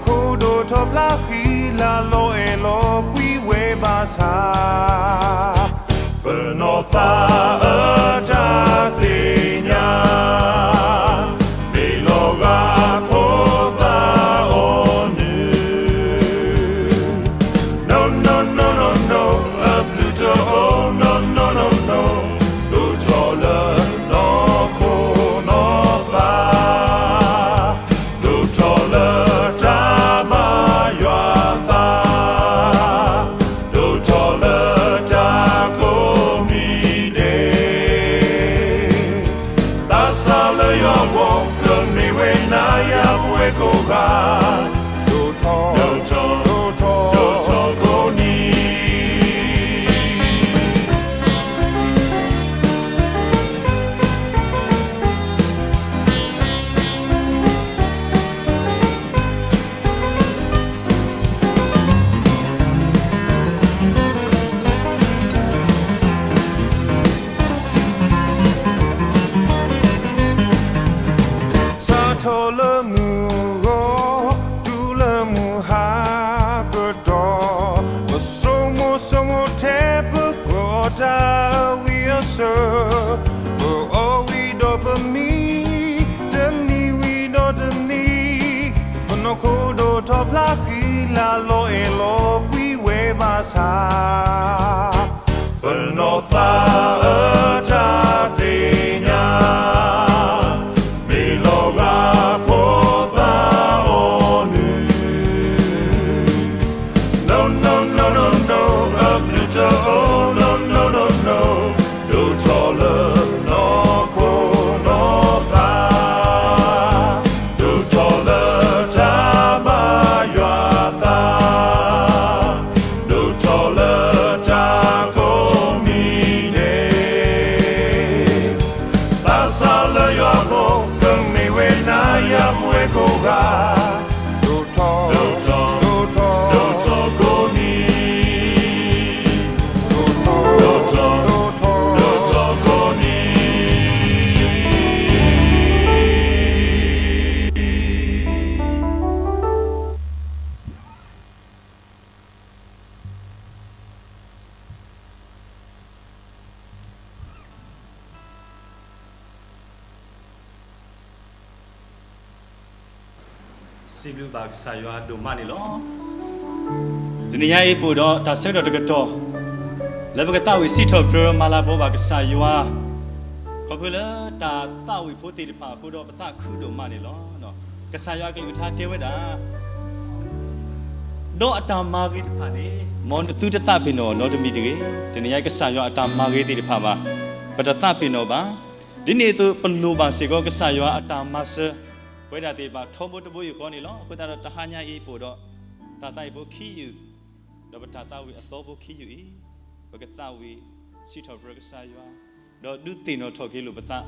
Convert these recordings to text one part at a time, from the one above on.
ခိၣ်ဒိၣ်ထီၣ်ဖျါဃံလၤလီၤအဲၣ်လီၤကွံဝဲဘၣ်ဆၣ်, ပနီၢ်သးအတၢ်သ့ၣ်ညါ, မ့ၢ်လီၤဂာ်ဖိသၣ်အီၤနုၢ်, နီၢ်နီၢ်နီၢ်နီၢ်နီၢ်, အဘျုးတအိၣ်နီၢ်နီၢ်နီၢ်နီၢ်, ဒိၣ်ထီၣ်လၢနီၢ်ခိနီၢ်သး ဒိၣ်ထီၣ်လၢတၢ်ဘါယွၤသး, ဒိၣ်ထီၣ်လၢတၢ်ကိးမံၤဒဲး, သးစၢ်လၢယွၤအဂီၢ် ကမ့ၢ်ဝဲနၤယၤပဝဲကိးဂၤ, ဒိၣ်ထီၣ်, ဒိၣ်ထီၣ်, ဒိၣ်ထီၣ်ကိးနံၤ စးထီၣ်လၢမုၢ်ဂီၤ, တုၤလၢမုၢ်ဟါကတီၢ်, ပဆိကမိၣ်ဆိကမိၣ်ထဲပကြၢးအီၣ်တၢ်အဝံၣ်အဆၢ, ပအီၣ်ဝံၤဒီးပမံ, တနံၤဝံၤဒီးတနံၤ, ပနီၢ်ခိဒိၣ်ထီၣ်ဖျါဃံလၤလီၤအဲၣ်လီၤကွံဝဲဘၣ်ဆၣ် ပနီၢ်သးအတၢ်သ့ၣ်ညါ, မ့ၢ်လီၤဂာ်ဖိသၣ်အီၤနုၢ်, နီၢ်နီၢ်နီၢ်နီၢ်နီၢ်, အဘျုးတအိၣ်နီၢ်နီၢ်နီၢ်နီၢ်, ဒိၣ်ထီၣ်လၢနီၢ်ခိနီၢ်သး ဒိၣ်ထီၣ်လၢတၢ်ဘါယွၤသး, ဒိၣ်ထီၣ်လၢတၢ်ကိးမံၤဒဲး, သးစၢ်လၢယွၤအဂီၢ် ကမ့ၢ်ဝဲနၤယၤပဝဲကိးဂၤ, ဒိၣ်ထီၣ်, ဒိၣ်ထီၣ်, ဒိၣ်ထီၣ်ကိးနံၤ, ဒိၣ်ထီၣ်, ဒိၣ်ထီၣ်, ဒိၣ်ထီၣ်ကိးနံၤ. စံးဘျုးဘၣ်ကစၢ်ယွၤဒိၣ်မးန့ၣ်လီၤ. တနံၤညါအံၤပအိၣ်ဒီးတၢ်ဆၢကတီၢ်တကတီၢ် လၢပကသးဝံၣ်စံးထီၣ်ပတြၢၤမၤလၤကပီၤဘၣ်ကစၢ်ယွၤ, ခီဖျိလၢတၢ်သးဝံၣ်ဖိသ့ၣ်တဖၣ်အဃိဒီးပသးခုဒိၣ်မးန့ၣ်လီၤ. ကစၢ်ယွၤအကလုၢ်ကထါတဲဝဲဒၣ် ဒီးအတၢ်မၤဂ့ၤတဖၣ်န့ၣ် မ်နသုတသးပ့ၤနီၣ်နီတမံၤတဂ့ၤ. တနံၤညါကစၢ်ယွၤအတၢ်မၤဂ့ၤသ့ၣ်တဖၣ်ဘၣ် ပတသးပ့ၤနီၣ်ဘၣ်. ဒ်န့ၣ်အသိး ပလိၣ်ဘၣ်စ့ၢ်ကီးကစၢ်ယွၤအတၢ်မၤစၢၤ ပဝဲဒၣ်သ့ၣ်တဖၣ်ထီဘိတဘိယူၢ်ဃီန့ၣ်လီၤ. အဃိသတးဒီးတဟါညါအံၤပအိၣ်ဒီး တၢ်သးဝံၣ်ဖိခံယူၢ် ဒီးပတၢ်သးဝံၣ်အသီဖိခံယူၢ်အံၤ ပကသးဝံၣ်စံးထီၣ်ပတြၢၤကစၢ်ယွၤ, ဒီးဒုးသ့ၣ်နီၣ်ထီၣ်က့ၤလိာ်ပသး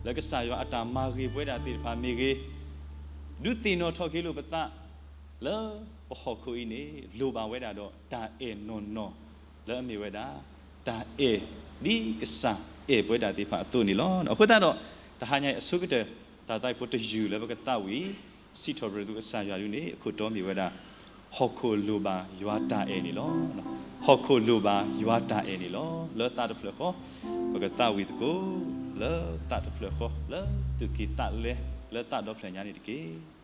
လၢကစၢ်ယွၤအတၢ်မၤဂ့ၤပဝဲဒၣ်သ့ၣ်တဖၣ်မ့ၢ်ဂ့ၤ, ဒုးသ့ၣ်နီၣ်ထီၣ်က့ၤလိာ်ပသး လၢပဟီၣ်ခိၣ်အံၤန့ၣ် လိၣ်ဘၣ်ဝဲဒၣ်ဒီးတၢ်အဲၣ်နီၢ်နီၢ် လၢအမ့ၢ်ဝဲဒၣ် တၢ်အဲၣ်ဒ်ကစၢ်အဲၣ်ပဝဲဒၣ်သ့ၣ်တဖၣ်အသိးန့ၣ်လီၤ. အဃိသတးဒီး တဟါညါအံၤအဆိကတၢၢ် တၢ်သးဝံၣ်ဖိတယုၢ်လၢပကသးဝံၣ် စံးထီၣ်ပတြၢၤသုကစၢ်ယွၤဒ်န့ၣ် အခိၣ်တီမ့ၢ်ဝဲဒၣ် ဟီၣ်ခိၣ်လိၣ်ဘၣ်ယွၤတၢ်အဲၣ်န့ၣ်လီၤ. ဟီၣ်ခိၣ်လိၣ်ဘၣ်ယွၤတၢ်အဲၣ်န့ၣ်လီၤ. လၢသးတဖျၢၣ်ဃီ ပကသးဝံၣ်သကိး လၢသးတဖျၢၣ်ဃီ လၢသုးက့ၤသးလဲ လၢသးဒီဖျၢၣ်ညါန့ၣ်တက့ၢ်.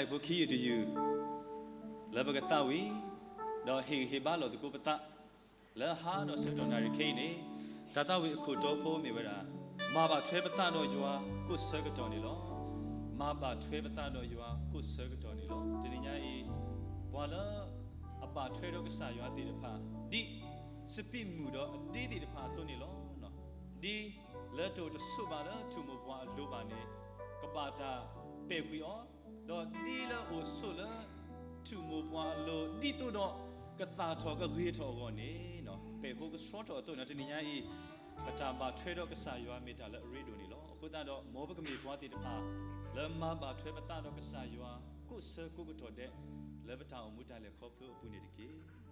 ဖိခံယုၢ်တယုၢ် လၢပကသးဝံၣ် ဒီးဟ့ၣ်ဂံၢ်ဟ့ၣ်ဘါလိာ်သကိးပသး လၢဟါဒီးဆၢကတီၢ်နၣ်ရံၣ်ခဲအံၤန့ၣ်, တၢ်သးဝံၣ်အခိၣ်တီဖိမ့ၢ်ဝဲဒၣ်, မၤဘၣ်ထွဲပသးဒီးယွၤကိးဆၢကတီၢ်န့ၣ်လီၤ. မၤဘၣ်ထွဲပသးဒီးယွၤကိးဆၢကတီၢ်န့ၣ်လီၤ. တနံၤညါအံၤ ပှၤလၢ အဘၣ်ထွဲဒီးကစၢ်ယွၤသ့ၣ်တဖၣ် ဒ်စပံးမုၢ်ဒီးအဒ့သ့ၣ်တဖၣ်အသိးန့ၣ်လီၤ. ဒ်လၢတအိၣ်တဆိးဘၣ်လၢထူၣ်မိၢ်ပှၢ်အလိၤဘၣ်န့ၣ် ကဘၣ်တၢ်ပဲာ်ကွံာ်အီၤ, ဒီးဒ်လၢအိၣ်ဆိးလၢထူၣ်မိၢ်ပှၢ်အလိၤ ဒ်သိးဒီးကသၣ်ထီၣ်ကဂ့ၤထီၣ်အဂီၢ်န့ၣ် ပဲာ်ဖိကဆှီထီၣ်အသိးန့ၣ် တနံၤညါအံၤ ပတၢ်ဘၣ်ထွဲဒီးကစၢ်ယွၤမ့ၢ်တၢ်လၢအရ့ဒိၣ်န့ၣ်လီၤ. အဃိသတးဒီး မ်ပကမ့ၢ်ပှၤသ့ၣ်တဖၣ် လၢမၤဘၣ်ထွဲပသးဒီးကစၢ်ယွၤ ကိးဆၢကိးကတီၢ်ဒဲး လၢပတၢ်အိၣ်မူတၢ်လဲၤခီဖျိအပူၤန့ၣ်တက့ၢ်.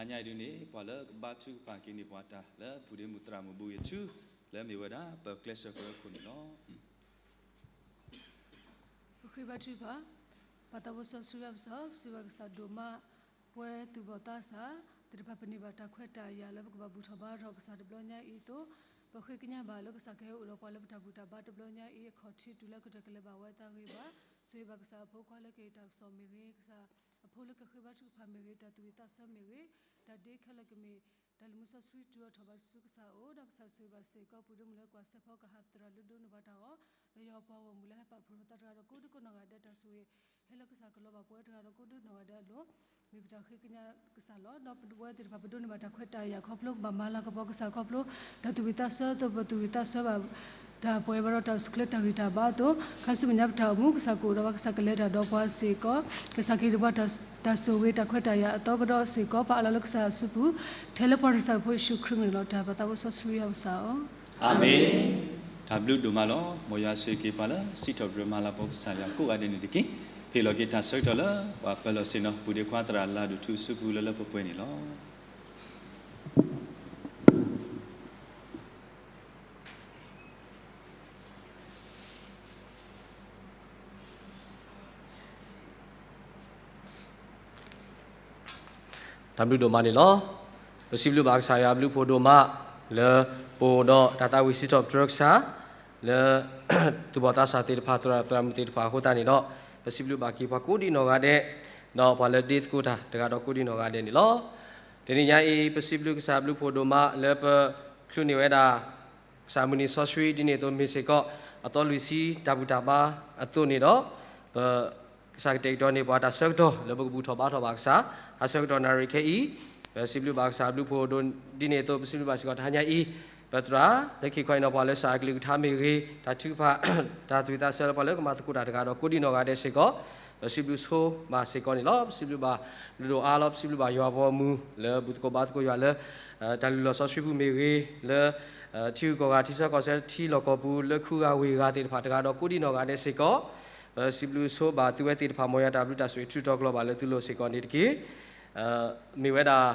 တနံၤညါအံၤဒုန့ၣ် ပှၤလၢကဘါထုကဖၣ်က့ၤန့ၢ်ပှၤတၢ်လၢ ပူၤဒ့မုၢ်သရၣ်မုၢ်ဘူၣ်အံၤအထူ လၢမ့ၢ်ဝဲဒၣ် ပကျဲးစၢးကရၢခိၣ်န့ၣ်လီၤ. ပဃ့ဘါထုကဖၣ်, ပၢ်သးဘိစီဆှံယွၤပကစၢ်, ပစံးဘျုးကစၢ်ဒိၣ်မး, ပဝဲသူၣ်ဘီၣ်သးစၢ်သ့ၣ်တဖၣ် ပန့ၢ်ဘၣ်တၢ်ခွဲးတၢ်ယာ်လၢပကဘၣ်ဘူၣ်ထီၣ်ဘါထီၣ်ကစၢ်တဘျီညါအံၤအသိး, ပဃ့ကညးဘၣ်လၢကစၢ်ကဟဲအိၣ်ဒီးပှၤလၢပတၢ်ဘူၣ်တၢ်ဘါတဘျီညါအံၤ အခီၣ်ထံးတုၤလၢကတၢၢ်ကလဲၤဘၣ်ဝဲအသးဂ့ၤဘၣ်, ဆိၣ်ဂ့ၤဘၣ်ကစၢ်အဖိခွါလၢကဟ့ၣ်တၢ်ကစီၣ်မ့ၢ်ဂ့ၤ, ကစၢ်အဖိလၢကဃ့ဘါထုကဖၣ်မ့ၢ်ဂ့ၤ, တၢ်သူၣ်ဝံၣ်သးဆၢမ့ၢ်ဂ့ၤ, တၢ်ဒ့ခဲလၢာ်ကမ့ၢ် တၢ်လုၢ်မူစီဆှံတုၤအိၣ်ထီၣ်ဘၣ်ဆူကစၢ်အအိၣ်, ဒီးကစၢ်ဆိၣ်ဂ့ၤဘၣ်စ့ၢ်ကီး ပူၤဒ့မုၢ်လၢကွၢ်စဲးဖီကဟးသရၣ်လၢဒိးန့ၢ်ဘၣ်တၢ်အဂီၢ်, လၢယွၤပှၤဂီၢ်မုၢ်လၢဟဲပာ်ဖှိၣ်ထီၣ်သးတဂၤဒီးကိးဒံကိးနီၢ်ဂၤဒဲးတၢ်ဆိၣ်ဂ့ၤ, ဟဲလၢကစၢ်ကလီၤဘၣ်ပဝဲတဂၤဒီးကိးဒံနီၢ်ဂၤဒဲးအလိၤ, မ့ၢ်ပတၢ်ဃ့ကညးကစၢ်လီၤ. ဒီးပဝဲသ့ၣ်တဖၣ်ပဒိးန့ၢ်ဘၣ်တၢ်ခွဲးတၢ်ယာ်ခီဖျိကဘၣ်မၤလၤကပီၤကစၢ်ခီဖျိ, တၢ်သူၣ်ဝံၣ်သးဆၢအသိး ပသူၣ်ဝံၣ်သးဆၢဘၣ် တၢ်ပှဲၤဘၣ်ဒီးတၢ်အိၣ်ဆူၣ်ချ့တၢ်ဂံၢ်တၢ်ဘါအသိး, ခါဆူမဲာ်ညါပတၢ်အိၣ်မူ ကစၢ်ကအိၣ်ဒီးပှၤ ကစၢ်ကလဲၤတၢ်ဒီးပှၤစ့ၢ်ကီး, ကစၢ်ကဟ့ၣ်ဒံးပှၤတၢ်ဆိၣ်ဂ့ၤတၢ်ခွဲးတၢ်ယာ်အသီကဒီးစ့ၢ်ကီး, ပအၢၣ်လီၤလၢကစၢ်အစုပူၤ, ထဲလၢပှၤကစၢ်ဖိယ့ၣ်ၡူးခရံာ်မံၤန့ၣ်လီၤ. တၢ်ပၢ်သးဘိစီဆှံယွၤပကစၢ်ဧၢ, အၤမ့ၣ်. တၢ်ဘျုးဒိၣ်မးလီၤ. မ်ယွၤဆိၣ်ဂ့ၤက့ၤပှၤလၢစံးထီၣ်ပတြၢၤမၤလၤကပီၤကစၢ်ယွၤကိးဂၤဒဲးန့ၣ်တက့ၢ်. ဟ့ၣ်လီၤက့ၤတၢ်ဆၢကတီၢ်လၢ ပှၤပၢၤလီၢ်ဆ့ၣ်နီၤ ပူၤဒ့ခွါသရၣ်လၢဒိၣ်ထူအစုပူၤလၢလၢပှဲၤပှဲၤန့ၣ်လီၤ. တၢ်ဘျုးဒိၣ်မးန့ၣ်လီၤ. ပစံးဘျုးဘၣ်ကစၢ်ယွၤအဘျုးအဖှိၣ်ဒိၣ်မး လၢပအိၣ်ဒီးတၢ်သးဝံၣ်စံးထီၣ်ပတြၢၤကစၢ် လၢ သူၣ်ဘီၣ်သးစၢ်သ့ၣ်တဖၣ် သရၣ်သရၣ်မုၣ်သ့ၣ်တဖၣ်အဃိသတးန့ၣ်ဒီး ပစံးဘျုးဘၣ်က့ၤပှၤကိးဒံနီၢ်ဂၤဒဲး, ဒီးပှၤလၢဒ့သကိးတၢ်တဂၤဒီးကိးဒံနီၢ်ဂၤဒဲးန့ၣ်လီၤ. တနံၤညါအံၤ ပစံးဘျုးကစၢ်အဘျုးအဖှိၣ်ဒိၣ်မးလၢပချုးန့ၢ်ဝဲဒၣ် ကစၢ်မုၢ်နံၤစီဆှံဒ်န့ၣ်အသိးမ့ၢ်စ့ၢ်ကီး အသီလွံၢ်ဆံတၢ်ဘူၣ်တၢ်ဘါအသိးန့ၣ်ဒီး ပ ကစၢ်ကတဲာ်ကတီၤန့ၢ်ပှၤတၢ်ဆၢကတီၢ်လၢပကဘူၣ်ထီၣ်ဘါထီၣ်ဘၣ်ကစၢ် ဟါဆၢကတီၢ်နၣ်ရံၣ်ခဲအံၤ, ပစံးဘျုးဘၣ်ကစၢ်အဘျုးအဖှိၣ်ဒိၣ်ဒ်န့ၣ်အသိး ပစံးဘျုးဘၣ်စ့ၢ်ကီးတဟါညါအံၤ, ပသရၣ်လၢခံခီအံၤနီၤ ပှၤလၢစးအကလုၢ်ကထါမ့ၢ်ဂ့ၤ, တၢ်ထုကဖၣ် တၢ်သူၣ်ဝံၣ်သးဆၢလၢပှၤလၢကမၤသကိးတၢ်တဂၤဒီးကိးဒံနီၢ်ဂၤဒဲးစ့ၢ်ကီး, ပစံးဘျုးဆိဘၣ်စ့ၢ်ကီးန့ၣ်လီၤ. ပစံးဘျုးဘၣ်ဒိၣ်ဒိၣ်အါလီၤ ပစံးဘျုးဘၣ်ယွၤအဘီအမုၢ် လၢဘူၣ်သကိးဘါသကိးယွၤလၢ တၢ်လုၢ်လီၢ်စီဆှံပူၤမ့ၢ်ဂ့ၤ, လၢ ထံဂုၤကီၢ်ဂၤထံဆၢကီၢ်ဆၢထံလီၢ်ကီၢ်ပူၤ လၢခူဂၤဝ့ၢ်ဂၤသ့ၣ်တဖၣ်တဂၤဒီးကိးဒံနီၢ်ဂၤဒဲးစ့ၢ်ကီး, ပစံးဘျုးဆိဘၣ်သုဝဲသ့ၣ်တဖၣ် မ်ယွၤတၢ်ဘျုးတၢ်ဆိၣ်ဂ့ၤထုးထီၣ်ကျီၤဘၣ်လၢသုလိၤစ့ၢ်ကီးန့ၣ်တက့ၢ်. မ့ၢ်ဝဲဒၣ်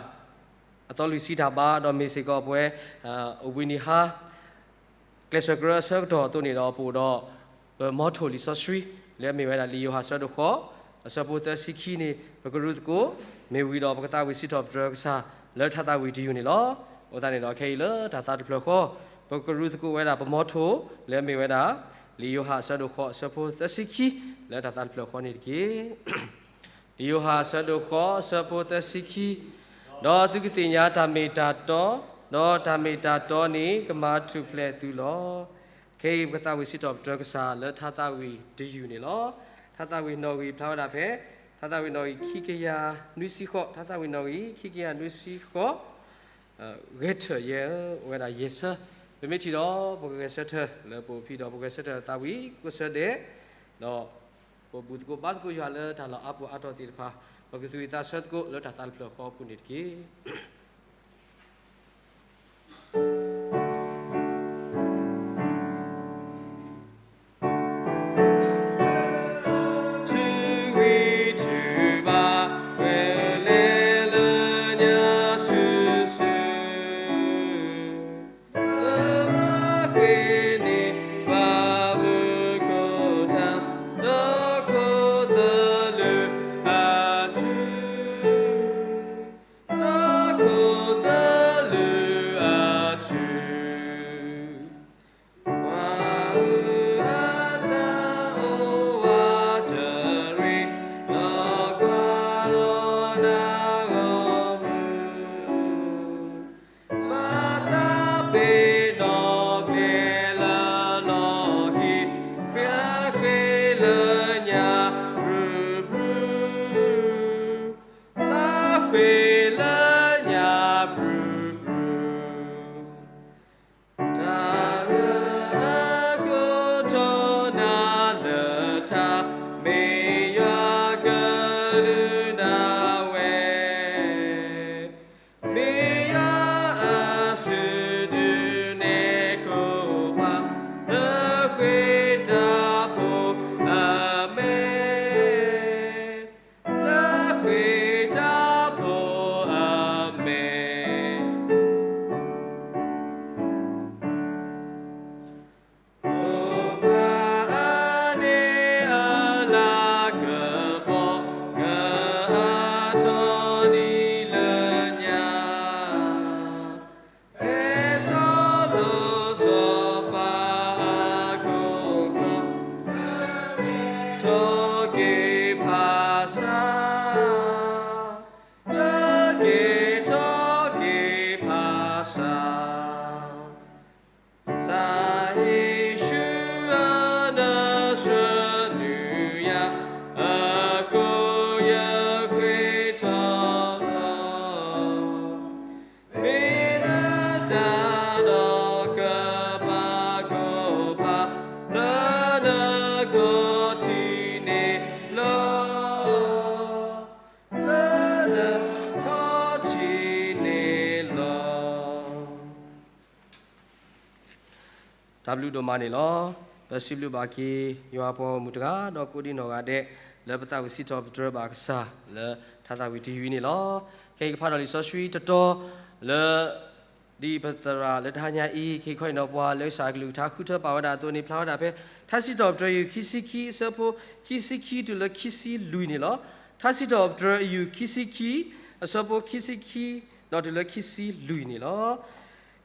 အသီလွံၢ်ဆံတၢ်ဘါဒီးမ့ၢ်စ့ၢ်ကီးပဝဲ အိၣ်ဘှံးနံၤဟါ ကျဲးစၢးကရၢအဆၢကတီၢ်အသိးန့ၣ်ဒီး ပအိၣ်ဒီး ပမီထိၣ်လံာ်စီဆှံ လၢအမ့ၢ်ဝဲဒၣ်လံာ်ယိၤဟၣ်အဆၢဒိၣ်ဃိး အဆၢဖိသၢဆံခံန့ၣ် ပကရူၢ်သကိး မ့ၢ်ဝံၤဒီးပကသးဝံၣ်စံးထီၣ်ပတြၢၤကစၢ်လၢထါသးဝံၣ်တယုၢ်န့ၣ်လီၤ. အဃိသတးန့ၣ်ဒီးခဲအံၤလၢတၢ်သးတဖျၢၣ်ဃီ ပကရူၢ်သကိးဝဲဒၣ်ပမီထိၣ် လၢအမ့ၢ်ဝဲဒၣ် လံာ်ယိၤဟၣ်အဆၢဒိၣ်ဃိးအဆၢဖိသၢဆံခံ လၢတၢ်သးတဖျၢၣ်ဃီန့ၣ်တက့ၢ်. လံာ်ယိၤဟၣ်အဆၢဒိၣ်ဃိးအဆၢဖိသၢဆံခံ, ဒီးသုကသ့ၣ်ညါတၢ်မ့ၢ်တၢ်တီ, ဒီးတၢ်မ့ၢ်တၢ်တီန့ၣ်ကမၤထူၣ်ဖျဲးသုလီၤ. ခဲအံၤပကသးဝံၣ်စံးထီၣ်ပတြၢၤကစၢ်လၢထါသးဝံၣ်တယုၢ်န့ၣ်လီၤ. ထါသးဝံၣ်နီၣ်ဂံၢ်ဖျါဝဲဒၣ်ဖဲ ထါသးဝံၣ်နီၣ်ဂံၢ်ခံကယၤနွံဆံဃိး, ထါသးဝံၣ်နီၣ်ဂံၢ်ခံကယၤနွံဆံဃိး ဂဲၤထၢၣ်ယဲၢ် အိၣ်ဝဲဒၣ်ယဲၢ်ဆၢ, ပမ့ၢ်ထံၣ်ဒီးပကဂဲၤဆၢထၢၣ်လၢပအိၣ်ဖှိၣ်ဒီး ပကဂဲၤဆၢထၢၣ်သးဝံၣ်ကိးဆၢဒဲး, ဒီးပဘူၣ်သကိးဘါသကိးယွၤလၢတၢ်လီၢ်အါပူၤအါတီၤသ့ၣ်တဖၣ်, ပကသူၣ်ဝံၣ်သးဆၢသကိးလၢတၢ်သးတဖျၢၣ်ဃီအပူၤန့ၣ်တက့ၢ်. တၢ်ဘျုးဒိၣ်မးန့ၣ်လီၤ. ပစံးဘျုးဘၣ်က့ၤ ယွၤပှၤဂီၢ်မုၢ်တဂၤ ဒီးကိးဒံနီၢ်ဂၤဒဲး လၢပသးဝံၣ်စံးထီၣ်ပတြၢၤဘၣ်ကစၢ် လၢထါသးဝံၣ်တယုၢ်အံၤန့ၣ်လီၤ. ခဲအံၤကဖးဒီးလံာ်စီဆှံတတီၤ လၢ ဒ်ပသရၣ်လၢတဟါညါအံၤ ကဟ့ၣ်ခီဟ့ၣ်နီၤပှၤလၢကစၢ်အကလုၢ်ကထါဃုထၢပာ်ဝဲဒၣ်အသိးန့ၣ် ဖျါဝဲဒၣ်ဖဲ ထါစံးထီၣ်ပတြၢၤယုၢ်ခံဆံခံ အဆၢဖိ ခံဆံခံတုၤလၢခံဆံလွံၢ်န့ၣ်လီၤ. ထါစံးထီၣ်ပတြၢၤယုၢ်ခံဆံခံ အဆၢဖိခံဆံခံ ဒီးတုၤလၢခံဆံလွံၢ်န့ၣ်လီၤ.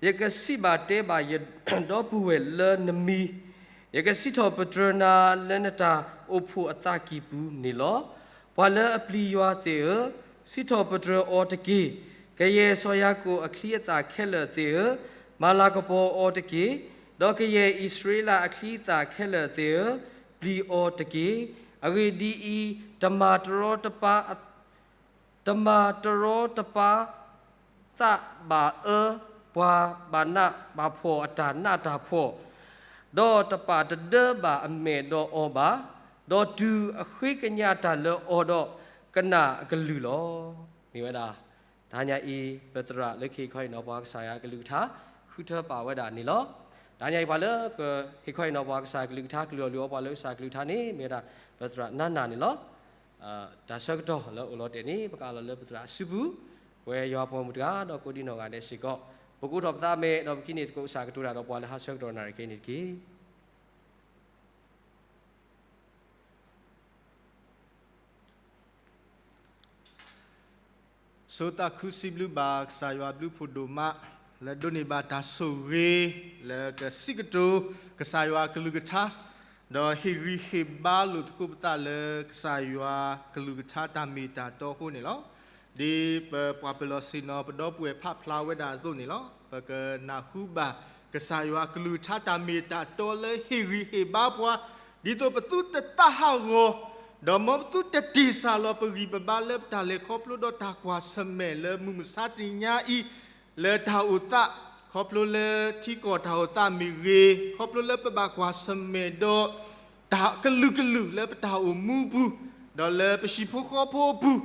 ယကစံးဘၣ်တဲဘၣ်ယဒီပုၢ်ဝဲၢ်လၢနမံၤ, ယကစံးထီၣ်ပတြၢၤနၤလၢနတၢ်အိၣ်ဖှိၣ်အသးကံၢ်ပူၤန့ၣ်လီၤ. ပှၤလၢအပျံၤယွၤသ့ၣ်ဧၢ, စံးထီၣ်ပတြၢၤအီၤတက့ၢ်. ကယဲၢ်စီၤယၤကိာ်အချံအသၣ်ခဲလၢာ်သ့ၣ်ဧၢ, မၤလၤကပီၤအီၤတက့ၢ်. ဒီးကယဲၢ်အံၣ်စရ့လးအချံအသၣ်ခဲလၢာ်သ့ၣ်ဧၢ, ပျံၤအီၤတက့ၢ်. အဂ့ၢ်ဒ်အံၤ, တမၤတရီတပါ တမၤတရီတပါ သးဘၣ်အၢ ပှၤဘၣ်နးဘၣ်ဖှီၣ်အတၢ်နးတၢ်ဖှီၣ်, ဒီးတပာ်တဒၢဘၣ်အမဲာ်ဒီးအီၤဘၣ်, ဒီးတုၤအဃ့ကညးတၢ်လၢအီၤဒီး ကနၣ်အကလုၢ်လီၤ. မ့ၢ်ဝဲဒၣ် တဟါညါအံၤ ပသရၣ်လၢကဟ့ၣ်ခီဟ့ၣ်နီၤပှၤကစၢ်ယွၤအကလုၢ်ကထါ ဃုထၢပာ်ဝဲဒၣ်န့ၣ်လီၤ. တဟါညါအံၤ ပှၤလၢကဟ့ၣ်ခီဟ့ၣ်နီၤပှၤကစၢ်အကလုၢ်ကထါ ကလုၢ်အီၣ်လုၢ်အီပှၤလၢကစၢ်အကလုၢ်ကထါန့ၣ် မ့ၢ်ဝဲဒၣ် ပသရၣ်နါနၤန့ၣ်လီၤ. တၢ်ဆၢကတီၢ်လၢအိၣ်လီၤတဲာ်န့ၣ် ပကအးလီၤလၢပသရၣ်အစုပူၤ, ပဝဲယွၤပှၤဂီၢ်မုၢ်တဂၤ ဒီးကိးဒံနီၢ်ဂၤဒဲးစ့ၢ်ကီး, ပကအိးထီၣ်ပသးမဲာ် ဒီးပကဟံးန့ၢ်သကိးကစၢ်ကတိၤတၢ်ဒီးပှၤလၢ ဟါဆၢကတီၢ်နၣ်ရံၣ်က့ၤန့ၣ်တက့ၢ်. ဆိသးခုစံးဘျုးဘၣ်ကစၢ်ယွၤဘျုးဖှိၣ်ဒိၣ်မး လၢဒိးန့ၢ်ဘၣ်တၢ်ဆိၣ်ဂ့ၤ လၢကစံးကတိၤကစၢ်ယွၤအကလုၢ်ကထါ, ဒီးဟ့ၣ်ဂံၢ်ဟ့ၣ်ဘါလိာ်သကိးပသးလၢကစၢ်ယွၤကလုၢ်ကထါတၢ်မ့ၢ်တၢ်တီအဃိန့ၣ်လီၤ. ဒ်ပပှၤပၢၤလီၢ်ဆ့ၣ်နီၤပဒီပုၢ်ဝဲၢ်ဖးဖျါဝဲဒၣ်အသိးန့ၣ်လီၤ. ပကနၢ်ဟူဘၣ်ကစၢ်ယွၤအကလုၢ်ကထါတၢ်မ့ၢ်တၢ်တီလၢဟ့ၣ်ဂံၢ်ဟ့ၣ်ဘါပှၤ, ဒ်သိးပသုတသးဟးဂီၤ, ဒီးမ်ပသုတတ့ၢ်စၢ်လီၤပဂံၢ်ပဘါလၢပတၢ်လဲၤခီဖျိဒီးတၢ်ကွၢ်ဆၢၣ်မဲာ်လၢမုၢ်မဆါတနံၤညါအံၤ, လၢတၢ်အိၣ်သး, ခီဖျိလၢထံကီၢ်တၢ်အိၣ်သးမ့ၢ်ဂ့ၤ, ခီဖျိလၢပဘၣ်ကွၢ်ဆၢၣ်မဲာ်ဒီး တၢ်ကလုာ်ကလုာ်လၢပတၢ်အိၣ်မူအပူၤ, ဒီးလၢပဟံၣ်ဖိဃီဖိအပူၤ,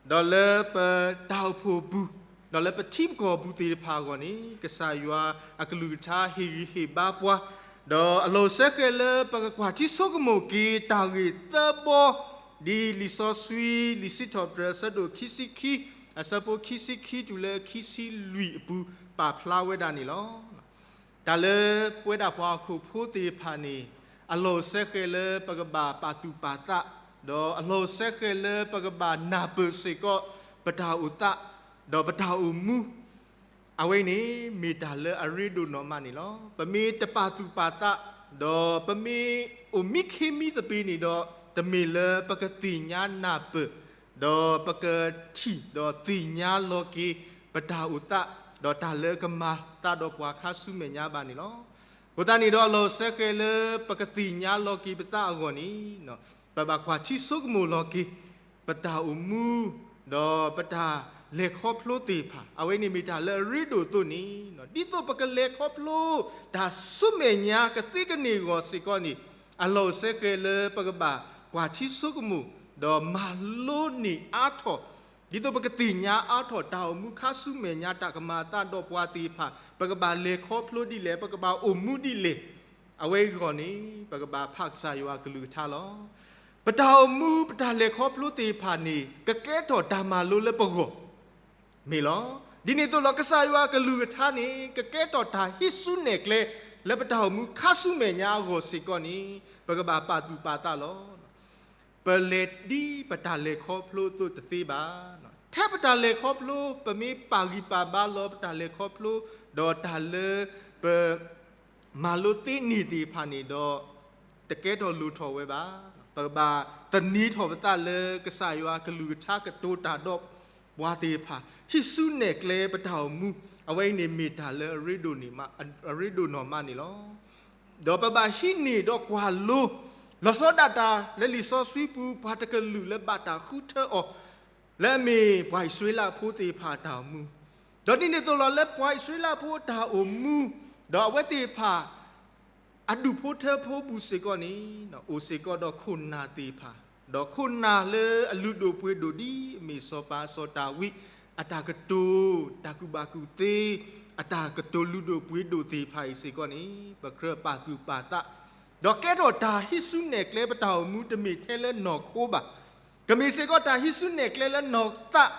ဒီးလၢပတၢ်အိၣ်ဖှိၣ်အပူၤ, ဒီးလၢပထံပကီၢ်အပူၤသ့ၣ်တဖၣ်အဂီၢ်န့ၣ် ကစၢ်ယွၤအကလုၢ်ကထါဟ့ၣ်ဂံၢ်ဟ့ၣ်ဘါပှၤ, ဒီးအလီၢ်စဲဃဲၤလၢပကကွၢ်ထံဆိကမိၣ်က့ၤတၢ်ဂ့ၢ်သၢဘီ, ဒ်လံာ်စီဆှံ လံာ်စံးထီၣ်ပတြၢၤအဆၢဒိၣ်ခံဆံခံ, အဆၢဖိခံဆံခံတုၤလၢခံဆံလွံၢ်အပူၤ ပာ်ဖျါဝဲဒၣ်န့ၣ်လီၤ. တၢ်လၢပဝဲဒၣ်ပှၤဟီၣ်ခိၣ်ဖိသ့ၣ်တဖၣ်န့ၣ် အလီၢ်စဲဃဲၤလၢပကဘၣ်ပာ်သူၣ်ပာ်သး, ဒီးအလီၢ်စဲဃဲၤလၢပကဘၣ်နၢ်ပၢၢ်စ့ၢ်ကီး ပတၢ်အိၣ်သး, ဒီးပတၢ်အိၣ်မူ, အဝဲန့ၣ်မ့ၢ်တၢ်လၢအရ့ဒိၣ်နီၢ်မးန့ၣ်လီၤ. ပမ့ၢ်တပာ်သူၣ်ပာ်သး, ဒီးပမ့ၢ်အိၣ်မံခ့မံသပ့ၤန့ၣ်ဒီး တမ့ၢ်လၢပကသ့ၣ်ညါနၢ်ပၢၢ်, ဒီးပကထံၣ်ဒီးသ့ၣ်ညါလီၤက့ၤ ပတၢ်အိၣ်သး, ဒီးတၢ်လၢကမၤသးဒီးပှၤခါဆူမဲာ်ညါဘၣ်န့ၣ်လီၤ. အဃိသတးန့ၣ်ဒီး အလီၢ်စဲဃဲၤလၢပကသ့ၣ်ညါလီၤက့ၤပသးအဂီၢ်န့ၣ် ပဘၣ်ကွၢ်ထံဆိကမိၣ်လီၤက့ၤ ပတၢ်အိၣ်မူ, ဒီးပတၢ်လဲၤခီဖျိသ့ၣ်တဖၣ်, အဝဲန့ၣ်မ့ၢ်တၢ်လၢအရ့ဒိၣ်အသိးန့ၣ်, ဒ်သိးပကလဲၤခီဖျိ တၢ်ဆူမဲာ်ညါကသ့ကန့ၢ်အဂီၢ်စ့ၢ်ကီးန့ၣ်, အလီၢ်စဲဃဲၤလၢပကဘၣ်ကွၢ်ထံဆိကမိၣ်, ဒီးမၤလိန့ၢ်အါထီၣ်, ဒ်သိးပကသ့ၣ်ညါအါထီၣ်တၢ်အိၣ်မူခါဆူမဲာ်ညါ တၢ်ကမၤအသးဒီးပှၤသ့ၣ်တဖၣ်, ပကဘၣ်လဲၤခီဖျိဒ်လဲၣ်, ပကဘၣ်အိၣ်မူဒ်လဲၣ်, အဝဲအံၤအဂီၢ်န့ၣ် ပကဘၣ်ဖးကစၢ်ယွၤအကလုၢ်ကထါလီၤ. ပတၢ်အိၣ်မူ ပတၢ်လဲၤခီဖျိသ့ၣ်တဖၣ်န့ၣ် ကကဲထီၣ်တၢ်မၤလိလၢပဂီၢ် မ့ၢ်လီၤ. ဒ်န့ၣ်အသိးလီၤ ကစၢ်ယွၤအကလုၢ်ကထါန့ၣ် ကကဲထီၣ်တၢ်ဟံးစုနဲၣ်ကျဲ လၢပတၢ်အိၣ်မူခါဆူမဲာ်ညါအဂီၢ်စ့ၢ်ကီးန့ၣ် ပကဘၣ်ပာ်သူၣ်ပာ်သးလီၤ. ပလဲၤဒ်ပတၢ်လဲၤခီဖျိအသိးတသ့ဘၣ်. ထဲပတၢ်လဲၤခီဖျိ ပမ့ၢ်ပာ်ဂံၢ်ပာ်ဘါလီၤပတၢ်လဲၤခီဖျိ ဒီးတၢ်လၢပ မၤလိသ့န့ၢ်သ့ၣ်တဖၣ်န့ၣ်ဒီး တကဲထီၣ်လိၣ်ထီၣ်ဝဲဘၣ်. ပကဘၣ်သန့ၤထီၣ်ပသးလၢကစၢ်ယွၤအကလုၢ်ကထါကတိၤတၢ်ဒီးပှၤသ့ၣ်တဖၣ်, ဟံးစုနဲၣ်ကျဲပတၢ်အိၣ်မူ, အဝဲအံၤန့ၣ်မ့ၢ်တၢ်လၢအရ့ဒိၣ်နီၢ်မးန့ၣ်လီၤ. ဒီးပဘၣ်ဟံးန့ၢ်ဒီးကွၢ်လိ လီၤဆီဒၣ်တၢ်လၢလံာ်စီဆှံပူၤ ပှၤတကလုာ်လၢဘၣ်တၢ်ဃုထၢအီၤ လၢအမ့ၢ်ပှၤအံၣ်စရ့လးဖိသ့ၣ်တဖၣ်အတၢ်အိၣ်မူ, ဒီးဒ်န့ၣ်အသိးလီၤ လၢပှၤအံၣ်စရ့လးဖိအတၢ်အိၣ်မူ, ဒီးအဝဲသ့ၣ်တဖၣ် အဒူၣ်ဖိထၢဖိအပူၤစ့ၢ်ကီးန့ၣ် အိၣ်စ့ၢ်ကီးဒီးခိၣ်နၢ်သ့ၣ်တဖၣ်, ဒီးခိၣ်နၢ်လၢအလုၢ်ဒိၣ်ပှ့ၤဒိၣ်ဒ်အမ့ၢ်စီၤပၤစီၤဒၤဝံး အတၢ်ကတိၤ, တၢ်ကူၣ်ဘၣ်ကူၣ်သ့, အတၢ်ကတိၤလုၢ်ဒိၣ်ပှ့ၤဒိၣ်သ့ၣ်တဖၣ်အံၤစ့ၢ်ကီးန့ၣ် ပကြၢးပာ်သူၣ်ပာ်သး, ဒီးကဲထီၣ်တၢ်ဟံးစုနဲၣ်ကျဲပတၢ်အိၣ်မူတမ့ၢ်ထဲလၢနီၢ်ခိဘၣ်. ကမ့ၢ်စ့ၢ်ကီးတၢ်ဟံးစုနဲၣ်ကျဲလၢနီၢ်သး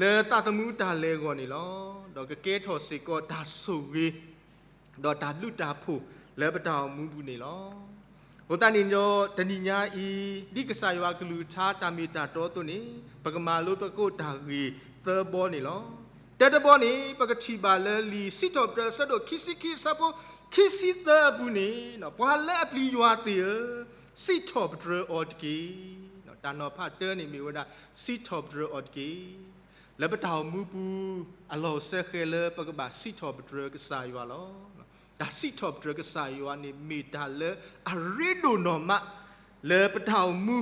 လၢသးသမူတၢ်လဲၤအဂီၢ်န့ၣ်လီၤ. ဒီးကကဲထီၣ်စ့ၢ်ကီးတၢ်ဆိၣ်ဂ့ၤ ဒီးတၢ်ဘျုးတၢ်ဖှိၣ်လၢပတၢ်အိၣ်မူပူၤန့ၣ်လီၤ. အဃိသတးန့ၣ်ဒီး တနံၤညါအံၤ ဒ်ကစၢ်ယွၤကလုၢ်ကထါတၢ်မ့ၢ်တၢ်တီအသိးန့ၣ် ပကမၤလိသကိးတၢ်ဂ့ၢ်သၢဘီန့ၣ်လီၤ. တၢတဘီန့ၣ် ပကထံၣ်ဘၣ်လၢလံာ်စံးထီၣ်ပတြၢၤအဆၢဒိၣ်ခံဆံခံအဆၢဖိခံဆံသၢအပူၤန့ၣ် ပှၤလၢအပျံၤယွၤသ့ၣ်ဧၢ, စံးထီၣ်ပတြၢၤအီၤတက့ၢ်. တၢ်နီၤဖးတၢန့ၣ်မ့ၢ်ဝဲဒၣ် စံးထီၣ်ပတြၢၤအီၤတက့ၢ်. လၢပတၢ်အိၣ်မူပူၤ အလီၢ်အိၣ်စဲဃဲၤလၢပကဘၣ်စံးထီၣ်ပတြၢၤကစၢ်ယွၤလီၤ. တၢ်စံးထီၣ်ပတြၢၤကစၢ်ယွၤန့ၣ် မ့ၢ်တၢ်လၢအရ့ဒိၣ်နီၢ်မး လၢပတၢ်အိၣ်မူ,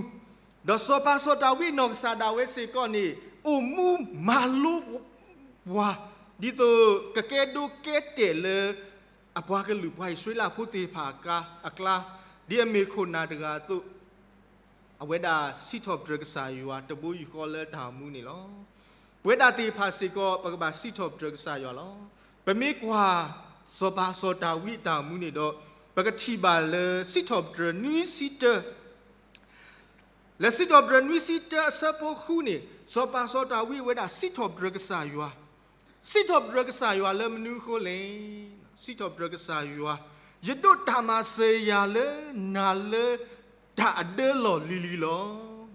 ဒီးစီၤပၤစီၤဒၤဝံးနီၢ်ကစၢ်ဒၣ်ဝဲစ့ၢ်ကီးန့ၣ် အိၣ်မူမၤလိပှၤ ဒ်သိးကကဲဒိကဲတဲာ်လၢ အပှၤကလုာ်ပှၤအံၣ်စရ့လးဖိသ့ၣ်တဖၣ်အကျါ, ဒ်အမ့ၢ်ခိၣ်နၢ်တဂၤအသိး အဝဲဒၣ်စံးထီၣ်ပတြၢၤကစၢ်ယွၤတဘိယူၢ်ဃီလၢတၢ်အိၣ်မူန့ၣ်လီၤ. ပဝဲဒၣ်သ့ၣ်တဖၣ်စ့ၢ်ကီး ပကဘၣ်စံးထီၣ်ပတြၢၤကစၢ်ယွၤလီၤ. ပမ့ၢ်ကွၢ်စီၤပၤစီၤဒၤဝံးအတၢ်အိၣ်မူန့ၣ်ဒီး ပကထံၣ်ဘၣ်လၢစံးထီၣ်ပတြၢၤနွံဆံတၢ လၢစံးထီၣ်ပတြၢၤနွံဆံတၢအဆၢဖိဃုန့ၣ် စီၤပၤစီၤဒၤဝံးအဝဲဒၣ်စံးထီၣ်ပတြၢၤကစၢ်ယွၤ, စံးထီၣ်ပတြၢၤကစၢ်ယွၤလၢမနုၤအဃိလဲၣ်. စံးထီၣ်ပတြၢၤကစၢ်ယွၤ, ယဒိးတၢ်မၤစၢၤယၤလၢနၤလၢတၢ်အဒၢလီၢ်လံၤလံၤလီၤ.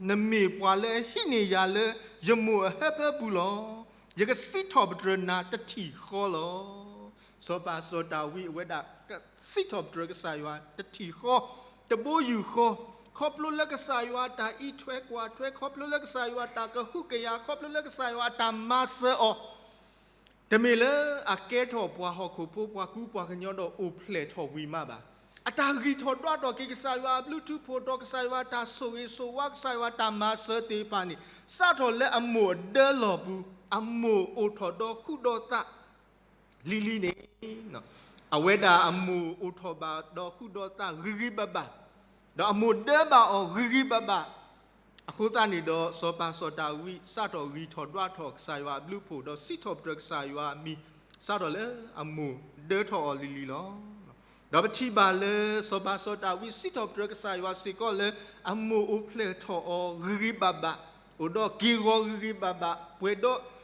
နမ့ၢ်ပှၤလၢအဟံးန့ၢ်ယၤလၢယမိၢ်အဟၢဖၢပူၤလီၤ. ယကစံးထီၣ်ပတြၢၤနၤတထံၣ်ဃီလီၤ. စီၤပၤစီၤဒၤဝံးအဝဲဒၣ် စံးထီၣ်ပတြၢၤကစၢ်ယွၤတထံၣ်ဃီ, တဘိယူၢ်ဃီ, ခီဖျိလၢကစၢ်ယွၤအတၢ်အံးထွဲကွၢ်ထွဲ, ခီဖျိလၢကစၢ်ယွၤအတၢ်ကဟုကယာ်, ခီဖျိလၢကစၢ်ယွၤအတၢ်မၤစၢၤအီၤ, တမ့ၢ်လၢအကဲထီၣ်ပှၤဟီၣ်ခိၣ်ဖိ ပှၤကူပှၤကညီဒီးအိၣ်ဖျဲၣ်ထီၣ်ဝံၤမးဘၣ်. အတၢ်ဂံၢ်ထီၣ်ဒွးထီၣ်က့ၤကစၢ်ယွၤအဘျုးထူးဖှိၣ်ထီၣ်, ကစၢ်ယွၤအတၢ်ဆိၣ်ဂ့ၤဆိၣ်ဝါ, ကစၢ်ယွၤအတၢ်မၤစၢၤသ့ၣ်တဖၣ်န့ၣ် စးထီၣ်လၢအမိၢ်အဒၢလီၢ်ပူၤ, အမိၢ်အိၣ်ထီၣ်ဒီးဃူဒီးသး လံၤလံၤန့ၣ်, အဝဲဒၣ်အမိၢ်အိၣ်ထီၣ်ဘၣ်ဒီးဃူဒီးသးဂ့ၤဂ့ၤဘၣ်ဘၣ်, ဒီးအမိၢ်ဒၢဘၣ်အီၤဂ့ၤဂ့ၤဘၣ်ဘၣ်. အဃိသတးန့ၣ်ဒီး စီၤပၤစီၤဒၤဝံး စးထီၣ်ဂံၢ်ထီၣ်ဒွးထီၣ်ကစၢ်ယွၤအဘျုးအဖှိၣ် ဒီးစံးထီၣ်ပတြၢၤကစၢ်ယွၤအမံၤ စးထီၣ်လၢအမိၢ်ဒၢထီၣ်အီၤလံၤလံၤလီၤ. ဒီးပထံၣ်ဘၣ်လၢ စီၤပၤစီၤဒၤဝံး စံးထီၣ်ပတြၢၤကစၢ်ယွၤစ့ၢ်ကီးလၢ အမိၢ်အိၣ်ဖျဲၣ်ထီၣ်အီၤဂ့ၤဂ့ၤဘၣ်ဘၣ်, အိၣ်ဒီးက့ၢ်ဂီၤဂ့ၤဂ့ၤဘၣ်ဘၣ်, ပှဲၤဒီး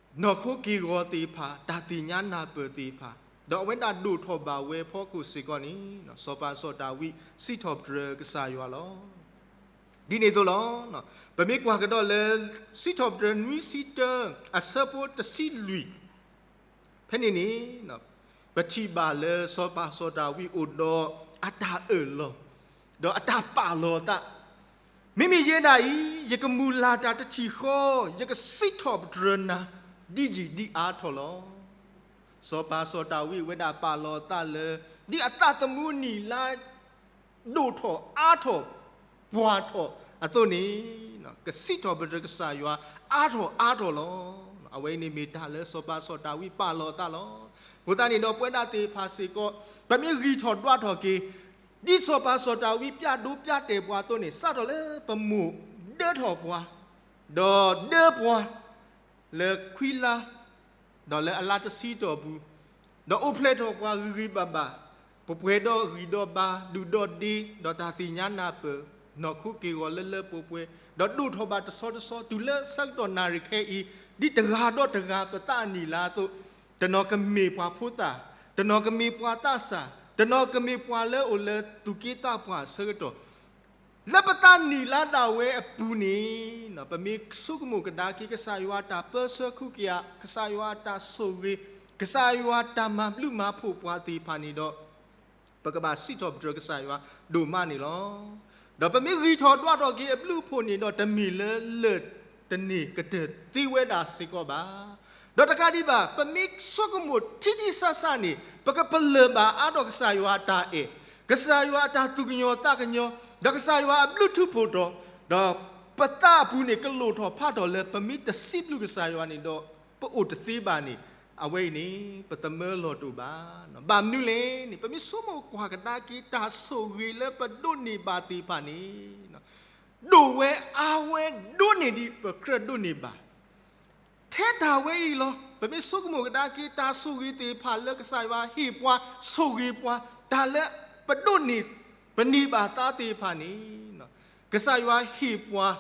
နီၢ်ခိက့ၢ်ဂီၤသ့ၣ်တဖၣ်, တၢ်သ့ၣ်ညါနၢ်ပၢၢ်သ့ၣ်တဖၣ်, ဒီးအဝဲဒၣ်ဒိၣ်ထီၣ်ဘၣ်ဝဲအဖီခိၣ်စ့ၢ်ကီးန့ၣ်, စီၤပၤစီၤဒၤဝံး စံးထီၣ်ပတြၢၤကစၢ်ယွၤလီၤ. ဒ်န့ၣ်အသိးလီၤ. ပမ့ၢ်ကွၢ်ကဒီးလၢ စံးထီၣ်ပတြၢၤနွံဆံတၢ အဆၢဖိတဆံလွံၢ် ဖဲန့ၣ်န့ၣ်, ပထံၣ်ဘၣ်လၢစီၤပၤစီၤဒၤဝံးအိၣ်ဒီးအတၢ်အၢၣ်လီၤ, ဒီးအတၢ်ပာ်လီၤအသး, မ့မ့ၢ်ယဲဒၣ်အံၤ ယကမုၢ်လၢ်တၢ်တထံၣ်ဃီ, ယကစံးထီၣ်ပတြၢၤနၤ ဒ်ယံာ်ဒ်အါထီၣ်လီၤ. စီၤပၤစီၤဒၤဝံးအဝဲဒၣ်ပာ်လီၤအသးလၢ ဒ်အသးသမူနံၣ်လါ ဒိၣ်ထီၣ်အါထီၣ်ပှဲၤထီၣ်အသိးန့ၣ်, ကစံးထီၣ်ပတြၢၤကစၢ်ယွၤအါထီၣ်အါထီၣ်လီၤ. အဝဲအံၤန့ၣ်မ့ၢ်တၢ်လၢစီၤပၤစီၤဒၤဝံးပာ်လီၤအသးလီၤ. အဃိသတးန့ၣ်ဒီး ပဝဲဒၣ်သ့ၣ်တဖၣ်စ့ၢ်ကီး ပမ့ၢ်ဂံၢ်ထီၣ်ဒွးထီၣ်က့ၤ ဒ်စီၤပၤစီၤဒၤဝံးပျဲဒိပျဲတဲာ်ပှၤအသိးန့ၣ်, စးထီၣ်လၢပမိၢ်ဒၢထီၣ်ပှၤ, ဒီးဒၢပှၤ လၢခွံလါ, ဒီးလၢအလါတဆံတီၢ်ပူၤ, ဒီးအိၣ်ဖျဲၣ်ထီၣ်ပှၤဂ့ၤဂ့ၤဘၣ်ဘၣ်, ပပှဲၤဒီးဂံၢ်ဒီးဘါ, ဒုၣ်ဒီးဒ့, ဒီးတၢ်သ့ၣ်ညါနၢ်ပၢၢ်, နီၢ်ခိက့ၢ်ဂီၤလၢလၢပှဲၤပှဲၤ, ဒီးဒိၣ်ထီၣ်ဘၣ်တဆီတဆီ, တုၤလၢဆၢကတီၢ်နၣ်ရံၣ်ခဲအံၤ, ဒ်တဂၤဒီးတဂၤပသးအနံၣ်လါအသိး, တနီၤကမ့ၢ်ပှၤဖိသၣ်, တနီၤကမ့ၢ်ပှၤသးစၢ်, တနီၤကမ့ၢ်ပှၤလၢအိၣ်လၢသူၣ်က့သးပှၢ်အဆၢကတီၢ် လၢပသးနံၣ်လါဒၣ်ဝဲအပူၤန့ၣ်, ပမ့ၢ်ဆိကမိၣ်ကဒါက့ၤ ကစၢ်ယွၤအတၢ်ပၢဆှၢခူကယာ်, ကစၢ်ယွၤအတၢ်ဆိၣ်ဂ့ၤ, ကစၢ်ယွၤအတၢ်မၤဘျုးမၤဖှိၣ်ပှၤသ့ၣ်တဖၣ်န့ၣ်ဒီး, ပကဘၣ်စံးထီၣ်ပတြၢၤကစၢ်ယွၤဒိၣ်မးန့ၣ်လီၤ. ဒီးပမ့ၢ်ဂံၢ်ထီၣ်ဒွးထီၣ်က့ၤအဘျုးအဖှိၣ်န့ၣ်ဒီး တမ့ၢ်လၢလၢၢ်တန့ၢ်ကတၢၢ်သ့ဝဲဒၣ်စ့ၢ်ကီးဘၣ်. ဒီးတကးဒံးဘၣ် ပမ့ၢ်ဆိကမိၣ်ထံထံဆးဆးန့ၣ် ပကပလၢၢ်ဘၣ်အါထီၣ်ကစၢ်ယွၤအတၢ်အဲၣ်, ကစၢ်ယွၤအတၢ်သူၣ်ကညီၤသးကညီၤ, ဒီးကစၢ်ယွၤအဘျုးထူးဖှိၣ်တီၤ, ဒီးပသးအပူၤန့ၣ် ကလိၣ်ထီၣ်ဖးထီၣ်လၢ ပမ့ၢ်တစံးဘျုးကစၢ်ယွၤန့ၣ်ဒီး ပအိၣ်တသ့ဘၣ်န့ၣ်, အဝဲအံၤန့ၣ် ပတမၢလီၤတိာ်ဘၣ်. ဘၣ်မနုၤလဲၣ်န့ၣ် ပမ့ၢ်ဆိကမိၣ်ကွၢ်ကဒါက့ၤ တၢ်ဆိၣ်ဂ့ၤလၢပဒိးန့ၢ်ဘၣ်သ့ၣ်တဖၣ်န့ၣ် ဒိၣ်ဝဲအါဝဲဒိၣ်န့ၢ်ဒံးပကြၢးဒိးန့ၢ်ဘၣ် ထဲတၢ်ဝဲအံၤလီၤ. ပမ့ၢ်ဆိကမိၣ်ကဒါက့ၤတၢ်ဆိၣ်ဂ့ၤသ့ၣ်တဖၣ်လၢကစၢ်ယွၤဟ့ၣ်ပှၤဆိၣ်ဂ့ၤပှၤ, တၢ်လၢပဒိးန့ၢ် ပန့ၢ်ဘၣ်သါသ့ၣ်တဖၣ်န့ၣ် ကစၢ်ယွၤဟ့ၣ်ပှၤ,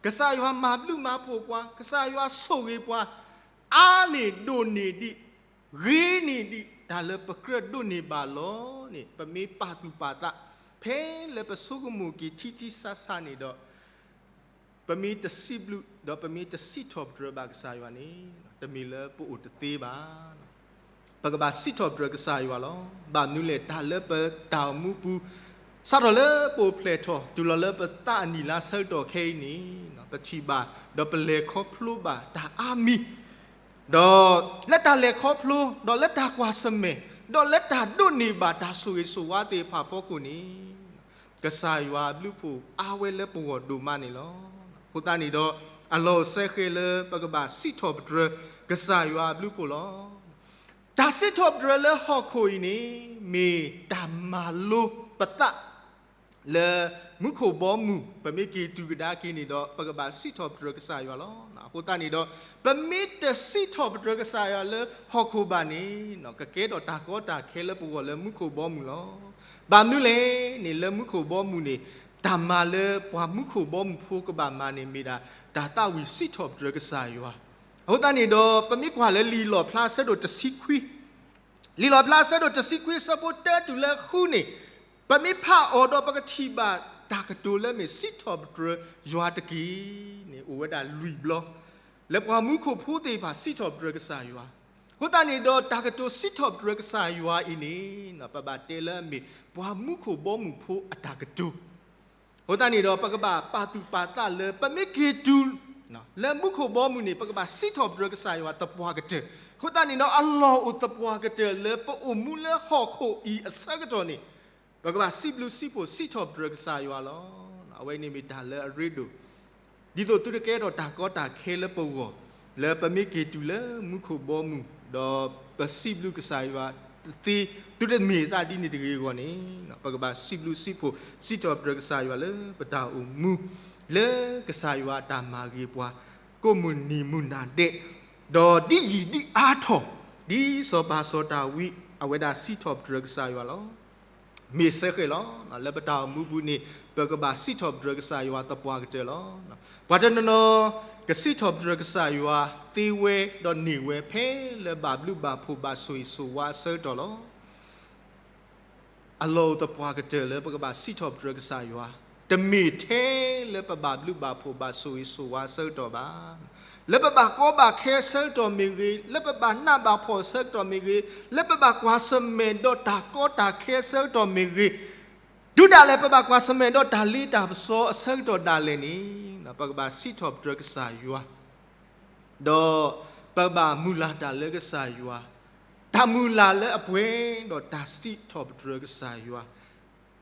ကစၢ်ယွၤမၤဘျုးမၤဖှိၣ်ပှၤ, ကစၢ်ယွၤဆိၣ်ဂ့ၤပှၤ, အါန့ၢ်ဒိၣ်န့ၢ်ဒံး, ဂ့ၤန့ၢ်ဒံး တၢ်လၢပကြၢးဒိးန့ၢ်ဘၣ်လီၤန့ၣ် ပမ့ၢ်ပာ်သူၣ်ပာ်သး ဖဲလၢပဆိကမိၣ်က့ၤထံထံဆးဆးန့ၣ်ဒီး ပမ့ၢ်တစံးဘျုး ဒီးပမ့ၢ်တစံးထီၣ်ပတြၢၤဘၣ်ကစၢ်ယွၤန့ၣ် တမ့ၢ်လၢပအိၣ်တသ့ဘၣ်. ပကဘၣ်စံးထီၣ်ပတြၢၤကစၢ်ယွၤလီၤ. ဘၣ်မနုၤလဲၣ် တၢ်လၢပတၢ်အိၣ်မူပူၤ စးထီၣ်လၢပအိၣ်ဖျဲၣ်ထီၣ် တုၤလီၤလၢပသးအနံၣ်လါဆၢကတီၢ်ခဲအံၤန့ၣ် ပထံၣ်ဘၣ် ဒီးပလဲၤခီဖျိဘၣ်တၢ်အါမံၤ ဒီးလၢတၢ်လဲၤခီဖျိ ဒီးလၢတၢ်ကွၢ်ဆၢၣ်မဲာ် ဒီးလၢတၢ်ဒိးန့ၢ်ဘၣ်တၢ်ဆိၣ်ဂ့ၤဆိၣ်ဝါသ့ၣ်တဖၣ်အဖီခိၣ်န့ၣ် ကစၢ်ယွၤအဘျုးအဖှိၣ်အါဝဲလၢပဂီၢ်ဒိၣ်မးန့ၣ်လီၤ. အဃိသတးန့ၣ်ဒီး အလီၢ်အိၣ်စဲဃဲလၢပကဘၣ်စံးထီၣ်ပတြၢၤကစၢ်ယွၤအဘျုးအဖှိၣ်လီၤ. တၢ်စံးထီၣ်ပတြၢၤလၢဟီၣ်ခိၣ်အံၤန့ၣ် မ့ၢ်တၢ်မၤလိပသး လၢမူခိၣ်ဘီမုၢ် ပမ့ၢ်က့ၤတုၤကဒါက့ၤန့ၣ်ဒီး ပကဘၣ်စံးထီၣ်ပတြၢၤကစၢ်ယွၤလီၤ. အဃိသတးန့ၣ်ဒီး ပမ့ၢ်တစံးထီၣ်ပတြၢၤကစၢ်ယွၤလၢဟီၣ်ခိၣ်ဘၣ်န့ၣ် ကကဲထီၣ်တၢ်ကီတၢ်ခဲလၢပဂီၢ်လၢမူခိၣ်ဘီမုၢ်လီၤ. ဘၣ်မနုၤလဲၣ်န့ၣ် လၢမူခိၣ်ဘီမုၢ်န့ၣ် တၢ်မၤလၢပှၤမူခိၣ်ဘီမုၢ်ဖိကဘၣ်မၤန့ၣ် မ့ၢ်ဒၣ်တၢ်သးဝံၣ်စံးထီၣ်ပတြၢၤကစၢ်ယွၤ အဃိသတးန့ၣ်ဒီး ပမ့ၢ်ကွၢ်လၢလံာ်လီၣ်ဖျါအဆၢဒိၣ်တဆံခွံ, လံာ်လီၣ်ဖျါအဆၢဒိၣ်တဆံခွံအဆၢဖိတၢတုၤလၢဃုန့ၣ်, ပမ့ၢ်ဖးအီၤဒီးပကထံၣ်ဘၣ်တၢ်ကတိၤလၢမ့ၢ်စံးထီၣ်ပတြၢၤယွၤတက့ၢ်န့ၣ် အိၣ်ဝဲဒၣ်လွံၢ်ဘျီ, လၢပှၤမူခိၣ်ဖိသ့ၣ်တဖၣ်စံးထီၣ်ပတြၢၤကစၢ်ယွၤ, အဃိသတးန့ၣ်ဒီးတၢ်ကတိၤစံးထီၣ်ပတြၢၤကစၢ်ယွၤအံၤန့ၣ် ပဘၣ်တဲလၢအမ့ၢ်ပှၤမူခိၣ်ဘီမုၢ်ဖိအတၢ်ကတိၤ အဃိသတးန့ၣ်ဒီး ပကဘၣ်ပာ်သူၣ်ပာ်သးလၢ ပမ့ၢ်က့ၤတုၤ လၢမူခိၣ်ဘီမုၢ်န့ၣ် ပကဘၣ်စံးထီၣ်ပတြၢၤကစၢ်ယွၤသပှၢ်ကတၢၢ်, အဃိသတးန့ၣ်ဒီး အလီၢ်အိၣ်သပှၢ်ကတၢၢ်လၢပအိၣ်မူလၢဟီၣ်ခိၣ်အံၤအဆၢကတီၢ်န့ၣ် ပကဘၣ်စံးဘျုးစံးဖှိၣ်စံးထီၣ်ပတြၢၤကစၢ်ယွၤလီၤ. အဝဲန့ၣ်မ့ၢ်တၢ်လၢအရ့ဒိၣ် ဒ်သိးသုတကဲထီၣ်တၢ်ကီတၢ်ခဲလၢပဂီၢ် လၢပမ့ၢ်က့ၤတုၤလၢမူခိၣ်ဘီမုၢ် ဒီးပစံးဘျုးကစၢ်ယွၤတသ့, သုတမ့ၢ်သးဒ်န့ၣ်တဂ့ၤအဂီၢ်န့ၣ် ပကဘၣ်စံးဘျုးစံးဖှိၣ်စံးထီၣ်ပတြၢၤကစၢ်ယွၤလၢပတၢ်အိၣ်မူ လၢကစၢ်ယွၤအတၢ်မၤဂ့ၤပှၤ ကိးမုၢ်နံၤမုၢ်နၤဒဲး, ဒီးဒ်ယံာ်ဒ်အါထီၣ် ဒ်စီၤပၤစီၤဒၤဝံး အဝဲဒၣ်စံးထီၣ်ပတြၢၤကစၢ်ယွၤလီၤ. မ့ၢ်စဲဃဲလီၤ. လၢပတၢ်အိၣ်မူပူၤန့ၣ် ပကဘၣ်စံးထီၣ်ပတြၢၤကစၢ်ယွၤသပှၢ်ကတၢၢ်လီၤ. ပှၤတနီၤနီၤ ကစံးထီၣ်ပတြၢၤကစၢ်ယွၤသ့ဝဲ ဒီးန့ၢ်ဝဲဖဲလၢဘၣ်ဘျုးဘၣ်ဖှိၣ်ဘၣ်ဆိၣ်ဂ့ၤဆိၣ်ဝါအဆၢကတီၢ်လီၤ. အလီၢ်အိၣ်သပှၢ်ကတၢၢ်လၢပကဘၣ်စံးထီၣ်ပတြၢၤကစၢ်ယွၤ, တမ့ၢ်ထဲလၢပဘၣ်ဘျုးဘၣ်ဖှိၣ်ဘၣ်ဆိၣ်ဂ့ၤဆိၣ်ဝါအဆၢကတီၢ်ဘၣ်. လၢပဘၣ်ကီဘၣ်ခဲအဆၢကတီၢ်မ့ၢ်ဂ့ၤ, လၢပဘၣ်နးဘၣ်ဖှီၣ်အဆၢကတီၢ်မ့ၢ်ဂ့ၤ, လၢပဘၣ်ကွၢ်ဆၢၣ်မဲာ်ဒီးတၢ်ကီတၢ်ခဲအဆၢကတီၢ်မ့ၢ်ဂ့ၤ, တုၤဒၣ်လဲာ် ပဘၣ်ကွၢ်ဆၢၣ်မဲာ်ဒီးတၢ်လ့တၢ်ပစီအဆၢကတီၢ်ဒၣ်လဲာ်န့ၣ် ပကဘၣ်စံးထီၣ်ပတြၢၤကစၢ်ယွၤ, ဒီးပကဘၣ်မုၢ်လၢ်တၢ်လၢကစၢ်ယွၤ, တၢ်မုၢ်လၢ်လၢအပှဲၤဒီးတၢ်စံးထီၣ်ပတြၢၤကစၢ်ယွၤ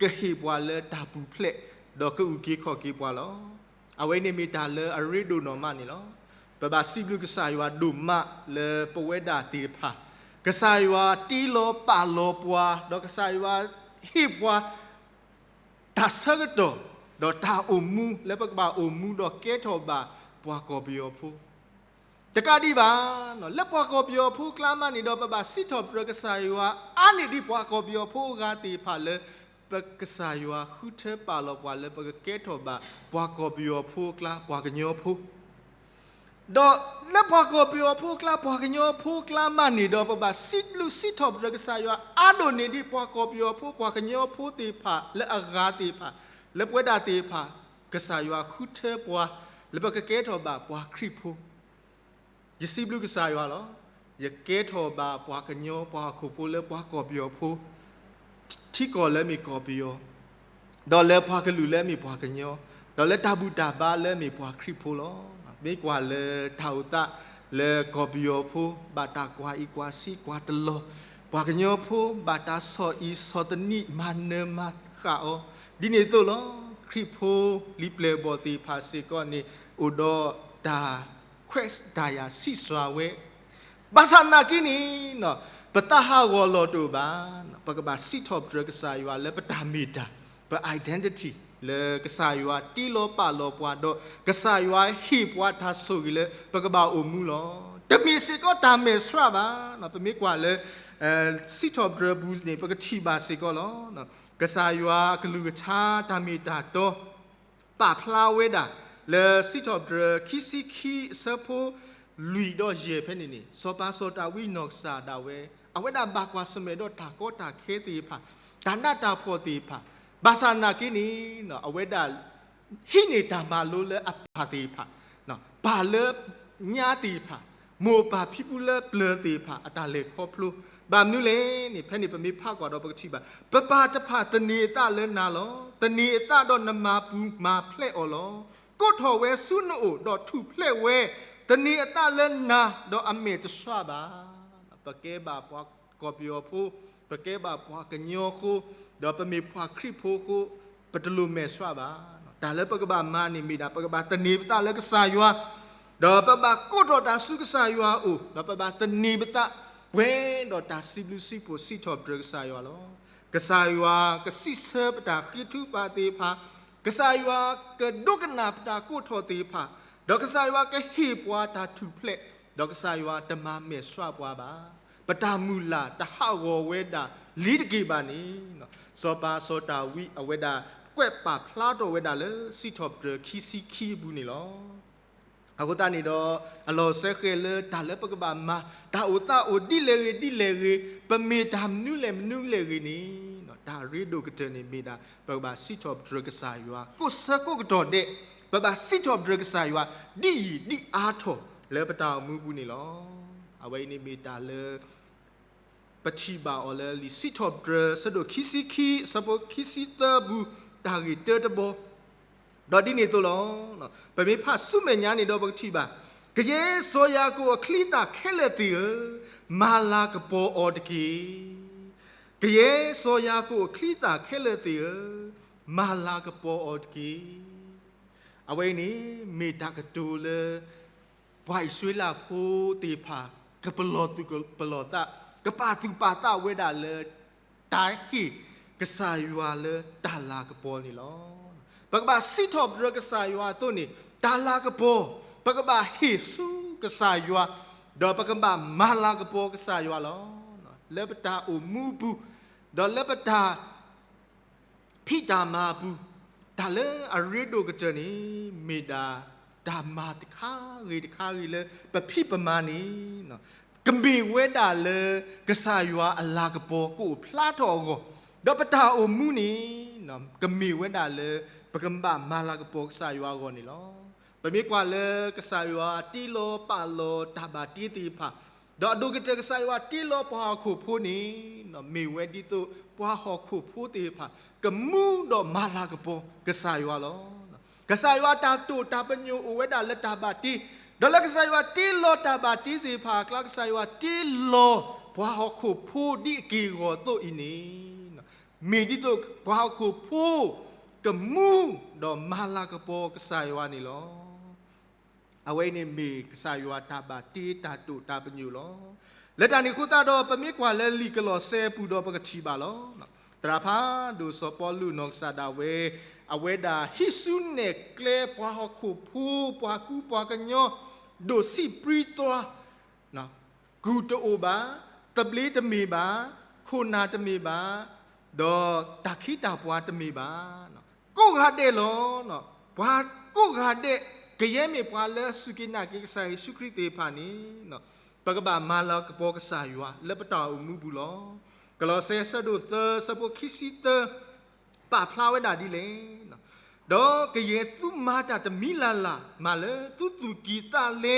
ကဟ့ၣ်ပှၤလၢတၢ်ပူၤဖျဲး ဒီးကအုၣ်က့ၤခီၣ်က့ၤပှၤလီၤ. အဝဲန့ၣ်မ့ၢ်တၢ်လၢအရ့ဒိၣ်နီၢ်မးန့ၣ်လီၤ. ပဘၣ်စံးဘျုးကစၢ်ယွၤဒိၣ်မးလၢပဝဲဒၣ်သ့ၣ်တဖၣ်, ကစၢ်ယွၤတ့လီၤပာ်လီၤပှၤ, ဒီးကစၢ်ယွၤဟ့ၣ်ပှၤ တၢ်ဆၢကတီၢ်, ဒီးတၢ်အိၣ်မူလၢပကဘၣ်အိၣ်မူဒီးကဲထီၣ်ဘၣ်ပှၤကီၢ်ပယီၤဖိ တကးဒံးဘၣ်, လၢပှၤကီၢ်ပယီၤဖိအကျါမးန့ၣ်ဒီး ပဘၣ်စံးထီၣ်ပတြၢၤကစၢ်ယွၤ အါန့ၢ်ဒံးပှၤကီၢ်ပယီၤဖိအဂၤသ့ၣ်တဖၣ်လၢ ပကစၢ်ယွၤဃုထၢပာ်လီၤပှၤလၢပကကဲထီၣ်ဘၣ် ပှၤကီၢ်ပယီၤဖိအကျါ ပှၤကညီဖိ ဒီးလၢပှၤကီၢ်ပယီၤဖိအကျါ ပှၤကညီဖိအကျါမးန့ၣ်ဒီး ပဘၣ်စံးဘျုးစံးထီၣ်ပတြၢၤကစၢ်ယွၤ အါဒိၣ်န့ၢ်ဒံးပှၤကီၢ်ပယီၤဖိ ပှၤကညီဖိသ့ၣ်တဖၣ် လၢအဂၤသ့ၣ်တဖၣ်, လၢပဝဲဒၣ်သ့ၣ်တဖၣ်, ကစၢ်ယွၤဃုထၢပှၤ လၢပကကဲထီၣ်ဘၣ်ပှၤခရံာ်ဖိ ယစံးဘျုးကစၢ်ယွၤလီၤ. ယကဲထီၣ်ဘၣ်ပှၤကညီပှၤဟီၣ်ခိၣ်ဖိလၢပှၤကီၢ်ပယီၤဖိ ထံကီၢ်လၢမ့ၢ်ကီၢ်ပယီၤ, ဒီးလၢပှၤကလုာ်လၢမ့ၢ်ပှၤကညီ, ဒီးလၢတၢ်ဘူၣ်တၢ်ဘါလၢမ့ၢ်ပှၤခရံာ်ဖိလီၤ. မ့ၢ်ကွၢ်လၢတၢ်အိၣ်သးလၢကီၢ်ပယီၤဖိ ဘၣ်တၢ်ကွၢ်အံၤကွၢ်ဆံးကွၢ်တလီၤ, ပှၤကညီဖိဘၣ်တၢ်ဆီၣ်အံၤဆီၣ်သနံးမၤနၢၤမၤဃၣ်အီၤ, ဒ်န့ၣ်အသိးလီၤ. ခရံာ်ဖိလံၤပျဲၢ်ဘီၣ်သ့ၣ်တဖၣ်စ့ၢ်ကီးန့ၣ် အိၣ်ဒီးတၢ်ခွဲးတၢ်ယာ်ဆံးစှၤဝဲ ဘၣ်ဆၣ်သနာ်က့န့ၣ် ပသးဟးဂီၤလီၤတအိၣ်ဘၣ်. ပကဘၣ်စံးထီၣ်ပတြၢၤကစၢ်ယွၤလၢပတၢ်မ့ၢ်တၢ်, ပ identity လၢကစၢ်ယွၤတ့လီၤပာ်လီၤပှၤဒီး ကစၢ်ယွၤဟ့ၣ်ပှၤတၢ်ဆိၣ်ဂ့ၤလၢပကဘၣ်အိၣ်မူလီၤ. တမ့ၢ်စ့ၢ်ကီးတၢ်မဲာ်ဆှးဘၣ်. ပမ့ၢ်ကွၢ်လၢ စံးထီၣ်ပတြၢၤပူၤန့ၣ် ပကထံၣ်ဘၣ်စ့ၢ်ကီးလီၤ. ကစၢ်ယွၤအကလုၢ်ကထါတၢ်မ့ၢ်တၢ်တီ ပာ်ဖျါဝဲဒၣ် လၢစံးထီၣ်ပတြၢၤခံဆံခံအဆၢဖိ လွံၢ်ဒီးယဲၢ်ဖဲန့ၣ်န့ၣ် စီၤပၤစီၤဒၤဝံးနီၢ်ကစၢ်ဒၣ်ဝဲ အဝဲဒၣ်ဘၣ်ကွၢ်ဆၢၣ်မဲာ်ဒီးတၢ်ကီတၢ်ခဲသ့ၣ်တဖၣ်, တၢ်နးတၢ်ဖှီၣ်သ့ၣ်တဖၣ်, ဘၣ်ဆၣ်နာ်က့န့ၣ် အဝဲဒၣ် ဟံးန့ၢ်တၢ်မၤလိလၢအပၢ်သ့ၣ်တဖၣ်, ပၢ်လၢညါသ့ၣ်တဖၣ်, မိၢ်ပၢ်ဖံဖုလၢပျၢၤသ့ၣ်တဖၣ် အတၢ်လဲၤခီဖျိ, ဘၣ်မနုၤလဲၣ်န့ၣ် ဖဲန့ၣ်ပမ့ၢ်ဖးကွၢ်ဒီးပကထံၣ်ဘၣ်, ပပၢ်တဖၣ်သန့ၤအသးလၢနၤလီၤ. သန့ၤအသးဒီးနမၤပူၤမၤဖျဲးအီၤလီၤ. ကိးထီၣ်ဝဲဆူနအိၣ်ဒီးထူၣ်ဖျဲးဝဲ, သန့ၤအသးလၢနၤဒီးအမဲာ်တဆှးဘၣ်. ပကဲဘၣ်ပှၤကီၢ်ပယီၤဖိ, ပကဲဘၣ်ပှၤကညီအဃိ, ဒီးပမ့ၢ်ပှၤခရံာ်ဖိအဃိ, ပတလိၣ်မဲာ်ဆှးဘၣ်. တၢ်လၢပကဘၣ်မၤန့ၣ်မ့ၢ်ဒၣ် ပကဘၣ်သန့ၤပသးလၢကစၢ်ယွၤ, ဒီးပဘၣ်ကိးထီၣ်တၢ်ဆူကစၢ်ယွၤအအိၣ်, ဒီးပဘၣ်သန့ၤပသး ပှဲၤဒီးတၢ်စံးဘျုးစံးဖှိၣ်စံးထီၣ်ပတြၢၤကစၢ်ယွၤလီၤ. ကစၢ်ယွၤကစံးဆၢပတၢ်ဃ့ထုကဖၣ်သ့ၣ်တဖၣ်, ကစၢ်ယွၤကဒိကနၣ်ပတၢ်ကိးထီၣ်သ့ၣ်တဖၣ်, ဒီးကစၢ်ယွၤကဟ့ၣ်ပှၤတၢ်ထူၣ်ဖျဲး, ဒီးကစၢ်ယွၤတမၤမဲာ်ဆှးပှၤဘၣ်. ပတၢ်မုၢ်လၢ်တဟးဂီၤဝဲဒၣ်လံတက့ၢ်ဘၣ်န့ၣ်, စီၤပၤစီၤဒၤဝံးအဝဲဒၣ် ကွဲးပာ်ဖျါထီၣ်ဝဲဒၣ်လၢစံးထီၣ်ပတြၢၤခံဆံခံအပူၤန့ၣ်လီၤ. အဃိသတးန့ၣ်ဒီး အလီၤစဲဃဲၤလၢတၢ်လၢပကဘၣ်မၤ တၢ်အိၣ်သးအိၣ်ဒ်လဲၣ်ဂ့ၤဒ်လဲၣ်ဂ့ၤ, ပမ့ၢ်တၢ်မနုၤလဲၣ်မနုၤလဲၣ်ဂ့ၤန့ၣ်, တၢ်ရ့ဒိၣ်ကတၢၢ်န့ၣ်မ့ၢ်ဒၣ် ပကဘၣ်စံးထီၣ်ပတြၢၤကစၢ်ယွၤ ကိးဆၢကိးကတီၢ်ဒဲး, ပဘၣ်စံးထီၣ်ပတြၢၤကစၢ်ယွၤ ဒ်ယံာ်ဒ်အါထီၣ်လၢပတၢ်အိၣ်မူပူၤန့ၣ်လီၤ. အဝဲအံၤန့ၣ်မ့ၢ်တၢ်လၢ ပထံၣ်ဘၣ်အီၤလၢလံာ်စံးထီၣ်ပတြၢၤ အဆၢဒိၣ်ခံဆံခံ အဆၢဖိခံဆံသၢပူၤ တၢ်ဂ့ၢ်တၢတဘီ, ဒီးဒ်န့ၣ်အသိးလီၤ. ပမ့ၢ်ဖးဆူမဲာ်ညါန့ၣ်ဒီးပကထံၣ်ဘၣ်, ကယဲၢ်စီၤယၤကိာ်အချံအသၣ်ခဲလၢာ်သ့ၣ်ဧၢ, မၤလၤကပီၤအီၤတက့ၢ်. ကယဲၢ်စီၤယၤကိာ်အချံအသၣ်ခဲလၢာ်သ့ၣ်ဧၢ, မၤလၤကပီၤအီၤတက့ၢ်. အဝဲအံၤန့ၣ် မ့ၢ်တၢ်ကတိၤလၢ ပှၤအံၣ်စရ့လးဖိသ့ၣ်တဖၣ် ကပလီၢ်သူၣ်ပလီၢ်သး, ကပာ်သူၣ်ပာ်သးဝဲဒၣ်လၢ တၢ်ဟ့ၣ်ကစၢ်ယွၤလၢတၢ်လၤကပီၤန့ၣ်လီၤ. ပကဘၣ်စံးထီၣ်ပတြၢၤကစၢ်ယွၤအသိးန့ၣ် တၢ်လၤကပီၤ, ပကဘၣ်ဟ့ၣ်ဆူကစၢ်ယွၤ, ဒီးပကဘၣ်မၤလၤကပီၤကစၢ်ယွၤလီၤ. လၢပတၢ်အိၣ်မူအပူၤ, ဒီးလၢပတၢ် ဖံးတၢ်မၤအပူၤ, တၢ်လၢအရ့ဒိၣ်ကတၢၢ်န့ၣ် မ့ၢ်ဒၣ်တၢ်မၤတခါဂ့ၤတခါဂ့ၤလၢပဖံးပမၤန့ၣ်, ကမ့ၢ်ဝဲဒၣ်လၢ ကစၢ်ယွၤအလၤကပီၤကအိၣ်ဖျါထီၣ်အဂီၢ်, ဒီးပတၢ်အိၣ်မူန့ၣ် ကမ့ၢ်ဝဲဒၣ်လၢ ပကဘၣ်မၤလၤကပီၤကစၢ်ယွၤအဂီၢ်န့ၣ်လီၤ. ပမ့ၢ်ကွၢ်လၢကစၢ်ယွၤတ့လီၤပာ်လီၤတၢ်ဘၣ်တ့သ့ၣ်တဖၣ်, ဒီးအဒိၣ်ကတၢၢ်ကစၢ်ယွၤတ့လီၤပှၤဟီၣ်ခိၣ်ဖိန့ၣ်, မ့ၢ်ဝဲဒ်သိးပှၤဟီၣ်ခိၣ်ဖိသ့ၣ်တဖၣ် ကမူဒီးမၤလၤကပီၤကစၢ်ယွၤလီၤ. ကစၢ်ယွၤတၢ်တိာ်တၢ်ပညိၣ်အိၣ်ဝဲဒၣ်လၢတၢ်ဘၣ်တ့, ဒီးလၢကစၢ်ယွၤတ့လီၤတၢ်ဘၣ်တ့သ့ၣ်တဖၣ်အကျါ ကစၢ်ယွၤတ့လီၤပှၤဟီၣ်ခိၣ်ဖိဒ်အက့ၢ်အဂီၤအသိးအံၤန့ၣ်, မ့ၢ်ဒ်သိးပှၤဟီၣ်ခိၣ်ဖိ ကမူဒီးမၤလၤကပီၤကစၢ်ယွၤန့ၣ်လီၤ. အဝဲအံၤန့ၣ်မ့ၢ်ကစၢ်ယွၤတၢ်ဘၣ်တ့တၢ်တိာ်တၢ်ပညိၣ်လီၤ. လၢတၢ်န့ၣ်အဃိသတးဒီး ပမ့ၢ်ကွၢ်လၢလံာ်ကလီးစဲအပူၤဒီးပကထံၣ်ဘၣ်လီၤ. သရၣ်ဖးဒိၣ်စီၤပီလူးနီၢ်ကစၢ်ဒၣ်ဝဲ အဝဲဒၣ်ဟံးစုနဲၣ်ကျဲပှၤဟီၣ်ခိၣ်ဖိ ပှၤကူပှၤကညီ ဒိၣ်ဆံးပြံသွါ ကူၣ်တအိၣ်ဘၣ်, သဘျ့တမ့ၢ်ဘၣ်, ခိၣ်နၢ်တမ့ၢ်ဘၣ်, ဒီးတၢ်ခ့တၢ်ပှၤတမ့ၢ်ဘၣ်, ကိးဂၤဒဲးလီၤ. ပှၤကိးဂၤဒဲး ကယဲၢ်မ့ၢ်ပှၤလၢစူၢ်က့ၤနာ်က့ၤကစၢ်ယ့ၣ်ၡူးခရံာ်သ့ၣ်တဖၣ်န့ၣ် ပကဘၣ်မၤလၤကပီၤကစၢ်ယွၤလၢပတၢ်အိၣ်မူပူၤလီၤ. ကလီးစဲအဆၢဒိၣ်သၢ အဆၢဖိခံဆံသၢ ပာ်ဖျါဝဲဒၣ်ဒ်လဲၣ်. ဒီးကယဲၢ်သုမၤတၢ်တမံၤလၢ်လၢ် မၤလၢသုသူၣ်ကံၢ်သးလဲ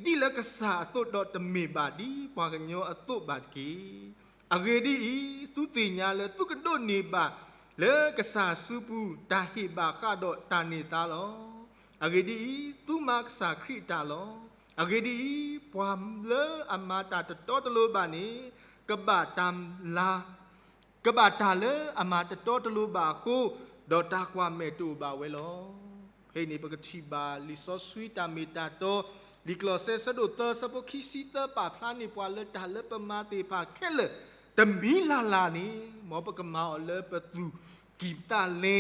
ဒ်လၢကစၢ်အသိးဒီး တမ့ၢ်ဘၣ်ဒ်ပှၤကညီအသိးဘၣ်တက့ၢ်. အဂ့ၢ်ဒ်အံၤ, သုသ့ၣ်ညါလၢသုကဒိးန့ၢ်ဘၣ်လၢကစၢ်စုပူၤ တၢ်ဟ့ၣ်ဘၣ်ဃးဒီးတၢ်န့ၢ်သါလီၤ. အဂ့ၢ်ဒ်အံၤ, သုမၤကစၢ်ခရံာ်အတၢ်လီၤ. အဂ့ၢ်ဒ်အံၤ, ပှၤလၢအမၤတၢ်တတီတလိၤဘၣ်န့ၣ် ကဘၣ်တၢ်လၢ ကဘၣ်တၢ်လၢအမၤတတီတလိၤဘၣ်အဃိ, ဒီးတၢ်ကွၢ်မဲာ်တအိၣ်ဘၣ်ဝဲလီၤ. ဖဲအံၤန့ၣ် ပကထံၣ်ဘၣ်လံာ်စီဆှံတၢ်မ့ၢ်တၢ်တီ, လံာ်ကလီးစဲအဆၢဒိၣ်သၢ အဆၢဖိခံဆံသၢ ပာ်ဖျါန့ၢ်ပှၤလၢတၢ်လၢပမၤသ့ၣ်တဖၣ်ခဲလၢာ် တမံၤလၢ်လၢ်န့ၣ် မ်ပကမၤအီၤလၢပသူၣ်ကံၢ်သးလဲ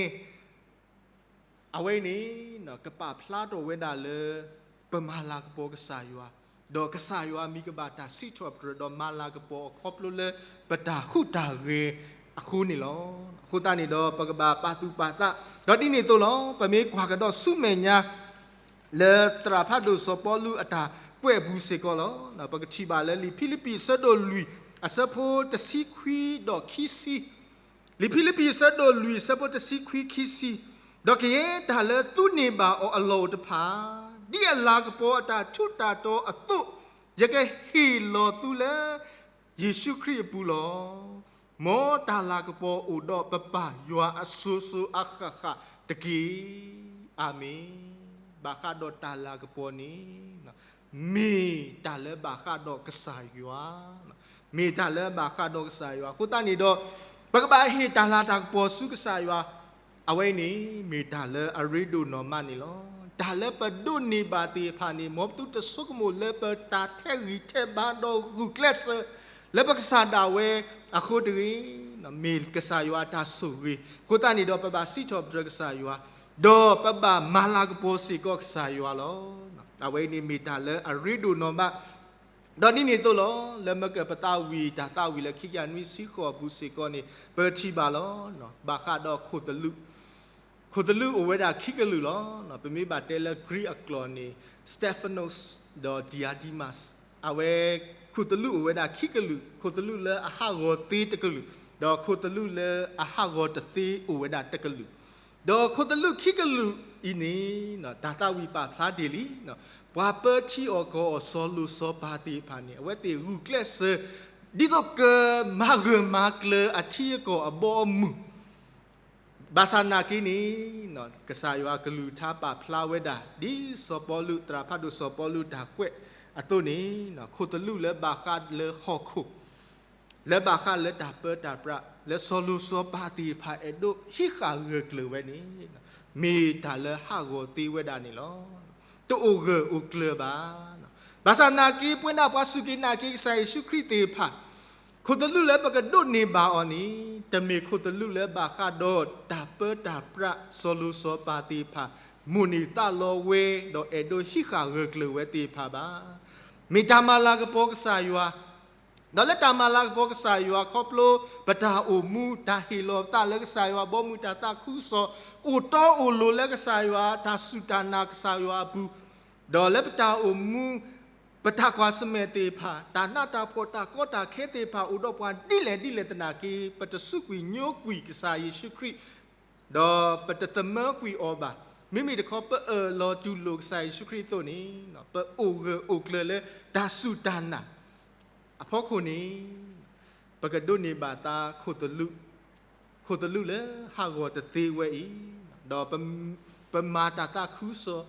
အဝဲအံၤန့ၣ် ကပာ်ဖျါထီၣ်ဝဲဒၣ်လၢ ပမၤလၤကပီၤကစၢ်ယွၤ, ဒီးကစၢ်ယွၤမံၤကဘၣ်တၢ်စံးထီၣ်ပတြၢၤ ဒီးမၤလၤကပီၤအခီဖျိလၢပတၢ်ဟူးတၢ်ဂဲၤအဃိန့ၣ်လီၤ. အဃိသတးန့ၣ်ဒီး ပကဘၣ်ပာ်သူၣ်ပာ်သး, ဒီးဒ်န့ၣ်အသိးလီၤ. ပမ့ၢ်ကွၢ်ကဒီးဆူမဲာ်ညါ လၢသရၣ်ဖးဒိၣ်စီၤပီလူးအတၢ်ကွဲးအပူၤစ့ၢ်ကီးလီၤ. ပကထံၣ်ဘၣ်လၢလံာ်ဖံလံးပံးအဆၢဒိၣ်လွံၢ် အဆၢဖိတဆံခွံဒီးခံဆံ, လံာ်ဖံလံးပံးအဆၢဒိၣ်လွံၢ် အဆၢဖိတဆံခွံခံဆံ, ဒီးကယဲၢ်တၢ်လၢသုန့ၢ်ဘၣ်အီၤအလီၢ်အိၣ်တဖၣ်, ဒ်အလၤကပီၤအတၢ်ထူးတၢ်တီၤအသိး, ယကဟ့ၣ်လီၤသုလၢ ယ့ၣ်ၡူးခရံာ်အပူၤလီၤ. မ်တၢ်လၤကပီၤအိၣ်ဒီးပပၢ်ယွၤအစိၤစိၤအဃၣ်ဃၣ်တက့ၢ်. အၤမ့ၣ်. ဘၣ်ဃးဒီးတၢ်လၤကပီၤန့ၣ် မ့ၢ်တၢ်လၢဘၣ်ဃးဒီးကစၢ်ယွၤ, မ့ၢ်တၢ်လၢဘၣ်ဃးဒီးကစၢ်ယွၤ. အဃိသတးန့ၣ်ဒီး ပကဘၣ်ဟ့ၣ်တၢ်လၤတၢ်ကပီၤဆူကစၢ်ယွၤ, အဝဲအံၤန့ၣ် မ့ၢ်တၢ်လၢအရ့ဒိၣ်နီၢ်မးန့ၣ်လီၤ. တၢ်လၢပဒိးန့ၢ်ဘၣ်သ့ၣ်တဖၣ်န့ၣ် မ်ပသုတဆိကမိၣ်လၢပတၢ်ထဲးဂံၢ်ထဲးဘါဒီးဂုာ်ကျဲးစၢး လၢပကစၢ်ဒၣ်ဝဲအဃိတဂ့ၤ, မ့ၢ်ကစၢ်ယွၤအတၢ်ဆိၣ်ဂ့ၤ. အဃိသတးန့ၣ်ဒီး ပဘၣ်စံးထီၣ်ပတြၢၤကစၢ်ယွၤ, ဒီးပဘၣ်မၤလၤကပီၤစ့ၢ်ကီးကစၢ်ယွၤလီၤ. အဝဲအံၤန့ၣ်မ့ၢ်တၢ်လၢအရ့ဒိၣ်နီၢ်မး ဒီးဒ်န့ၣ်အသိးလီၤ. လၢမကၢၢ်ပသးဝံၣ်တၢ်သးဝံၣ်လၢခံကယၤနွံဆံဃိးအပူၤစ့ၢ်ကီးန့ၣ် ပကထံၣ်ဘၣ်လီၤ. ဘၣ်ဃးဒီးခိၣ်သလုး, ခိၣ်သလုးအိၣ်ဝဲဒၣ်ခံကလုာ်လီၤ. ပမ့ၢ်ဘၣ်တဲလၢ Greek အကျိာ်န့ၣ် Stephanos ဒီး Diademas, အဝဲ ခိၣ်သလုးအိၣ်ဝဲဒၣ်ခံကလုာ်, ခိၣ်သလုးလၢအဟးဂီၤသ့တကလုာ်, ဒီးခိၣ်သလုးလၢအဟးဂီၤတသ့အိၣ်ဝဲဒၣ်တကလုာ်. ဒီးခိၣ်သလုးခံကလုာ်အံၤန့ၣ် တၢ်သးဝံၣ်ပာ်ဖျါတ့ၢ်လံ, ပှၤပၢထံအီၣ်ကီၢ်အီၣ်စီၤလိၤစီၤပၤသ့ၣ်တဖၣ်န့ၣ် အဝဲသ့ၣ်ဂုာ်ကျဲးစၢး ဒ်သိးကမၤဂၢၢ်မၤကျၢၤအထံအကီၢ်အဘီအမုၢ် ဘၣ်ဆၣ်နာ်က့န့ၣ် ကစၢ်ယွၤအကလုၢ်ကထါပာ်ဖျါဝဲဒၣ် ဒ်စီၤပီလူး သရၣ်ဖးဒိၣ်စီၤပီလူးတၢ်ကွဲးအသိးန့ၣ် ခိၣ်သလုးလၢဘၣ်ဃးလၢဟီၣ်ခိၣ် လၢဘၣ်ဃးလၢတၢ်ပၢတၢ်ပြး လၢစီၤလိၤစီၤပၤသ့ၣ်တဖၣ်အဲၣ်ဒိးဟံးဃာ်ဂၢၢ်ကျၢၤဝဲန့ၣ် မ့ၢ်တၢ်လၢဟးဂီၤသ့ဝဲဒၣ်န့ၣ်လီၤ. တအိၣ်ဂၢၢ်အိၣ်ကျၢၤဘၣ်. ဘၣ်ဆၣ်နာ်က့ ပဝဲဒၣ်ပှၤစူၢ်က့ၤနာ်က့ၤကစၢ်ယ့ၣ်ၡူးခရံာ်သ့ၣ်တဖၣ် ခိၣ်သလုးလၢပကဒိးန့ၢ်ဘၣ်အီၤန့ၣ် တမ့ၢ်ခိၣ်သလုးလၢဘၣ်ဃးဒီးတၢ်ပၢတၢ်ပြး စီၤလိၤစီၤပၤသ့ၣ်တဖၣ် မိၣ်န့ၢ်သးလီဝဲ ဒီးအဲၣ်ဒိးဟံးဃာ်ဂၢၢ်ကျၢၤဝဲသ့ၣ်တဖၣ်ဘၣ်. မ့ၢ်တၢ်မၤလၤကပီၤကစၢ်ယွၤ ဒီးလၢတၢ်မၤလၤကပီၤကစၢ်ယွၤခီဖျိ ပတၢ်အိၣ်မူ တၢ်ဟ့ၣ်လီၤပသးလၢကစၢ်ယွၤ ဘီမုၢ်တၢ်သးခုကစီၣ် အိၣ်တီအိၣ်လိၤလၢကစၢ်ယွၤ တၢ်စူၢ်တၢ်နာ်ကစၢ်ယွၤအပူၤ, ဒီးလၢပတၢ်အိၣ်မူ ပတၢ်ကွၢ်ဆၢၣ်မဲာ်သ့ၣ်တဖၣ် တၢ်နးတၢ်ဖှီၣ်တၢ်ကီတၢ်ခဲသ့ၣ်တဖၣ် အိၣ်ဒီးပှၤဒ်လဲၣ်ဒ်လဲၣ်သနာ်က့ ပတစူးကွံာ်ညိကွံာ်ကစၢ်ယ့ၣ်ၡူးခရံာ် ဒီးပတသမၢကွံာ်အီၤဘၣ်. မ့မ့ၢ်တခီ ပအၢၣ်လီၤတူၢ်လိာ်ကစၢ်ယ့ၣ်ၡူးခရံာ်အသိးန့ၣ် ပအိၣ်ဂၢၢ်အိၣ်ကျၢၤလၢတၢ်စူၢ်တၢ်နာ်အဖီခိၣ်န့ၣ် ပကဒိးန့ၢ်ဘၣ်သး ခိၣ်သလုးလၢဟးဂီၤတသ့ဝဲအံၤ, ဒီးပမၤတၢ်သးခုကစီၣ်,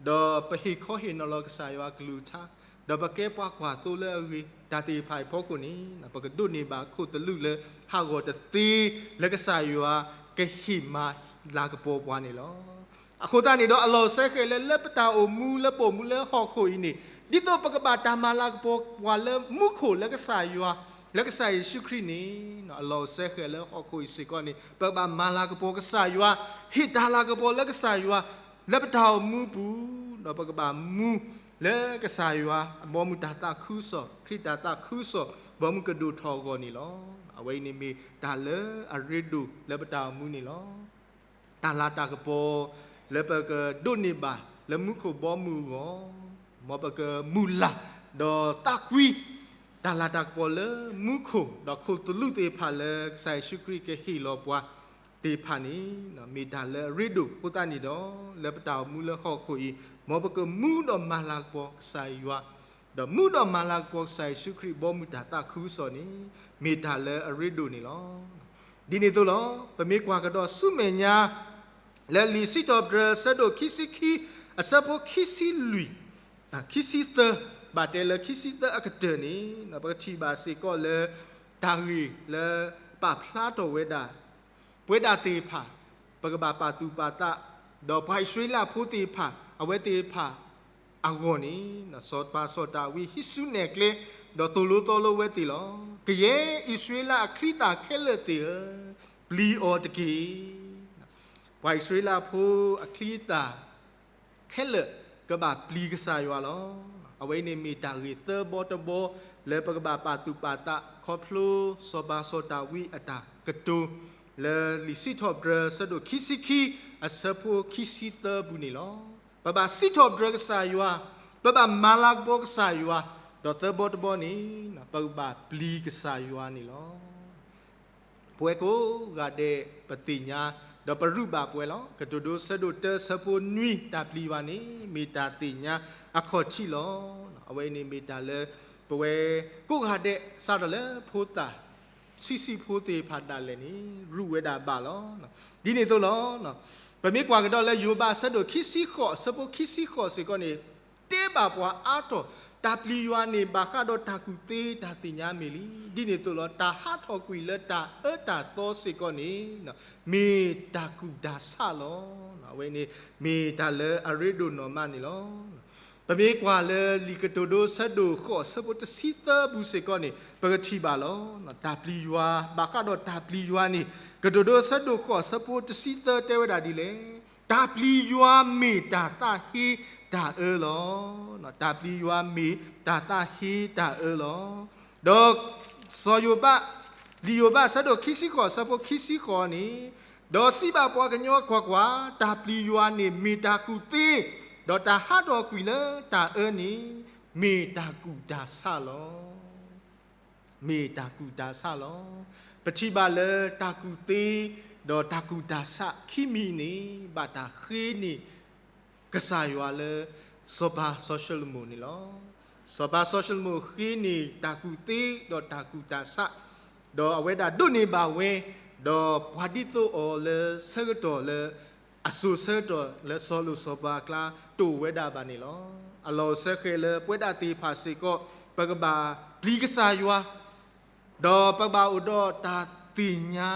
ဒီးပဟ့ၣ်ခီဟ့ၣ်နီၤလီၤကစၢ်ယွၤအကလုၢ်ကထါ, ဒီးပကဲပှၤကွၢ်သိလၢအဂ့ၤ တၢ်သ့ၣ်တဖၣ်အံၤအဖီခိၣ်န့ၣ် ပကဒိးန့ၢ်ဘၣ်ခိၣ်သလုးလၢဟးဂီၤတသ့ လၢကစၢ်ယွၤကဟ့ၣ်မၤလၤကပီၤပှၤန့ၣ်လီၤ. အဃိသတးန့ၣ်ဒီး အလီၢ်စဲဃဲးလၢ လၢပတၢ်အိၣ်မူလၢပအိၣ်မူလၢဟီၣ်ခိၣ်အံၤန့ၣ် ဒ်သိးပကဘၣ်တၢ်မၤလၤကပီၤပှၤလၢမူခိၣ်လၢကစၢ်ယွၤ လၢကစၢ်ယ့ၣ်ၡူးခရံာ်န့ၣ် အလီၢ်စဲဃဲးလၢဟီၣ်ခိၣ်အံၤစ့ၢ်ကီးန့ၣ် ပကဘၣ်မၤလၤကပီၤကစၢ်ယွၤ, ဟ့ၣ်တၢ်လၤကပီၤလၢကစၢ်ယွၤ လၢပတၢ်အိၣ်မူပူၤ, ဒီးပကဘၣ်မူလၢကစၢ်ယွၤအဘီမုၢ်တၢ်သးခုကစီၣ်, ခရံာ်တၢ်သးခုကစီၣ် ဘီမုၢ်ကဒိၣ်ထီၣ်အဂီၢ်န့ၣ်လီၤ. အဝဲအံၤန့ၣ်မ့ၢ်တၢ်လၢအရ့ဒိၣ်လၢပတၢ်အိၣ်မူန့ၣ်လီၤ. တၢ်လၤတၢ်ကပီၤလၢပကဒိးန့ၢ်ဘၣ်လၢမူခိၣ်ဘီမုၢ်အဂီၢ်, မ်ပကမုၢ်လၢ် ဒီးသးကွံ တၢ်လၤတၢ်ကပီၤလၢမူခိၣ် ဒီးခိၣ်သလုးသ့ၣ်တဖၣ်လၢကစၢ်ယ့ၣ်ၡူးခရံာ်ကဟ့ၣ်လီၤပှၤသ့ၣ်တဖၣ်န့ၣ် မ့ၢ်တၢ်လၢအရ့ဒိၣ်အဃိသတးန့ၣ်ဒီး လၢပတၢ်အိၣ်မူလၢဟီၣ်ခိၣ်အံၤ မ်ပကမူဒီးမၤလၤကပီၤကစၢ်ယွၤ ဒီးမူဒီးမၤလၤကပီၤကစၢ်ယ့ၣ်ၡူးခရံာ်ဘီမုၢ်တၢ်သးခုကစီၣ်န့ၣ် မ့ၢ်တၢ်လၢအရ့ဒိၣ်န့ၣ်လီၤ. ဒ်န့ၣ်အသိးလီၤ. ပမ့ၢ်ကွၢ်ကဒီးဆူမဲာ်ညါ လၢလံာ်စံးထီၣ်ပတြၢၤအဆၢဒိၣ်ခံဆံခံ အဆၢဖိခံဆံလွံၢ်, ခံဆံသၢ, ဘၣ်တဲလၢခံဆံသၢအကတၢၢ်န့ၣ် ပကထံၣ်ဘၣ်စ့ၢ်ကီးလၢ တၢ်ဂ့ၢ်လၢပာ်ဖျါထီၣ်ဝဲဒၣ် ပဝဲဒၣ်သ့ၣ်တဖၣ် ပကဘၣ်ပာ်သူၣ်ပာ်သး, ဒီးပှၤအံၣ်စရ့လးဖိသ့ၣ်တဖၣ် အဝဲသ့ၣ်တဖၣ်အဂီၢ်န့ၣ် စီၤပၤစီၤဒၤဝံးဟံးစုနဲၣ်ကျဲ ဒီးသိၣ်လိသီလိဝဲသ့ၣ်လီၤ. ကယဲၢ်အံၣ်စရ့လးအချံအသၣ်ခဲလၢာ်သ့ၣ်ဧၢ, ပျံၤအီၤတက့ၢ်. ပှၤအံၣ်စရ့လးဖိအချံအသၣ်ခဲလၢာ် ကဘၣ်ပျံၤကစၢ်ယွၤလီၤ. အဝဲအံၤန့ၣ်မ့ၢ်တၢ်ဂ့ၢ်သၢဘီတဘီ လၢပကဘၣ်ပာ်သူၣ်ပာ်သးခီဖျိ စီၤပၤစီၤဒၤဝံးအတၢ်ကတိၤ လၢလံာ်စံးထီၣ်ပတြၢၤအဆၢဒိၣ်ခံဆံခံ အဆၢဖိခံဆံသၢပူၤန့ၣ်လီၤ. ပဘၣ်စံးထီၣ်ပတြၢၤကစၢ်ယွၤ, ပဘၣ်မၤလၤကပီၤကစၢ်ယွၤ, ဒီးသၢဘီတဘီန့ၣ် ပကဘၣ်ပျံၤကစၢ်ယွၤန့ၣ်လီၤ. ပဝဲကိးဂၤဒဲးပသ့ၣ်ညါ ဒီးပရူးဘၣ်ပှဲၤလီၤ. ကတိၤဒိအဆၢဒိၣ်တၢအဆၢဖိနွံ တၢ်ပျံၤယွၤန့ၣ် မ့ၢ်တၢ်သ့ၣ်ညါအခီၣ်ထံးလီၤ. အဝဲအံၤန့ၣ်မ့ၢ်တၢ်လၢ ပဝဲကိးဂၤဒဲး စးထီၣ်လၢဖိသၣ် ဆံးဆံးဖိသ့ၣ်တဖၣ်ဒၣ်လဲာ်န့ၣ် ရူးဝဲဒၣ်ဘၣ်လီၤ. ဒ်န့ၣ်အသိးလီၤ. ပမ့ၢ်ကွၢ်ကဒီးလၢယိၤဘးအဆၢဒိၣ်ခံဆံဃိး အဆၢဖိခံဆံဃိးစ့ၢ်ကီးန့ၣ် တဲဘၣ်ပှၤအါထီၣ် တၢ်ပျံၤယွၤန့ၣ် ဘၣ်ဃးဒီးတၢ်ကူၣ်သ့တၢ်သ့ၣ်ညါမ့ၢ်လံ. ဒ်န့ၣ်အသိးလီၤ. တၢ်ဟးထီၣ်ကွံာ်လၢတၢ်အၢတၢ်သီစ့ၢ်ကီးန့ၣ် မ့ၢ်တၢ်ကူၣ်တၢ်ဆးလီၤ. အဝဲန့ၣ်မ့ၢ်တၢ်လၢအရ့ဒိၣ်နီၢ်မးန့ၣ်လီၤ. ပမ့ၢ်ကွၢ်လၢလံာ်ကတိၤဒိအဆၢဒိၣ်ဃိး အဆၢဖိတဆံသၢပူၤစ့ၢ်ကီးန့ၣ် ပကထံၣ်ဘၣ်လီၤ. တၢ်ပျံၤယွၤ ဘၣ်ဃးဒီးတၢ်ပျံၤယွၤန့ၣ် ကတိၤဒိအဆၢဒိၣ်ဃိး အဆၢဖိတဆံသၢတဲဝဲဒၣ်ဒ်လဲၣ်. တၢ်ပျံၤယွၤမ့ၢ်တၢ်သးဟ့တၢ်အၢလီၤ. တၢ်ပျံၤယွၤမ့ၢ်တၢ်သးဟ့တၢ်အၢလီၤ. ဒီးစီၤယိၤဘး လံာ်ယိၤဘးအဆၢဒိၣ်ခံဆံဃိး အဆၢဖိခံဆံဃိးန့ၣ်, ဒီးစံးဘၣ်ပှၤကညီကွၢ်ကွၢ်, တၢ်ပျံၤယွၤန့ၣ်မ့ၢ်တၢ်ကူၣ်သ့, ဒီးတၢ်ဟးထီၣ်ကွံာ်လၢတၢ်အၢန့ၣ် မ့ၢ်တၢ်ကူၣ်တၢ်ဆးလီၤ. မ့ၢ်တၢ်ကူၣ်တၢ်ဆးလီၤ. ပထံၣ်ဘၣ်လၢတၢ်ကူၣ်သ့ ဒီးတၢ်ကူၣ်တၢ်ဆးခံမံၤန့ၣ် ဘၣ်တၢ်ဃ့န့ၢ် ကစၢ်ယွၤလၢ စီၤပၤစီၤၡလိၤမိၣ်န့ၣ်လီၤ. စီၤပၤစီၤၡလိၤမိၣ်ဃ့န့ၢ်တၢ်ကူၣ်သ့ ဒီးတၢ်ကူၣ်တၢ်ဆး, ဒီးအဝဲဒၣ်ဒိးန့ၢ်ဘၣ်ဝဲ, ဒီးပှၤဒ်သိးအီၤလၢဆၢကတီၢ်လၢ အစိၤဆၢကတီၢ်လၢစီၤလိၣ်စီၤပၤအကျါ တအိၣ်ဝဲဒၣ်ဘၣ်န့ၣ်လီၤ. အလီၢ်အိၣ်ဆၢဃဲၤလၢပဝဲဒၣ်သ့ၣ်တဖၣ်စ့ၢ်ကီး ပကဘၣ်ပျံၤကစၢ်ယွၤ ဒီးပကဘၣ်အိၣ်ဒီးတၢ်သ့ၣ်ညါ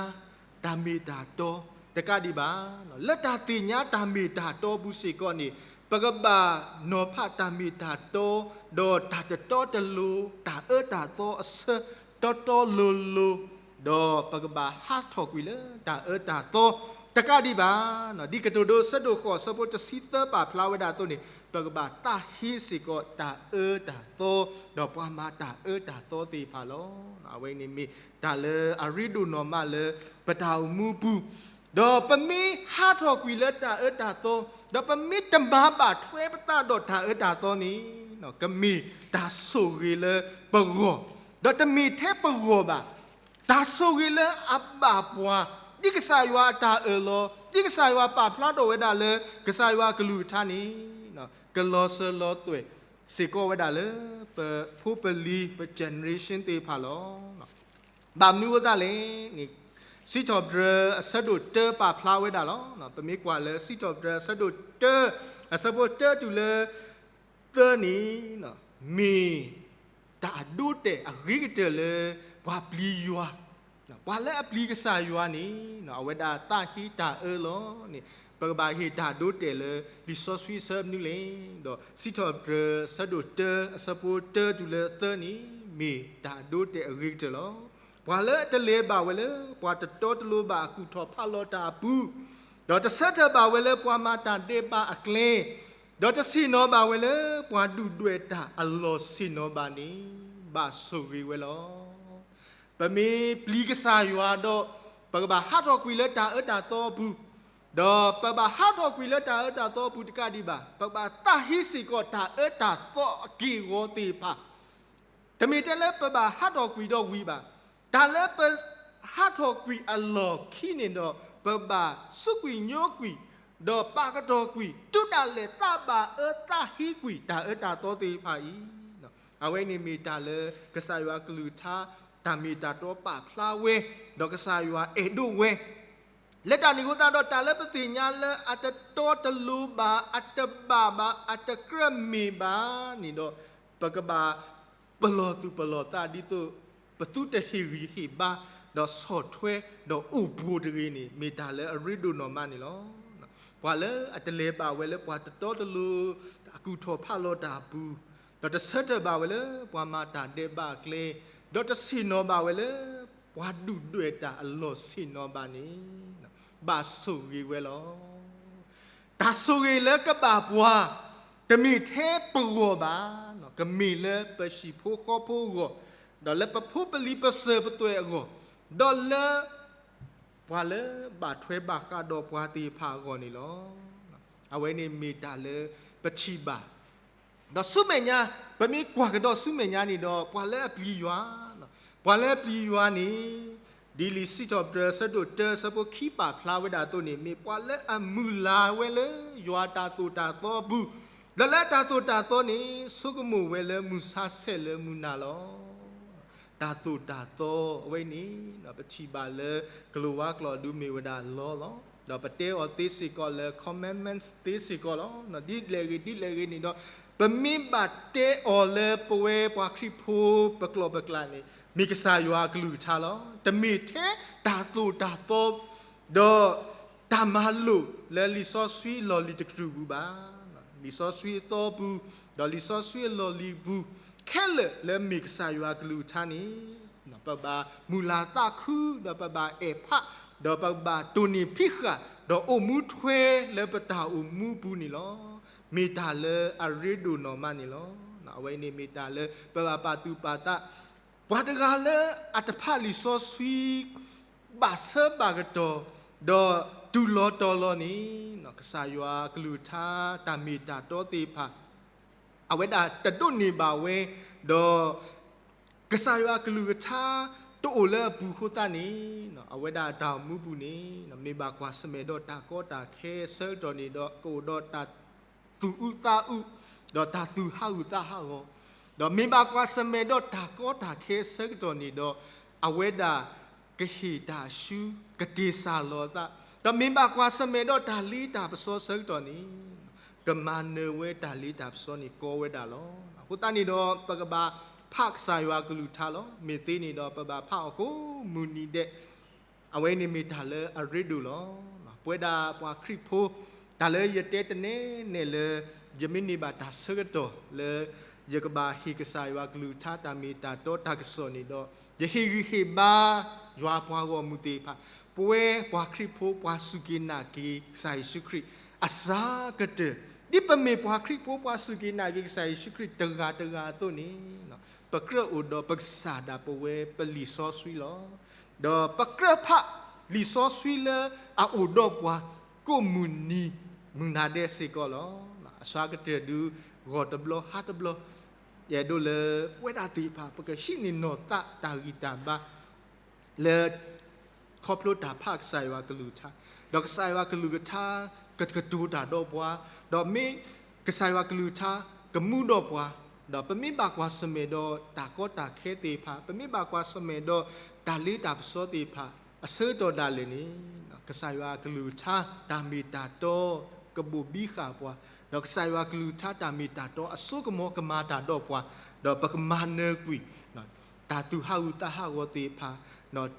တၢ်မ့ၢ်တၢ်တီ တကးဒံးဘၣ်, လၢတၢ်သ့ၣ်ညါတၢ်မ့ၢ်တၢ်တီပူၤစ့ၢ်ကီးန့ၣ် ပကဘၣ်နီၤဖးတၢ်မ့ၢ်တၢ်တီ ဒီးတၢ်တတီတလိၤ တၢ်အၢတၢ်သီအဆၢ တီတီလိၤလိၤ, ဒီးပကဘၣ်ဟးထီၣ်ကွံာ်လၢတၢ်အၢတၢ်သီ တကးဒံးဘၣ်, ဒ်ကတိၤဒိအဆၢဒိၣ်ဃိး အဆၢဖိတဆံသၢပာ်ဖျါဝဲဒၣ်အသိးန့ၣ် ပကဘၣ်သးဟ့စ့ၢ်ကီးတၢ်အၢတၢ်သီ, ဒီးပှၤမၤတၢ်အၢတၢ်သီသ့ၣ်တဖၣ်လီၤ. အဝဲန့ၣ်မ့ၢ်တၢ်လၢအရ့ဒိၣ်နီၢ်မးလၢပတၢ်အိၣ်မူပူၤ, ဒီးပမ့ၢ်ဟးထီၣ်ကွံာ်လၢတၢ်အၢတၢ်သီ, ဒီးပမ့ၢ်တမၤဘၣ်ထွဲပသးဒီးတၢ်အၢတၢ်သီန့ၣ် ကမ့ၢ်တၢ်ဆိၣ်ဂ့ၤလၢပဂီၢ်, ဒီးတမ့ၢ်ထဲပဂီၢ်ဘၣ်. တၢ်ဆိၣ်ဂ့ၤလၢအဘၣ်ပှၤ, ဒ်ကစၢ်ယွၤအတၢ်အၢၣ်လီၤ, ဒ်ကစၢ်ယွၤပာ်ဖျါထီၣ်ဝဲဒၣ်လၢ ကစၢ်ယွၤအကလုၢ်ကထါန့ၣ် ကလီၤစၢၤလီၤသွဲၣ်စ့ၢ်ကီးဝဲဒၣ်လၢ ပဖိပလံၤ ပ generation သ့ၣ်တဖၣ်လီၤ. ဘၣ်မနုၤအဃိသတးလဲၣ်န့ၣ် စံးထီၣ်ပတြၢၤအဆၢဒိၣ်တၢပာ်ဖျါဝဲဒၣ်လီၤ. ပမ့ၢ်ကွၢ်လၢစံးထီၣ်ပတြၢၤအဆၢဒိၣ်တၢ အဆၢဖိတၢတုၤလၢသၢန့ၣ် မ့ၢ်တၢ်အဒိအတဲာ်အဂ့ၤကတၢၢ်လၢပှၤပျံၤယွၤ, ပှၤလၢအပျံၤကစၢ်ယွၤန့ၣ် အဝဲဒၣ်သးဟ့တၢ်အၢလီၤန့ၣ် ပကဘၣ်ဟ့ၣ်တၢ်ဒိတဲာ်လၢလံာ်စီဆှံအဆၢမနုၤလဲၣ်, ဒီးစံးထီၣ်ပတြၢၤအဆၢဒိၣ်တၢ အဆၢဖိတၢတုၤလၢသၢန့ၣ် မ့ၢ်တၢ်ဒိတဲာ်အဂ့ၤကတၢၢ်လီၤ. ပှၤလၢအတလဲၤဘၣ်ဝဲလၢ ပှၤတတီတလိၤဘၣ်အကူၣ်ထီၣ်ဖးလီၤတၢ်အပူၤ, ဒီးတဆၢထၢၣ်ဘၣ်ဝဲလၢပှၤမၤတၢ်ဒဲးဘးအကျဲ, ဒီးတဆ့ၣ်နီၤဘၣ်ဝဲလၢပှၤဒုၣ်ဒွဲၣ်တၢ်အလီၢ်ဆ့ၣ်နီၤဘၣ်န့ၣ် ဘၣ်ဆိၣ်ဂ့ၤဝဲလီၤ. ပမ့ၢ်ပျံၤကစၢ်ယွၤဒီး ပကဘၣ်ဟးထီၣ်ကွံာ်လၢတၢ်အၢတၢ်သီအပူၤ, ဒီးပဘၣ်ဟးထီၣ်ကွံာ်လၢတၢ်အၢတၢ်သီအပူၤတကးဒံးဘၣ်, ပကဘၣ်သးဟ့စ့ၢ်ကီးတၢ်အၢတၢ်သီအက့ၢ်အဂီၤသ့ၣ်တဖၣ် တမ့ၢ်ထဲလၢပဘၣ်ဟးထီၣ်ကွံာ်ဒီးဝံၤဘၣ်. တၢ်လၢပဟးထီၣ်ကွံာ်အလီၢ်ခံန့ၣ်ဒီး ပဘၣ်စူးကွံာ်ညိကွံာ်, ဒီးပာ်ကတီၢ်ကွံာ် တုၤဒၣ်လဲာ်သးဘၣ်အၢသးဟ့ကွံာ်တၢ်အၢတၢ်သီသ့ၣ်တဖၣ်အံၤ, အဝဲန့ၣ်မ့ၢ်တၢ်လၢကစၢ်ယွၤကလုၢ်ကထါ တၢ်မ့ၢ်တၢ်တီပာ်ဖျါဝဲ, ဒီးကစၢ်ယွၤအဲၣ်ဒိးဝဲ လၢတၢ်န့ၣ်အဃိသတးဒီး တၢ်လၢပသ့ၣ်ညါလၢအတတီတလိၤဘၣ်, အတဘၣ်ဘၣ်, အတကြၢးမ့ၢ်ဘၣ်န့ၣ်ဒီး ပကဘၣ်ပလီၢ်သူၣ်ပလီၢ်သးဒ်သိး ပသုတဟ့ၣ်ဂံၢ်ဟ့ၣ်ဘါ ဒီးဆီၣ်ထွဲ ဒီးအိၣ်ဘှီၣ်တဂ့ၤန့ၣ် မ့ၢ်တၢ်လၢအရ့ဒိၣ်နီၢ်မးန့ၣ်လီၤ. ပှၤလၢအတလဲၤဘၣ်ဝဲလၢပှၤတတီတလိၤ အကူၣ်ထီၣ်ဖးလီၤတၢ်အပူၤ, ဒီးတဆၢထၢၣ်ဘၣ်ဝဲလၢပှၤမၤတၢ်ဒဲးဘးအကျဲ, ဒီးတဆ့ၣ်နီၤဘၣ်ဝဲလၢ ပှၤဒုၣ်ဒွဲၣ်တၢ်အလီၢ်ဆ့ၣ်နီၤဘၣ်န့ၣ် ဘၣ်ဆိၣ်ဂ့ၤဝဲလီၤ. တၢ်ဆိၣ်ဂ့ၤလၢကဘၣ်ပှၤ, တ တမ့ၢ်ထဲပဂီၢ်ဘၣ်, ကမ့ၢ်လၢပဟံၣ်ဖိဃီဖိအဂီၢ်, ဒီးလၢပဖိပလံၤပစၢၤပသွဲၣ်အဂီၢ်, ဒီးလၢ ပှၤလၢဘၣ်ထွဲဘၣ်ဃးဒီးပှၤသ့ၣ်တဖၣ်အဂီၢ်န့ၣ်လီၤ. အဝဲန့ၣ်မ့ၢ်တၢ်လၢပထံၣ်ဘၣ် ဒီးဆူမဲာ်ညါ, ပမ့ၢ်ကွၢ်ကဒီးဆူမဲာ်ညါန့ၣ်ဒီး ပှၤလၢအပျံၤယွၤ, ပှၤလၢအပျံၤယွၤန့ၣ်, ဒ်လံာ်စံးထီၣ်ပတြၢၤအဆၢဒိၣ်တၢ အဆၢဖိခံပာ်ဖျါဝဲဒၣ်အသိးန့ၣ် မ့ၢ်ပှၤလၢအမုၢ်လၢ်ဝဲလၢယွၤတၢ်သိၣ်တၢ်သီအပူၤ, ဒီးလၢတၢ်သိၣ်တၢ်သီန့ၣ် ဆိကမိၣ်ဝဲလၢမုၢ်ဆါဆဲးလၢမုၢ်နၤလီၤ. တၢ်သိၣ်တၢ်သီအဝဲန့ၣ် ပထံၣ်ဘၣ်လၢကလိၤဝါကျိာ်ဒုးမ့ၢ်ဝဲဒၣ် law လီၤ. ဒီးပတဲအီၤသ့စ့ၢ်ကီးလၢ commandments သ့စ့ၢ်ကီးလီၤ. ဒ်လဲၣ်ဂ့ၤ ဒ်လဲၣ်ဂ့ၤန့ၣ်ဒီး, ပမ့ၢ်ဘၣ်တဲအီၤလၢပဝဲပှၤခရံာ်ဖိပကျိာ်ပကျါန့ၣ် မ့ၢ်ကစၢ်ယွၤအကလုၢ်ကထါလီၤ. တမ့ၢ်ထဲတၢ်သိၣ်တၢ်သီ ဒီးတၢ်မၤလိာ်လၢလံာ်စီဆှံအလီၢ်လံၤတကတြူၢ်ပူၤဘၣ်. လံာ်စီဆှံအသီပူၤ, ဒီးလံာ်စီဆှံအလီၢ်လံၤပူၤ, ခဲလၢာ်လၢမ့ၢ်ကစၢ်ယွၤအကလုၢ်ကထါန့ၣ် ပဘၣ်မုၢ်လၢ်သးခု, ဒီးပဘၣ်အဲၣ်ဖး, ဒီးပကဘၣ်တိၢ်နီၣ်ဖံးဃာ်, ဒီးအိၣ်မူထွဲလၢပတၢ်အိၣ်မူအပူၤန့ၣ်လီၤ. မ့ၢ်တၢ်လၢအရ့ဒိၣ်နီၢ်မးန့ၣ်လီၤ. အဝဲန့ၣ်မ့ၢ်တၢ်လၢပဘၣ်ပာ်သူၣ်ပာ်သး, ပှၤတဂၤလၢအတဖးလံာ်စီဆှံ ဘၣ်ဆၢဘၣ်ကတီၢ်, ဒီးတုၤလီၤတီၤလီၤန့ၣ်, ကစၢ်ယွၤအကလုၢ်ကထါတၢ်မ့ၢ်တၢ်တီသ့ၣ်တဖၣ် အဝဲဒၣ်တဒိးန့ၢ်ဘၣ်ဝဲ, ဒီးကစၢ်ယွၤအကလုၢ်ကထါတအိၣ်လၢအပူၤအဃိသတးန့ၣ်, အဝဲဒၣ်အတၢ်အိၣ်မူပူၤန့ၣ် မ့ၢ်ဘၣ်ကွၢ်ဆၢၣ်မဲာ်ဒီးတၢ်ကီတၢ်ခဲအဆၢကတီၢ်န့ၣ်ဒီး ကအိၣ်ဒီးတၢ်သူၣ်အုးသးအုး, ဒီးတၢ်သူၣ်ဟးဂူာ်သးဟးဂီၤ, ဒီးမ့ၢ်ဘၣ်ကွၢ်ဆၢၣ်မဲာ်ဒီးတၢ်ကီတၢ်ခဲအဆၢကတီၢ်န့ၣ်ဒီး, အဝဲဒၣ်ကဟ့ၣ်တၢ်ဆူ, ကတ့ၢ်စၢ်လီၤအသး, ဒီးမ့ၢ်ဘၣ်ကွၢ်ဆၢၣ်မဲာ်ဒီးတၢ်လ့တၢ်ပစီအဆၢကတီၢ်န့ၣ်, ကမၤနၢၤဝဲတၢ်လ့တၢ်ပစီန့ၣ်ကီဝဲဒၣ်လီၤ. အဃိသတးန့ၣ်ဒီး ပကဘၣ်ဖးကစၢ်ယွၤအကလုၢ်ကထါလီၤ. မ့ၢ်သ့န့ၣ်ဒီး ပဘၣ်ဖးအီၤကိးမုၢ်နံၤဒဲး အဝဲန့ၣ်မ့ၢ်တၢ်လၢအရ့ဒိၣ်လီၤ. ပဝဲဒၣ်ပှၤခရံာ်ဖိ, တၢ်လၢယတဲတနဲနဲလၢ ယမ့ၢ်န့ၢ်ဘၣ်တၢ်ဆၢကတီၢ်လၢ ယကဘၣ်ဟ့ၣ်ကစၢ်ယွၤကလုၢ်ကထါတၢ်မ့ၢ်တၢ်တီတၢ်ကစီၣ်န့ၣ်ဒီး, ယဟ့ၣ်ဂံၢ်ဟ့ၣ်ဘါ ယွၤပှၤဂီၢ်မုၢ်သ့ၣ်တဖၣ်, ပဝဲပှၤခရံာ်ဖိပှၤစူၢ်က့ၤနာ်က့ၤကစၢ်ယ့ၣ်ၡူးခရံာ် အစှၤကတၢၢ်, ဒ်ပမ့ၢ်ပှၤခရံာ်ဖိပှၤစူၢ်က့ၤနာ်က့ၤကစၢ်ယ့ၣ်ၡူးခရံာ်တဂၤတဂၤအသိးန့ၣ်, ပကြၢးအိၣ်ဒီးပကစၢ်ဒၣ်ပဝဲပလံာ်စီဆှံလီၤ. ဒီးပကြၢးဖးလံာ်စီဆှံလၢအအိၣ်ဒီးပှၤကိးမုၢ်နံၤမုၢ်နၤဒဲးစ့ၢ်ကီးလီၤ. အစှၤကတၢၢ်ဒုး ဂီၢ်တဘျီဟါတဘျီ, ယအဲၣ်ဒိးလၢပဝဲဒၣ်သ့ၣ်တဖၣ် ပကဟံးန့ၢ်နီၢ်သးတၢ်ဂံၢ်တၢ်ဘါ လၢ ခီဖျိတၢ်ဖးကစၢ်ယွၤကလုၢ်ကထါ, ဒီးကစၢ်ယွၤကလုၢ်ကထါကကတိၤတၢ်ဒီးပှၤ, ဒီးမ့ၢ်ကစၢ်ယွၤကလုၢ်ကထါကမူဒီးပှၤ, ဒီးပမ့ၢ်ဘၣ်ကွၢ်ဆၢၣ်မဲာ်ဒီးတၢ်ကီတၢ်ခဲသ့ၣ်တဖၣ်, ပမ့ၢ်ဘၣ်ကွၢ်ဆၢၣ်မဲာ်ဒီးတၢ်လ့တၢ်ပစီသ့ၣ်တဖၣ် အဆၢကတီၢ်ဒၣ်လဲာ်န့ၣ်, ကစၢ်ယွၤကလုၢ်ကထါတၢ်မ့ၢ်တၢ်တီကဘိၣ်ဘံဃာ်ပှၤ, ဒီးကစၢ်ယွၤကလုၢ်ကထါတၢ်မ့ၢ်တၢ်တီအစိကမီၤကမၤတၢ်ဒီးပှၤ, ဒီးပကမၤနၢၤကွံာ် တၢ်သူၣ်ဟးဂူာ်သးဟးဂီၤသ့ၣ်တဖၣ်, တၢ်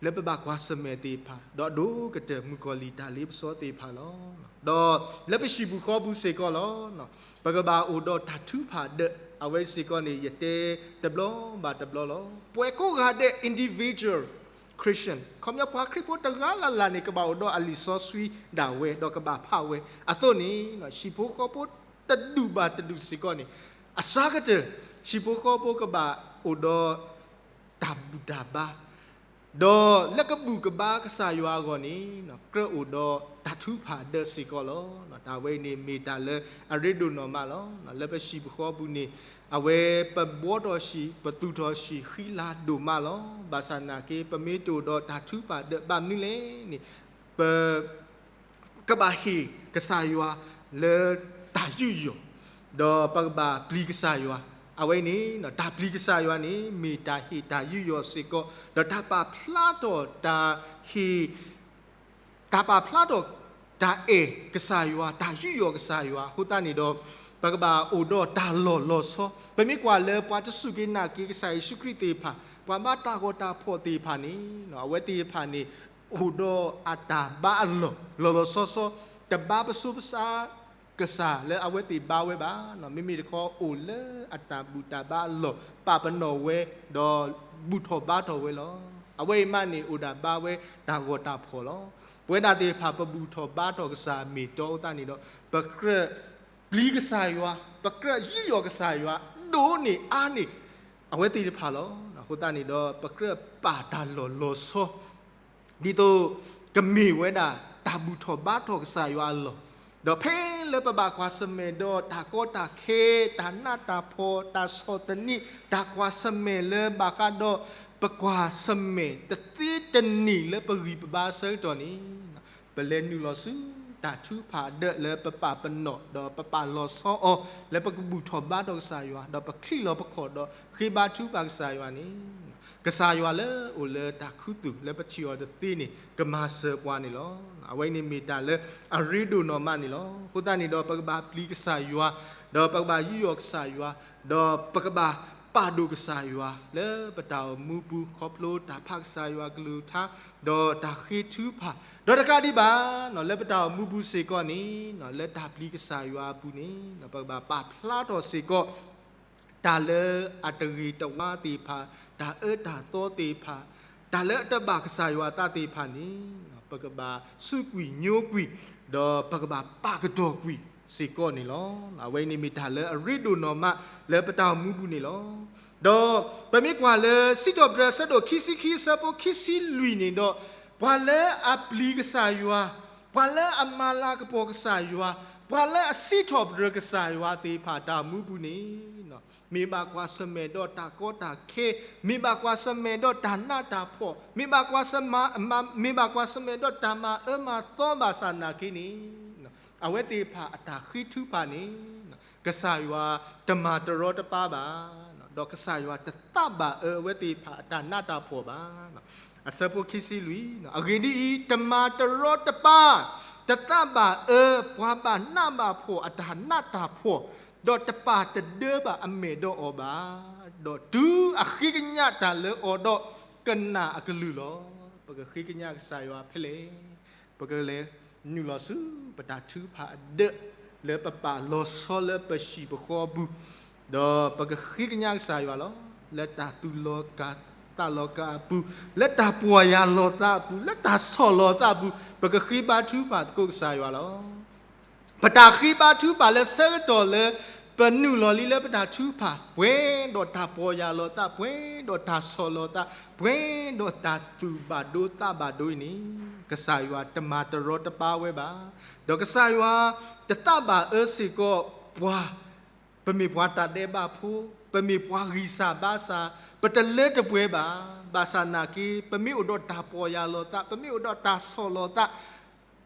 လၢပဘၣ်ကွၢ်ဆၢၣ်မဲာ်သ့ၣ်တဖၣ်, ဒီးအဒိၣ်ကတၢၢ်မုၣ်ကီၤလံၢ်တၢ်လ့ပစီသ့ၣ်တဖၣ်လီၤ. ဒီးလၢပဟံၣ်ပူၤဃီပူၤစ့ၢ်ကီးလီၤ. ပကဘၣ်အိၣ်ဒီးတၢ်ထုကဖၣ်ဒၢး, အဝဲစ့ၢ်ကီးန့ၣ် ယတဲတဘျီဘၣ်တဘျီလီၤ. ပှၤကိးဂၤဒဲး individual Christian ခီပညီပှၤခရံာ်ဖိတဂၤလၢ်လၢ်န့ၣ် ကဘၣ်အိၣ်ဒီးအလံာ်စီဆှံဒၣ်ဝဲ ဒီးကဘၣ်ဖးဝဲအသိးန့ၣ်, ဟံၣ်ဖိဃီဖိတဒူၣ်ဘၣ်တဒူၣ်စ့ၢ်ကီးန့ၣ်, အစှၤကတၢၢ် ဟံၣ်ဖိဃီဖိကဘၣ်အိၣ်ဒီး တၢ်ဘူၣ်တၢ်ဘါ, ဒီးလၢကဘူၣ်ကဘါကစၢ်ယွၤအဂီၢ်န့ၣ်, ကြၢးအိၣ်ဒီးတၢ်ထုကဖၣ်ဒၢးစ့ၢ်ကီးလီၤ. တၢ်ဝဲအံၤန့ၣ်မ့ၢ်တၢ်လၢအရ့ဒိၣ်နီၢ်မးလီၤ. လၢပဟံၣ်ပူၤဃီပူၤန့ၣ်, အဝဲပဘှီထီၣ်ဟံၣ် ပသူၣ်ထီၣ်ဟံၣ်ဃံလၤဒိၣ်မးလီၤ. ဘၣ်ဆၣ်နာ်က့ ပမ့ၢ်တအိၣ်ဒီးတၢ်ထုကဖၣ်ဒၢးဘၣ်မနုၤလဲၣ်န့ၣ်, ပ ကဘၣ်ဟ့ၣ်ကစၢ်ယွၤလၢတၢ်ယူးယီၣ်, ဒီးပကဘၣ်ပျံၤကစၢ်ယွၤ, အဝဲန့ၣ် တၢ်ပျံၤကစၢ်ယွၤန့ၣ် မ့ၢ်တၢ်ဟ့ၣ်တၢ်ယူးယီၣ်စ့ၢ်ကီး, ဒီးတၢ်ပာ်ဖျါထီၣ်တၢ်ဟ့ၣ် တၢ်ပာ်ဖျါထီၣ်တၢ်အဲၣ်ကစၢ်ယွၤ, တၢ်ယူးယီၣ်ကစၢ်ယွၤ, အဃိသတးန့ၣ်ဒီး, ပကဘၣ်အိၣ်ဒီးတၢ်လီၢ်လီၤဆီ, ပမ့ၢ်ကွၢ်လၢပှၤတစူၢ်က့ၤနာ်က့ၤကစၢ်ယ့ၣ်ၡူးခရံာ်သ့ၣ်တဖၣ်, ပှၤဘါတၢ်ဂီၤတၢ်ဖီၣ်သ့ၣ်တဖၣ်န့ၣ်, အဝဲသ့ၣ်တဖၣ်န့ၣ် အိၣ်ဒီးအတၢ်ဘါအလီၢ် လီၤလီၤဆီဆီ, တဘါပစိပစါ ကစၢ်လၢအဝဲသ့ၣ်ဘါဝဲဘၣ်, မ့မ့ၢ်တခီအိၣ်လၢအတၢ်ဘူၣ်တၢ်ဘါအလီၢ် ပာ်ပနီၣ်ဝဲ, ဒီးဘူၣ်ထီၣ်ဘါထီၣ်ဝဲလီၤ. အဝဲအံၤမးန့ၣ် အိၣ်ဒၣ်ဘါဝဲတၢ်ဂီၤတၢ်ဖီၣ်လီၤ. ပဝဲဒၣ်သ့ၣ်တဖၣ် ပဘူၣ်ထီၣ်ဘါထီၣ်ကစၢ်မ့ၢ်တီအဃိသတးန့ၣ်ဒီး, ပကြၢး ပကြၢးပျံၤကစၢ်ယွၤ, ပကြၢးယူးယီၣ်ကစၢ်ယွၤ, ဒိၣ်န့ၢ်အါန့ၢ် အဝဲသ့ၣ်တဖၣ်လီၤ. အဃိသတးန့ၣ်ဒီး ပကြၢးပာ်တၢ်လီၢ်လီၤဆီ ဒ်သိးကမ့ၢ်ဝဲဒၣ်တၢ်ဘူၣ်ထီၣ်ဘါထီၣ်ကစၢ်ယွၤအလီၢ်, ဒီးဖဲလၢပဘၣ်ကွၢ်ဆၢၣ်မဲာ်ဒီးတၢ်ကီတၢ်ခဲ, တၢ်နးတၢ်ဖှီၣ်, တၢ်ဆီၣ်သနံး, တၢ်ကွၢ်ဆၢၣ်မဲာ်လၢဘၣ်ဃးဒီး ပကွၢ်ဆၢၣ်မဲာ်တသ့တန့ၢ်လၢပဂံၢ်ပဘါအဆၢကတီၢ်န့ၣ်, ပလဲၤနုာ်လီၤဆူတၢ်ထုကဖၣ်ဒၢးလၢပပာ်ပနီၣ် ဒီးပပာ်လီၤဆီအီၤ လၢပကဘူၣ်ထီၣ်ဘါထီၣ်ကစၢ်ယွၤ, ဒီးပချံးလီၤပခီၣ်ဒီးဃ့ဘါထုကဖၣ်ကစၢ်ယွၤန့ၣ်, ကစၢ်ယွၤလၢအိၣ်လၢတၢ်ခူသူၣ်လၢပထံၣ်အီၤတသ့န့ၣ် ကမၤစၢၤပှၤန့ၣ်လီၤ. အဝဲန့ၣ်မ့ၢ်တၢ်လၢအရ့ဒိၣ်နီၢ်မးန့ၣ်လီၤ. အဃိသတးန့ၣ်ဒီး ပကဘၣ်ပျံၤကစၢ်ယွၤ, ဒီးပကဘၣ်ယူးယီၣ်ကစၢ်ယွၤ, ဒီးပကဘၣ်ပာ်ဒိၣ်ကစၢ်ယွၤ လၢပတၢ်အိၣ်မူပူၤ ခီဖျိတၢ်ဖးကစၢ်ယွၤကလုၢ်ကထါ ဒီးတၢ်ဃ့ထုကဖၣ်, ဒီးတကးဒံးဘၣ် လၢပတၢ်အိၣ်မူပူၤစ့ၢ်ကီးန့ၣ်, လၢတၢ်ပျံၤကစၢ်ယွၤအပူၤန့ၣ် ပကဘၣ်ပာ်ဖျါထီၣ်စ့ၢ်ကီး တၢ်လၢအတဂ့ၤတဝါသ့ၣ်တဖၣ်, တၢ်အၢတၢ်သီသ့ၣ်တဖၣ်, တၢ်လၢအတဘၣ်ကစၢ်ယွၤအသးသ့ၣ်တဖၣ်န့ၣ်, ပကဘၣ်စူးကွံာ်ညိကွံာ်, ဒီးပကဘၣ်ပာ်ကတီၢ်ကွံာ်စ့ၢ်ကီးန့ၣ်လီၤ. အဝဲန့ၣ်မ့ၢ်တၢ်လၢအရ့ဒိၣ်နီၢ်မးလၢပတၢ်အိၣ်မူပူၤန့ၣ်လီၤ. ဒီးပမ့ၢ်ကွၢ်လၢစံးထီၣ်ပတြၢၤအဆၢဒိၣ်ခံဆံခံအဆၢဖိခံဆံလွံၢ်န့ၣ်ဒီး, ပှၤလၢအပျံၤကစၢ်ယွၤ, ပှၤလၢအမၤလၤကပီၤကစၢ်ယွၤ, ပှၤလၢအစံးထီၣ်ပတြၢၤကစၢ်ယွၤသ့ၣ်တဖၣ်အတၢ်အိၣ်မူပူၤန့ၣ်, မ့ၢ်ဘၣ်ကွၢ်ဆၢၣ်မဲာ်ဒီးတၢ်ကီတၢ်ခဲ, မ့ၢ်ဘၣ်ကွၢ်ဆၢၣ်မဲာ်ဒီးတၢ်နးတၢ်ဖှီၣ်, မ့ၢ်ဘၣ်ကွၢ်ဆၢၣ်မဲာ်, မ့ၢ်ဘၣ်ကွၢ်ဆၢၣ်မဲာ်ဒီးတၢ်မၤအၢမၤသီဘၣ်ဆၣ်နာ်က့န့ၣ်, အဝဲသ့ၣ်တဖၣ်အတၢ်ဃ့ထုကဖၣ်န့ၣ်, ကစၢ်ယွၤတမၤတရီတပါဘၣ်, ဒီးကစၢ်ယွၤတသးဘၣ်အၢအဝဲသ့ၣ်တဖၣ်အတၢ်နးတၢ်ဖှီၣ်ဘၣ်. အဆၢဖိခံဆံလွံၢ်, အဂ့ၢ်ဒ်အံၤ, တမၤတရီတပါ, တသးဘၣ်အၢ ပှၤဘၣ်နးဘၣ်ဖှီၣ်အတၢ်နးတၢ်ဖှီၣ်, ဒီးတပာ်တဒၢဘၣ်အမဲာ်ဒီးအီၤဘၣ်, ဒီးတုၤအဃ့ကညးတၢ်လၢအီၤဒီးကနၣ်အကလုၢ်လီၤ. ပကဃ့ကညးကစၢ်ယွၤဖဲလဲၣ်, ပကလဲၤနုာ်လီၤဆူပတၢ်ထုကဖၣ်အဒၢး လၢပပာ်လီၤဆီလၢပဟံၣ်ပဃီအပူၤ, ဒီးပကဃ့ကညးကစၢ်ယွၤလီၤ. လၢတၢ်သူၣ်လီၤကၤသးလီၤကၤအပူၤ, လၢတၢ်ပီၢ်ယၢ်လီၤသးအပူၤ, လၢတၢ်ဆီၣ်လီၤသးအပူၤ, ပကဃ့ဘါထုကဖၣ်သကိးကစၢ်ယွၤလီၤ. ပတၢ်ဃ့ဘါထုကဖၣ်လၢဆၢကတီၢ်လၢ ပနုာ်လီၤလံလၢပတၢ်ထုကဖၣ်, ပှဲၤဒီးတၢ်ပီၢ်ယၢ်လီၤသး, ပှဲၤဒီးတၢ်ဆီၣ်လီၤသး, ပှဲၤဒီးတၢ်သူၣ်ဘၣ်ဒိသးဘၣ်ဒိအံၤန့ၣ်, ကစၢ်ယွၤတမၤတရီတပါဝဲဘၣ်. ဒီးကစၢ်ယွၤတသးဘၣ်အၢစ့ၢ်ကီးပှၤ, ပမ့ၢ်ပှၤတၢ်ဒဲးဘးဖိ, ပမ့ၢ်ပှၤဂံၢ်စၢ်ဘါစၢ်, ပတလၢတပှဲၤဘၣ်, ဘၣ်ဆၣ်နာ်က့ ပမ့ၢ်အိၣ်ဒီးတၢ်ပီၢ်ယၢ်လီၤသး, ပမ့ၢ်အိၣ်ဒီးတၢ်ဆီၣ်လီၤသး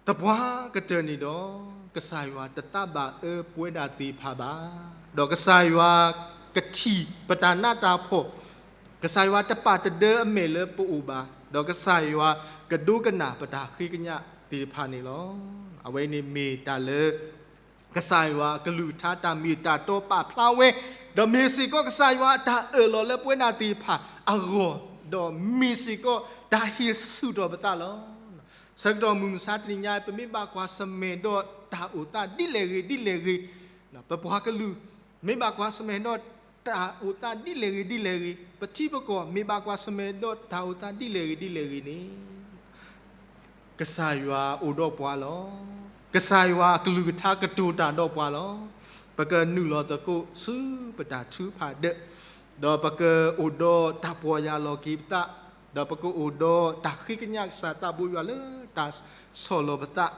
သပှၢ်ကတၢၢ်န့ၣ်ဒီး, ကစၢ်ယွၤတသးဘၣ်အၢပဝဲဒၣ်သ့ၣ်တဖၣ်ဘၣ်. ဒီးကစၢ်ယွၤကထံၣ်ပတၢ်နးတၢ်ဖှီၣ်, ကစၢ်ယွၤတပာ်တဒၢအမဲာ်လၢပအိၣ်ဘၣ်, ဒီးကစၢ်ယွၤကဒိကနၣ်ပတၢ်ဃ့ကညးသ့ၣ်တဖၣ်န့ၣ်လီၤ. အဝဲန့ၣ်မ့ၢ်တၢ်လၢ ကစၢ်ယွၤအကလုၢ်ကထါတၢ်မ့ၢ်တၢ်တီပာ်ဖျါဝဲ, ဒီးမ့ၢ်စ့ၢ်ကီးကစၢ်ယွၤအတၢ်အၢၣ်လီၤလၢပဝဲဒၣ်သ့ၣ်တဖၣ်အဂီၢ်, ဒီးမ့ၢ်စ့ၢ်ကီးတၢ်ဟ့ၣ်ဆူၣ်ထီၣ်ပသးလီၤ. ဆၢကတီၢ်မုၢ်မဆါတနံၤညါ ပမ့ၢ်ဘၣ်ကွၢ်ဆၢၣ်မဲာ်ဒီးတၢ်အိၣ်သးဒ်လဲၣ်ဂ့ၤဒ်လဲၣ်ဂ့ၤ, ပပှၤကလုာ် မ့ၢ်ဘၣ်ကွၢ်ဆၢၣ်မဲာ်ဒီးတၢ်အိၣ်သးဒ်လဲၣ်ဂ့ၤဒ်လဲၣ်ဂ့ၤ, ပထံပကီၢ် မ့ၢ်ဘၣ်ကွၢ်ဆၢၣ်မဲာ်ဒီးတၢ်အိၣ်သးဒ်လဲၣ်ဂ့ၤဒ်လဲၣ်ဂ့ၤန့ၣ် ကစၢ်ယွၤအိၣ်ဒီးပှၤလီၤ. ကစၢ်ယွၤအကလုၢ်ကထါကတိၤတၢ်ဒီးပှၤလီၤ. ပကနုာ်လီၤသကိးဆူပတၢ်ထုကဖၣ်ဒၢး, ဒီးပကအိၣ်ဒီးတၢ်ပီၢ်ယၢ်လီၤက့ၤပသး, ဒီးပကအိၣ်ဒီးတၢ်ဃ့ကညးကစၢ်သးဘိယွၤလၢတၢ်ဆီၣ်လီၤပသး,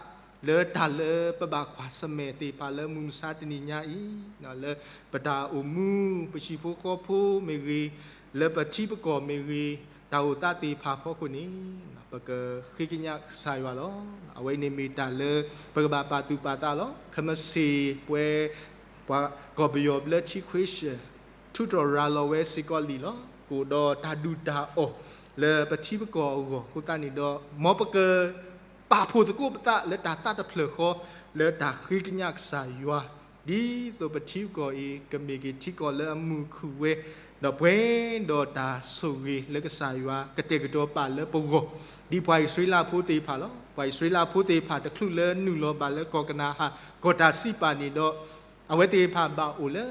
လၢတၢ်လၢပဘၣ်ကွၢ်ဆၢၣ်မဲာ်သ့ၣ်တဖၣ်လၢမုၢ်မဆါတနံၤညါအံၤ, လၢပတၢ်အိၣ်မူ ပဟံၣ်ဖိဃီဖိမ့ၢ်ဂ့ၤ, လၢပထံပကီၢ်မ့ၢ်ဂ့ၤ, တၢ်အိၣ်သးသ့ၣ်တဖၣ်အဖီခိၣ်န့ၣ်, ပကဃ့ကညးကစၢ်ယွၤလီၤ. အဝဲန့ၣ်မ့ၢ်တၢ်လၢပကဘၣ်ပာ်သူၣ်ပာ်သးလီၤ. ခဲမုၢ်ဆ့ၣ်ပဝဲ ပှၤကီၢ်ပယီၤဘျၢထံခွ့ရှၢၣ် ထုးထီၣ်ရၤလီၤဝဲစ့ၢ်ကီးလံာ်လီၤ. ကအိၣ်ဒီးတၢ်ဒုၣ်တၢ်အီၣ်လၢပထံပကီၢ်အဂီၢ်အဃိသတးန့ၣ်ဒီး, မ်ပကပာ်ဖှိၣ်သကိးပသးလၢတၢ်သးတဖျၢၣ်ဃီ လၢတၢ်ဃ့ကညးကစၢ်ယွၤ, ဒ်သိးပထံပကီၢ်အံၤ ကမ့ၢ်က့ၤထံကီၢ်လၢအမုာ်ခုၣ်ဝဲ, ဒီးပှဲၤဒီးတၢ်ဆိၣ်ဂ့ၤလၢကစၢ်ယွၤကတဲာ်ကတီၤပာ်လၢပဂီၢ်, ဒ်ပှၤအံၣ်စရ့လးဖိသ့ၣ်တဖၣ်လီၤ. ပှၤအံၣ်စရ့လးဖိသ့ၣ်တဖၣ်တချုးလၢနုာ်လီၤဘၣ်လၢကီၢ်ကနၤအၣ် ကီၢ်တၢ်စံးပာ်န့ၣ်ဒီး, အဝဲသ့ၣ်တဖၣ်ဘၣ်အိၣ်လၢ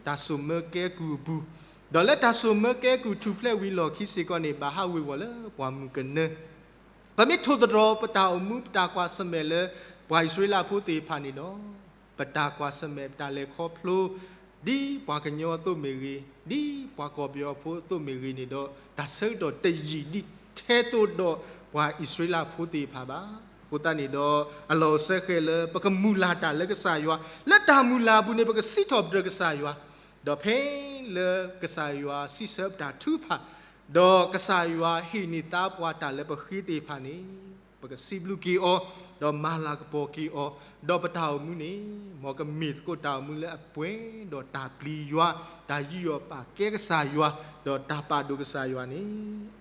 တၢ်စိာ်မၢကဲကုၢ်အပူၤ, ဒီးလၢတၢ်စိာ်မၢကဲကုၢ်ထူၣ်ဖျဲးဝံၤအလီၢ်ခံစ့ၢ်ကီးန့ၣ် ဘၣ်ဟးဝ့ၤဝီၤလၢပှၢ်မုၢ်ကနၢ, ပမ့ၢ်ထိၣ်သတြီၤပတၢ်အိၣ်မူပတၢ်ကွၢ်ဆၢၣ်မဲာ်လၢ ပှၤအံၣ်စရ့လးဖိသ့ၣ်တဖၣ်န့ၣ်ဒီး ပတၢ်ကွၢ်ဆၢၣ်မဲာ် ပတၢ်လဲၤခီဖျိ ဒ်ပှၤကညီအသိးမ့ၢ်ဂ့ၤ, ဒ်ပှၤကီၢ်ပယီၤဖိအသိးမ့ၢ်ဂ့ၤန့ၣ်ဒီး, တၢ်ဆၢကတီၢ်တယံာ်ဒ်ထဲသိးဒီးပှၤအံၣ်စရ့လးဖိသ့ၣ်တဖၣ်ဘၣ်. အဃိသတးန့ၣ်ဒီး, အလီၢ်အိၣ်စဲဃဲးလၢပကမုၢ်လၢ်တၢ်လၢကစၢ်ယွၤ, လၢတၢ်မုၢ်လၢ်အပူၤန့ၣ် ပကစံးထီၣ်ပတြၢၤကစၢ်ယွၤ, ဒီးဖဲလၢကစၢ်ယွၤစံးဆၢပတၢ်ထုကဖၣ်, ဒီးကစၢ်ယွၤဟ့ၣ်န့ၢ်သါပှၤတၢ်လၢပဃ့သ့ၣ်တဖၣ်န့ၣ်, ပကစံးဘျုးက့ၤအီၤ, ဒီးမၤလၤကပီၤက့ၤအီၤ, ဒီးပတၢ်အိၣ်မူန့ၣ်, မ်ကမ့ၢ်သကိးတၢ်အိၣ်မူလၢအပှဲၤဒီးတၢ်ပျံၤယွၤ, တၢ်ယူးယီၣ်ပာ်ကဲကစၢ်ယွၤ, ဒီးတၢ်ပာ်ဒိၣ်ကစၢ်ယွၤန့ၣ်,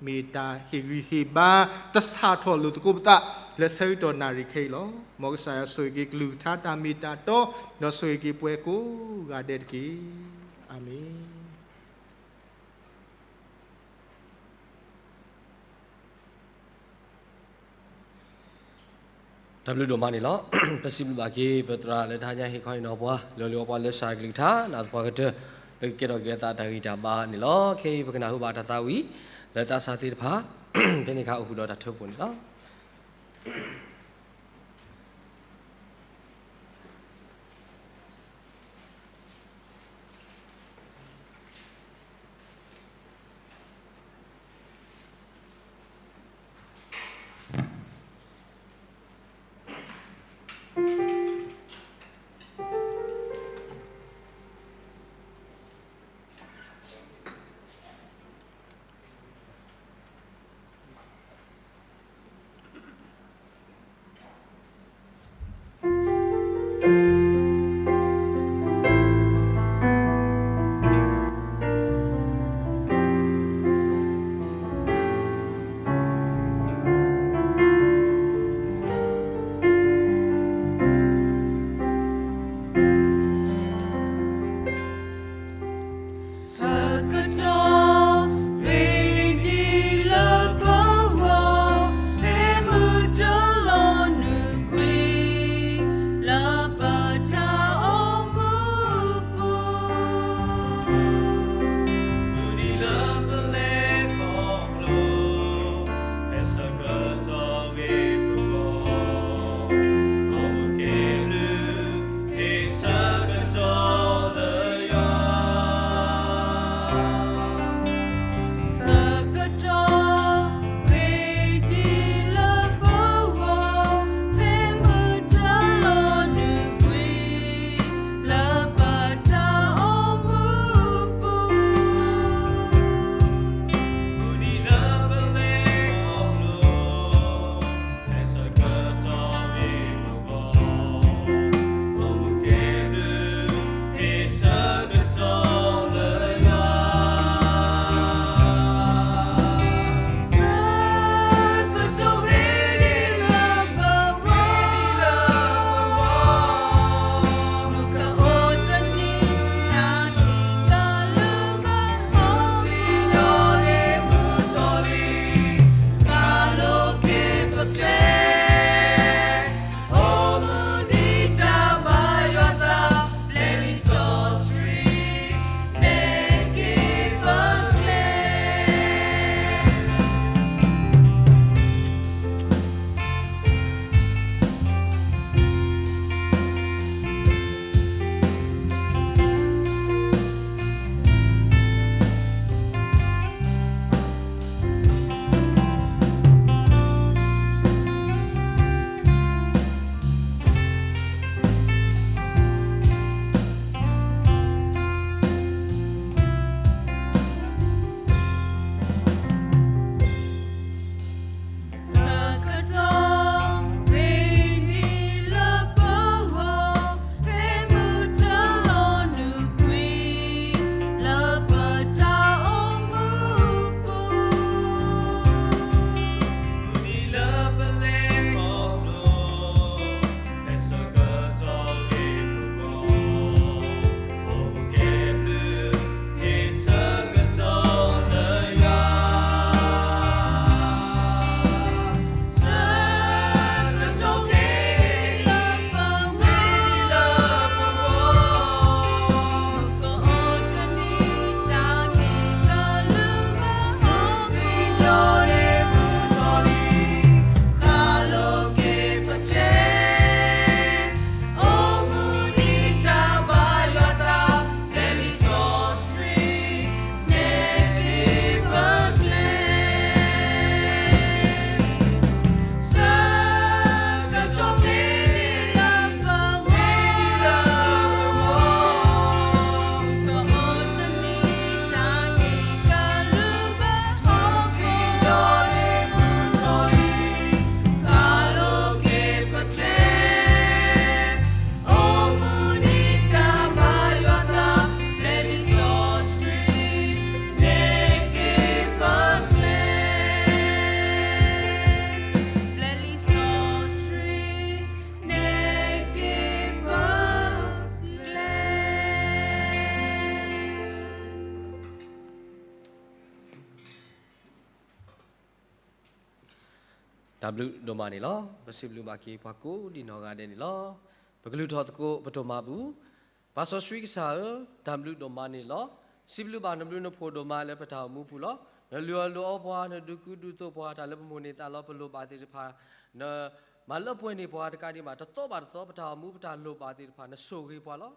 မ့ၢ်တၢ်ဟ့ၣ်ဂံၢ်ဟ့ၣ်ဘါတဆၣ်ထီၣ်လိာ်သကိးပသး, လၢဆၢကတီၢ်နၣ်ရံၣ်ခဲအံၤလီၤ. မ်ကစၢ်ယွၤဆိၣ်ဂ့ၤက့ၤကလုၢ်ကထါတၢ်မ့ၢ်တၢ်တီ, ဒီးဆိၣ်ဂ့ၤက့ၤပှၤကိးဂၤဒဲးတက့ၢ်. အၤမ့ၣ်. တၢ်ဘျုးဒိၣ်မးန့ၣ်လီၤ. ပစံးဘျုးဘၣ်က့ၤ ပသရၣ်လၢတဟါညါဟ့ၣ်ခီဟ့ၣ်နီၤပှၤ, လၢလၢပှၤလၢစၢ်ကလုၢ်ကထါ နာ်သပှၢ်ကတၢၢ်, လၢကကဲထီၣ်က့ၤအသးတၢ်ဂံၢ်တၢ်ဘါန့ၣ်လီၤ. ခဲအံၤပကနၢ်ဟူဘၣ်တၢ်သးဝံၣ် လၢသးစၢ်သ့ၣ်တဖၣ်, ဖဲန့ၣ်အခါအိၣ်ဃုာ်ဒီးတၢ်ထၢဖှိၣ်န့ၣ်လီၤ. တၢ်ဘျုးဒိၣ်မးန့ၣ်လီၤ. ပစံးဘျုးဘၣ်က့ၤပှၤကိးဒံးနီၢ်ဂၤဒဲးန့ၣ်လီၤ. ပကလုၢ်ထီၣ်သကိးပတိၢ်မၤပူၤ, ပၢ်စီဆှံကစၢ်ဧၢ, တၢ်ဘျုးဒိၣ်မးန့ၣ်လီၤ. စံးဘျုးဘၣ်နဘျုးနဖှိၣ်ဒိၣ်မးလၢပတၢ်အိၣ်မူပူၤလီၤ. နလုၢ်အီၣ်လုၢ်အီပှၤ, နဒုးကူဒုးသိးပှၤ, တၢ်လၢပမိၣ်န့ၢ်သးလီပလိၣ်ဘၣ်သ့ၣ်တဖၣ်, နမၤလၢပှဲၤန့ၢ်ပှၤတကးဒံးဘၣ် တသီဘၣ်တသီ ပတၢ်အိၣ်မူပတၢ်လိၣ်ဘၣ်သ့ၣ်တဖၣ် နဆိၣ်ဂ့ၤပှၤလီၤ.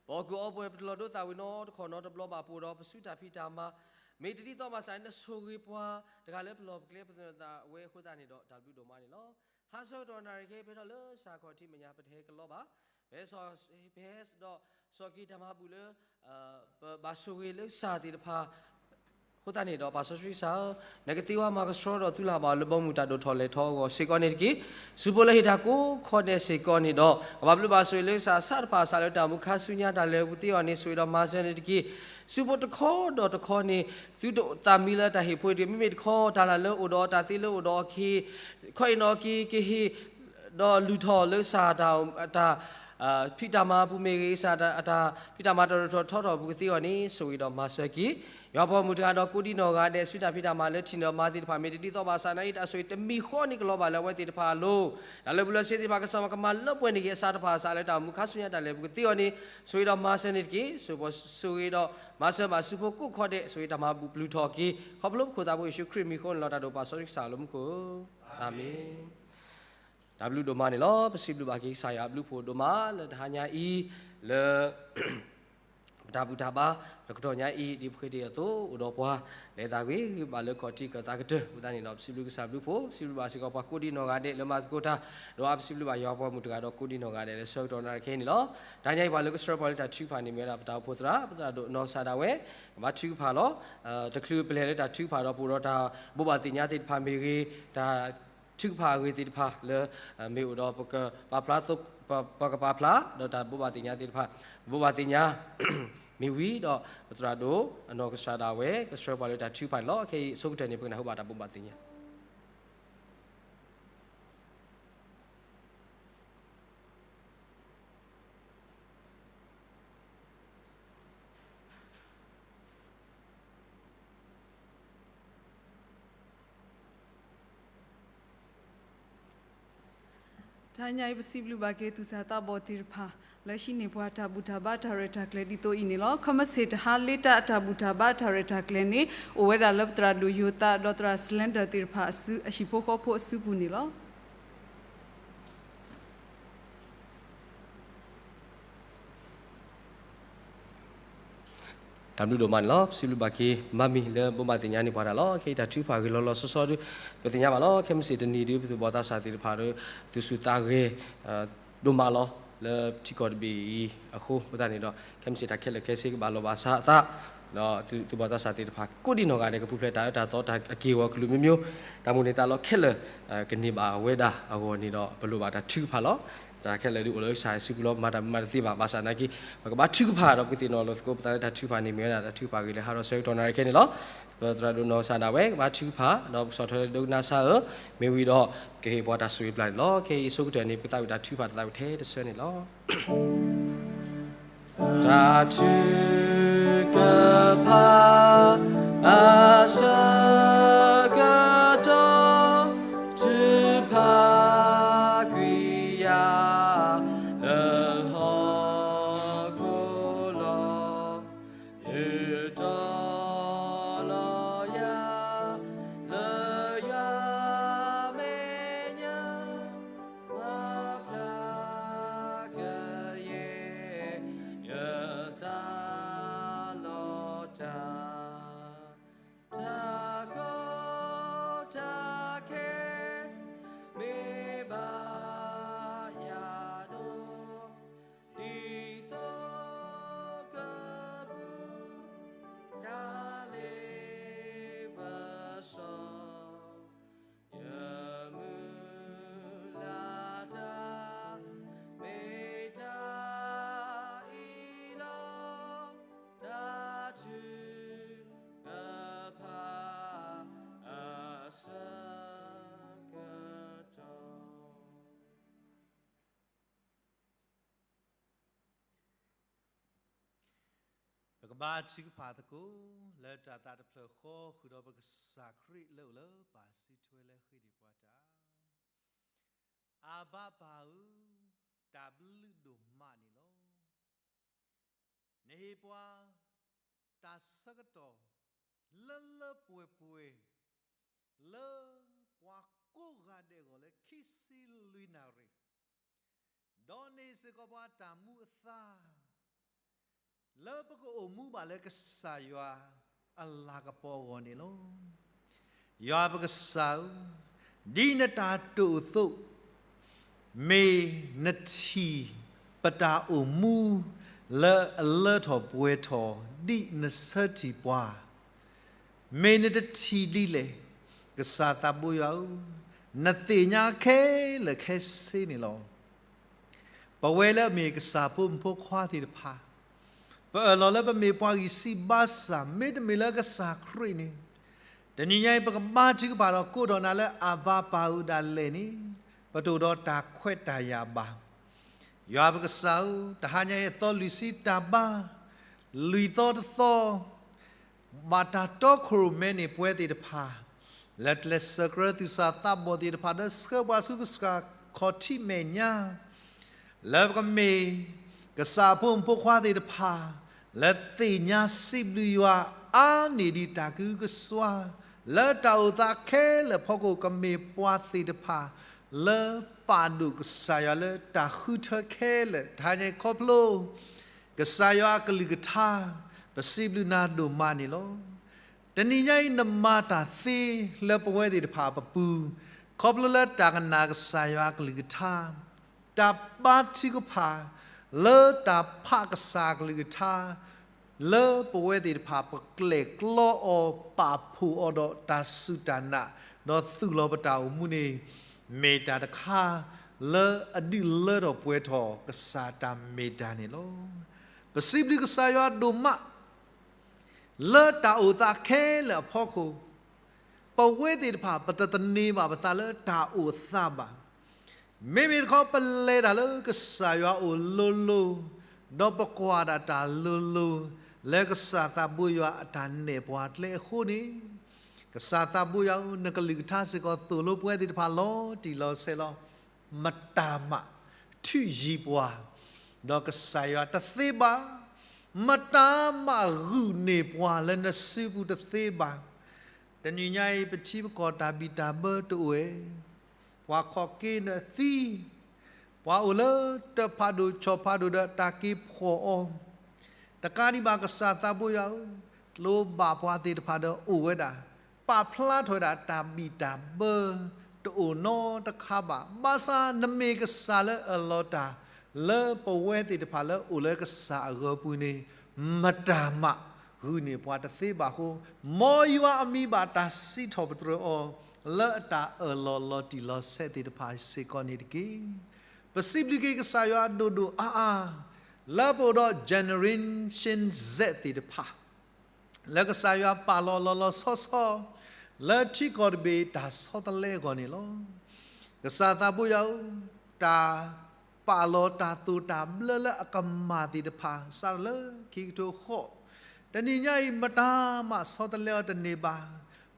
ပအီၣ်ကုၢ်အီပှဲၤ ပတလီၤဒိသးဝံၤနီတခီၣ်နီတဘျီဘၣ် ပအိၣ်ဒီးပစုတၢ်ဖံးတၢ်မၤ မ့ၢ်တဒ်သိးဘၣ်ဆၣ် နဆိၣ်ဂ့ၤပှၤတဂၤလၢပလီၢ်ပကျဲ ပသနၢၣ်သးဝဲအဃိသတးန့ၣ်ဒီး တၢ်ဘျုးဒိၣ်မးန့ၣ်လီၤ. ဟါဆၢကတီၢ်နၣ်ရံၣ်ခဲအံၤ ပဟဲထီၣ်လၢစှၤခီၣ်ထံးမဲာ်ညါ ပတဟဲကလီဘၣ်. ပဟဲ, ပဟဲဒီး စီၤက့ၤတၢ်မၤဘူၣ်လၢ ပဘၣ်ဆိၣ်ဂ့ၤလၢကစၢ်သ့ၣ်တဖၣ် အဃိသတးန့ၣ်ဒီး ပၢ်စီဆှံကစၢ်ဧၢ, နကသ့ဝဲမၤကဆှီဒီးသူလၢ်ဘၣ်အီၤလၢဘီမုၢ်တၢ်ဒိၣ်ထီၣ်လဲၢ်ထီၣ်အဂီၢ်စ့ၢ်ကီးန့ၣ်တက့ၢ်. စုဖိလၢဟ့ၣ်တၢ်ကိးခီဒဲးစ့ၢ်ကီးန့ၣ်ဒီး ကဘၣ်ဘျုးဘၣ်ဆိၣ်ဂ့ၤလၢကစၢ်အဆၣ်တဖၣ်အစးလၢတၢ်အိၣ်မူခါဆူညါ တၢ်လဲၤပူၤသ့အီၤန့ၣ် ဆိၣ်ဂ့ၤဒီးမၤစၢၤန့ၣ်တက့ၢ်. စုဖိတခီဒီးတခီန့ၣ် သုတသးမံလၢတၢ်ဟ့ၣ်ဖိတဂ့ၤ, မ့မ့ၢ်တခီ တၢ်လၢ်လၢအိၣ်ဒီးတၢ်သ့လၢအိၣ်ဒီးအီၤက့ၤ ခီအံၤနီၢ်က့ၤ ကဟ့ၣ် ဒီးလုၢ်ထီၣ်လၢကစၢ်တၢ် တၢ်ဖံးတၢ်မၤပူၤမ့ၢ်ဂ့ၤ, ကစၢ်တၢ်ဖံးတၢ်မၤတၢ်ဒိၣ်ထီၣ်ထီထီၣ်ပူၤကသ့အီၤန့ၣ် ဆိၣ်ဂ့ၤဒီးမၤစၢၤက့ၤ. ယွၤပှၤဂီၢ်မုၢ်တဂၤဒီးကိးဒံးနီၢ်ဂၤဒဲး စုတၢ်ဖံးတၢ်မၤလၢထံၣ်န့ၢ်မၤသ့ၣ်တဖၣ် မ့ၢ်တဒ်သိးဘၣ်ဆၣ် နာ်အံၤတၢ်ဆိၣ်ဂ့ၤတမံၤဃီန့ၣ်ကလီၤဘၣ်လၢအဝဲသ့ၣ်တဖၣ်အလိၤ, တၢ်လၢာ်ဘူၣ်လၢာ်စ့ၤသ့ၣ်တဖၣ် ကစၢ်ယွၤကမၤလၢပှဲၤန့ၢ်က့ၤအဆၣ်တဖၣ်အစးလၢတၢ်အိၣ်မူခါဆူညါ တၢ်လဲၤပူၤကသ့အီၤန့ၣ် ဆိၣ်ဂ့ၤဒီးမၤစၢၤန့ၣ်တက့ၢ်. ဆိၣ်ဂ့ၤဒီးမၤစၢၤဘၣ်စုဖိကိးခီဒဲး ဆိၣ်ဂ့ၤတၢ်မၤဘူၣ်ပျုၢ်ထီၣ်က့ၤ ခီဖျိပခိၣ်သးဖိယ့ၣ်ၡူးခရံာ်မံၤအဃိန့ၣ်လီၤ. တၢ်ဒိၣ်ပၢ်စီဆှံကစၢ်လၢမူခိၣ်ဧၢ, အၤမ့ၣ်. တၢ်ဘျုးဒိၣ်မးန့ၣ်လီၤ. ပစံးဘျုးဘၣ်က့ၤကစၢ်ယွၤအဘျုးအဖှိၣ်ဒိၣ်မးလၢတဟါညါအံၤ လၢ ပတၢ်ဘူၣ်တၢ်ဘါ တကတီၢ်ညါအံၤ ဒ်ပဃ့တ့ၢ်အသိး အိၣ်ဒီးပှၤ လဲၤသးဂ့ၤဂ့ၤဘၣ်လၢခီၣ်ထံးကသးကတၢၢ် အဃိသတးန့ၣ်ဒီး ပစံးဘျုးကစၢ်ဘျုးဖှိၣ်, ပစံးဘျုးဘၣ်စ့ၢ်ကီးပှၤကိးဒံးနီၢ်ဂၤဒဲးလၢမၤသကိးတၢ်, ဒီးပစံးဘျုးဘၣ်ယွၤပှၤဂီၢ်မုၢ်တဂၤဒီးကိးဒံးနီၢ်ဂၤဒဲး လၢဆၢကတီၢ်နၣ်ရံၣ်ခဲအံၤန့ၣ်လီၤ. တဟါညါအံၤပှၤလၢကဆှၢပှၤလၢတၢ်ထုကဖၣ်န့ၣ် မ့ၢ်ဝဲဒၣ်ပတၢ်အိၣ်ဖှိၣ်သရၣ်, ပသရၣ်ဒိၣ်နီၢ်ကစၢ်ဒၣ်ဝဲ, ကဘၣ်ထုကဖၣ်လီၤ. တချုးပလဲၤလၢတၢ်ထုကဖၣ်ဒီး ပအိၣ်ဒီးတၢ်ဘိးဘၣ်သ့ၣ်ညါသ့ၣ်တဖၣ်မ့ၢ်ဂ့ၤ, တၢ်ထုကဖၣ်အဂ့ၢ်သ့ၣ်တဖၣ်လၢ မ့ၢ်အိၣ်ဒီးပကပာ်ဖျါ, ပကပာ်ဖျါ ဒီးတၢ်ဘိးဘၣ်သ့ၣ်ညါသ့ၣ်တဖၣ်, ဘိးဘၣ်သ့ၣ်ညါ မ့ၢ်ဝံၤဒီး ပသရၣ်ဒိၣ်နီၢ်ကစၢ်ဒၣ်ဝဲ ကဆှၢပှၤလၢတၢ်ထုကဖၣ်န့ၣ်လီၤ. ခဲအံၤအဆိကတၢၢ်န့ၣ် ပကနၢ်ဟူဘၣ်တၢ်ဘိးဘၣ်သ့ၣ်ညါ တဟါညါအံၤ ပစံးဘျုးဘၣ်က့ၤသူၣ်စၢ်သးဘီၣ်သ့ၣ်တဖၣ် လၢဟံးန့ၢ်ပှၤတၢ်ဘူၣ်တၢ်ဘါတၢ်ရဲၣ်တၢ်ကျဲၤဒ်သိးအံၤန့ၣ်လီၤ. ခီမ့ၢ်စ့ၢ်တဟါလ့တၢ် အတၢ်ဘူၣ်တၢ်ဘါတၢ်ရဲၣ်တၢ်ကျဲၤန့ၣ် အိၣ်ဝဲဒၣ်လၢပသရၣ်ဒိၣ်ယိၤသး ဒီးသရၣ်စလ့ဒၢၣ်သ့ၣ်တဖၣ်အစု အဟံၣ်ဖိဃီဖိအစုပူၤန့ၣ်လီၤ. တၢ်ဘျုးဒိၣ်မးန့ၣ်လီၤ. ပစံးဘျုးဘၣ်က့ၤ မၤမံၤလၢဘိးဘၣ်သ့ၣ်ညါန့ၢ်ပှၤတၢ်လီၤ. ခဲအံၤတၢ်ထုကဖၣ်ဂ့ၤလီၤလီၤဆီဆီဒုး ပသ့ၣ်ညါဘၣ်လီၤ. ခဲမုၢ်ဆ့ၣ်တနံၤဒုး ပသူၣ်ဘီၣ်သးစၢ်သ့ၣ်တဖၣ်ဒီး သူၣ်ဆူၣ်သးဂဲၤ ဒိၣ်မးလီၤ လၢထံကီၢ်တဘ့ၣ်အံၤအဃိ အဃိသတးန့ၣ်ဒီး ခဲမုၢ်ဆ့ၣ်တၢ်ခဲလၢာ်ခဲဆ့ကဘၣ်လီၤဘၣ်စးအသး ဒီးသူၣ်ဘီၣ်သးစၢ်သ့ၣ်တဖၣ် ကိးဒံးနီၢ်ဂၤဒဲး ကပူၤဖျဲးတၢ်အၢတၢ်သီတၢ်အက့ၢ်အဂီၤကလုာ်မ့ၢ်မ့ၢ် တၢ်မိၣ်န့ၢ်သးလီခဲလၢာ် ကန့ၢ်ဘၣ်ဝဲဒၣ်အဂီၢ်န့ၣ်ဒီး ပလိၣ်ဘၣ်တၢ်ထုကဖၣ်လီၤ. တၢ်ခဲလၢာ်ဒုးအိၣ်လၢကစၢ်ယ့ၣ်ၡူးပူၤလီၤ. မၤတၢ်မၤတသ့ဘၣ် ဘၣ်ဆၣ်သနာ်က့ ပကဘၣ်ထုကဖၣ်ဒီး ပကသ့ၣ်နီၣ်လီၤသကိး ပသးလၢတၢ်ထုကဖၣ်န့ၣ် မ့ၢ်ဝဲဒၣ်တၢ်ထုကဖၣ်ဂ့ၤလၢဟးထီၣ်ဆၢကတီၢ်နၣ်ရံၣ်ခဲအံၤန့ၣ်လီၤ. ပသရၣ်ဒိၣ်နီၢ်ကစၢ်ဒၣ်ဝဲ ကဘၣ်ထုကဖၣ် ဒီးပကဆီၣ်ထွဲဒိကနၣ်စၢ်ဧၢ, မ့ၢ်ဝံၤဒီး ကဟ့ၣ်ပှၤတၢ်ဆိၣ်ဂ့ၤပျၢ်န့ၣ်လီၤ. ခဲအံၤအဆိကတၢၢ်န့ၣ် ပကသးဝံၣ်တၢ်ထုကဖၣ်တသးဝံၣ်ထဲတဆၢန့ၣ်လီၤ. တၢ်ထုကဖၣ် အဆၢကတီၢ် ထုကဖၣ်ကွံာ်ယၤ လၢဟီၣ်ခိၣ်လီၤ. နုာ်တီလီၤယၤ လၢယွၤမဲာ်ညါ မၤဖျါကယဲၢ် ယသးလီၤတၢ် တၢ်ကီတၢ်ခဲ မ့ၢ်ဘၣ်ယၤဒိၣ် ဒ်သိးကပူၤ တၢ်လ့ပစီ ယမုၢ်လၢ်တၢ် မ့ၢ်တၢ်အံၤလီၤ. တၢ်ထုကဖၣ် အဆၢကတီၢ် ပကဘါထုကဖၣ်သကိး လၢတၢ်သးတဖျၢၣ်ဃီ ဃုာ်ဒီးပကစၢ်ခရံာ်လၢအိၣ်လၢပၢ်စုထွဲလၢဃ့န့ၢ်ပှၤတၢ် အၢဘၣ်ပၢ်ဧၢ, တၢ်ဘျုးဒိၣ်မးန့ၣ်လီၤ. နဟ့ၣ်ပှၤ တၢ်ဆၢကတီၢ် လၢလၢပှဲၤပှဲၤ လၢပှၤကိးဂၤဒဲးအဂီၢ်လၢခံဆံလွံၢ်နၣ်ရံၣ်, ဒီးန့ၣ်စ့ၢ်ကီးပှၤတၢ်မူအသါ လၢပကအိၣ်မူဘၣ်လၢကစၢ်ယွၤအလၤကပီၤအဂီၢ်န့ၣ်လီၤ. ယွၤပကစၢ်ဧၢ, ဒ်နတၢ်တိာ်အသိး, မ့ၢ်နထံၣ်ပတၢ်အိၣ်မူ လၢအလၢထီၣ်ပှဲၤထီၣ် ဒ်နဆၢထံၣ်ပှၤ, မ့ၢ်နတထံၣ်ဒ်လဲၣ်, ကစၢ်သးဘိယွၤဧၢ, နသ့ၣ်ညါခဲလၢာ်ခဲဆ့န့ၣ်လီၤ. ပဝဲလၢအမ့ၢ်ကစၢ်ဖိမုၣ်ဖိခွါသ့ၣ်တဖၣ်, ပအၢၣ်လီၤလၢပမ့ၢ်ပှၤဂံၢ်စၢ်ဘါစၢ် မ့တမ့ၢ်လၢကစၢ်ခရံာ်န့ၣ်, တနံၤညါအံၤ ပကဘါထုကဖၣ်ဒီးကိးထီၣ်နၤလၢအၢဘၣ်ပၢ်ဧၢဒၣ်လဲာ်န့ၣ်, ပတအိၣ်ဒီးတၢ်ခွဲးတၢ်ယာ်ဘၣ်. ယွၤပကစၢ်ဧၢ, တဟါညါအံၤအသီလွံၢ်ဆံတၢ်ဘါ, လွံၢ်သီတသီ ဘၣ်တၢ်တီခိၣ်ရိၣ်မဲန့ၣ်ပဝဲသ့ၣ်တဖၣ်, လၢကျဲးစၢးကြၢးသူၣ်စၢ်သးဘီၣ်သ့ၣ်တဖၣ် ဒီးဆှၢပှၤဆူကစၢ်ခီၣ်ထံးမဲာ်ညါ, လၢပကမ့ၢ် ကစၢ်အဖိမုၣ်ဖိခွါသ့ၣ်တဖၣ်, လၢသ့ၣ်ညါစံးဘျုးယွၤအါန့ၢ်ဒံးတၢ်ကအုကစွါ, လၢတၢ်အိၣ်သးခဲလၢာ်အဖီခိၣ် ကမ့ၢ်ပှၤသ့ၣ်တဖၣ် လၢပာ်ဒိၣ်ကစၢ်ယွၤလၢတၢ်ဃုထၢခဲလၢာ် တဟါညါအံၤခီဖျိ ကစၢ်ယွၤအကလုၢ်ကထါ, ပစံးဘျုးနၤဒိၣ်မးန့ၣ်လီၤ. တနံၤညါအံၤ နမၤတၢ်သ့လၢပဝဲသ့ၣ်တဖၣ်အပပူၤ, ခီဖျိလၢတၢ်ကနၣ်ကစၢ်ယွၤအကလုၢ်ကထါ, တၢ်ဘါထုကဖၣ်, လၢတၢ်ဖးကစၢ်အကလုၢ်ကထါ, လၢပဝဲသ့ၣ်တဖၣ် ပကျဲၣ်ကျီအီၤ ပာ်ဖှိၣ်အီၤဒီးတၢ်စူၢ်တၢ်နာ်, ဒီးသူၣ်လီၤပတၢ်အိၣ်မူန့ၣ်, မ့ၢ်တၢ်တခါ လၢအဒုးလၢထီၣ်ပှဲၤထီၣ်ကစၢ်တၢ်မ့ၢ်တၢ်န့ၣ်လီၤ. ပစံးဘျုးကစၢ်ယွၤဒိၣ်မး လၢတၢ်အိၣ်သးခဲလၢာ်အဖီခိၣ်, ပဝဲသ့ၣ်တဖၣ် ပတသန့ၤဘၣ်ပသးလၢတၢ်အိၣ်သးဘၣ်. မ့မ့ၢ်တခီ ပလဲၤတၢ်လၢကစၢ်ယွၤအအိၣ်လိၤလိၤ, ဒီးပကွၢ်ဒၣ်တၢ်လိၤလိၤ, လၢကစၢ်သးဘိယွၤအတၢ်နဲၣ်ပှၤကျဲအဃိန့ၣ်, ကစၢ်သးဘိယွၤဧၢ, နကလုၢ်ကထါစ့ၢ်ကီးသိၣ်လိပဝဲသ့ၣ်တဖၣ်လီၤတံၢ်လီၤဆဲးလီၤ. မတၤမးထုးယံၤပှၤ ဒီးကစၢ်ယွၤတသ့ဘၣ်, မတၤမးဂုာ်န့ၢ်ပှၤလၢနစုပူၤတသ့ဘၣ်. တနံၤညါအံၤ ပထံပကီၢ်တၢ်ဘံၣ်တၢ်ဘၢတအိၣ်ဝဲ, ပှၤခီၣ်က့ၤနသံ, ပှၤအိၣ်လၢတၢ်ဖးဒိၣ်ဆီၣ်ဖးဒိၣ်ဒီးတၢ်က့ၤဖှီၣ်အီၤ, တကးဒံးဘၣ်ကစၢ်သးဘိယွၤဧၢ, ကျိဘၣ်ပှၤသ့ၣ်တဖၣ်ဒီးအိၣ်ဝဲဒၣ်, ပာ်ဖျါထီၣ်ဝဲဒၣ်တၢ်ဘံၣ်တၢ်ဘၢ တအိၣ်နီတခါဘၣ်. ဘၣ်ဆၣ်နမ့ၢ်ကစၢ်လၢအၢၣ်လီၤတၢ် လၢပဝဲသ့ၣ်တဖၣ်လၢအိၣ်လၢကစၢ်အဂီၤပူၤန့ၣ်, မတၤမးဂုာ်န့ၢ်ပှၤတသ့ဘၣ်အဃိ, မ်ယွၤအမံၤဘၣ်တၢ်စံးထီၣ်ပတြၢၤအီၤ လၢအတၢ်အၢၣ်လီၤလီၤတံၢ်လီၤဆဲးသ့ၣ်တဖၣ်စ့ၢ်ကီးန့ၣ်တက့ၢ်. ပစံးဘျုးက့ၤကစၢ်ယွၤဒိၣ်ဒိၣ်အါအါ, လၢပအိၣ်ဒီး generation Z သ့ၣ်တဖၣ် လၢကစၢ်ယွၤပာ်လီၤလီၤလီၤဆီဆီ လၢထံကီၢ်တဘ့ၣ်တၢ်ဆီတလဲအဂီၢ်န့ၣ်လီၤ. ကစၢ်သးဘိယွၤဧၢ, တၢ်ပာ်လီၤတၢ်သိၣ်တၢ်ဘျၢလၢအကမၣ်သ့ၣ်တဖၣ် စးထီၣ်လၢခံကထိဃီ, တနံၤညါအံၤ မတၤမးဆီတလဲအီၤတန့ၢ်ဘၣ်.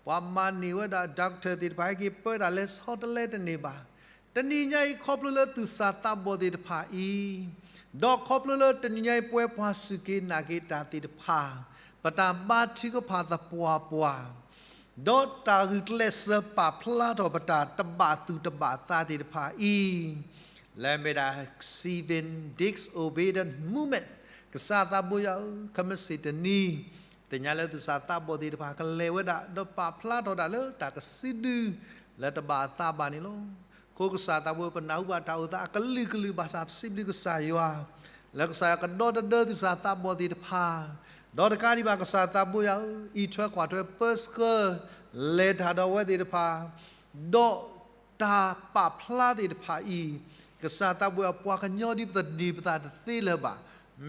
ပှၤမၤန့ၢ်ဝဲဒၣ် doctor သ့ၣ်တဖၣ် ဟဲက့ၤပၢတၢ်လၢဆီတလဲတန့ၢ်ဘၣ်. တနံၤညါအံၤ ခီဖျိလၢသူၣ်စၢ်သးဘီၣ်သ့ၣ်တဖၣ်အံၤ, ဒီးခီဖျိလၢတနံၤညါအံၤပဝဲပှၤစူၢ်က့ၤနာ်က့ၤတၢ်သ့ၣ်တဖၣ်, ပတၢ်ဘါထုကဖၣ်သပှၢ်ပှၢ်, ဒီးတၢ်ဂုာ်ကျဲးစၢးပာ်ဖျါထီၣ်ပတၢ်တဘၣ်သူၣ်တဘၣ်သးသ့ၣ်တဖၣ်အံၤ, လၢအမ့ၢ်ဒၣ် Seven Disobedient Movement, ကစၢ်သးဘိယွၤဧၢ, ခဲမုၢ်ဆ့ၣ်တနံၤ, သ့ၣ်ညါလၢသူၣ်စၢ်သးဘီၣ်သ့ၣ်တဖၣ်ကလဲၤဝဲဒၣ် ဒီးပာ်ဖျါထီၣ်ဒၣ်လၢတၢ်ကစုဒု လၢတဘၣ်အသးဘၣ်န့ၣ်လီၤ. အဃိကစၢ်သးဘိ ပနၢ်ဟူဘၣ်တၢ်အိၣ်သးအကလုာ်ကလုာ်ဘၣ်ဆၣ် ပစံးဘျုးကစၢ်ယွၤ, လၢကစၢ်ယွၤကဒီသဒၢသူၣ်စၢ်သးဘီၣ်သ့ၣ်တဖၣ်, ဒီးတကးဒံးဘၣ်ကစၢ်သးဘိယွၤဧၢ, အံးထွဲကွၢ်ထွဲပၢဆှၢ လဲၤတၢ်ဒီးအဝဲသ့ၣ်တဖၣ်, ဒီးတၢ်ပာ်ဖျါသ့ၣ်တဖၣ်အံၤ, ကစၢ်သးဘိယွၤ ပှၤကညီဒ်ပသန့ၤပသးတသ့လၢၤဘၣ်,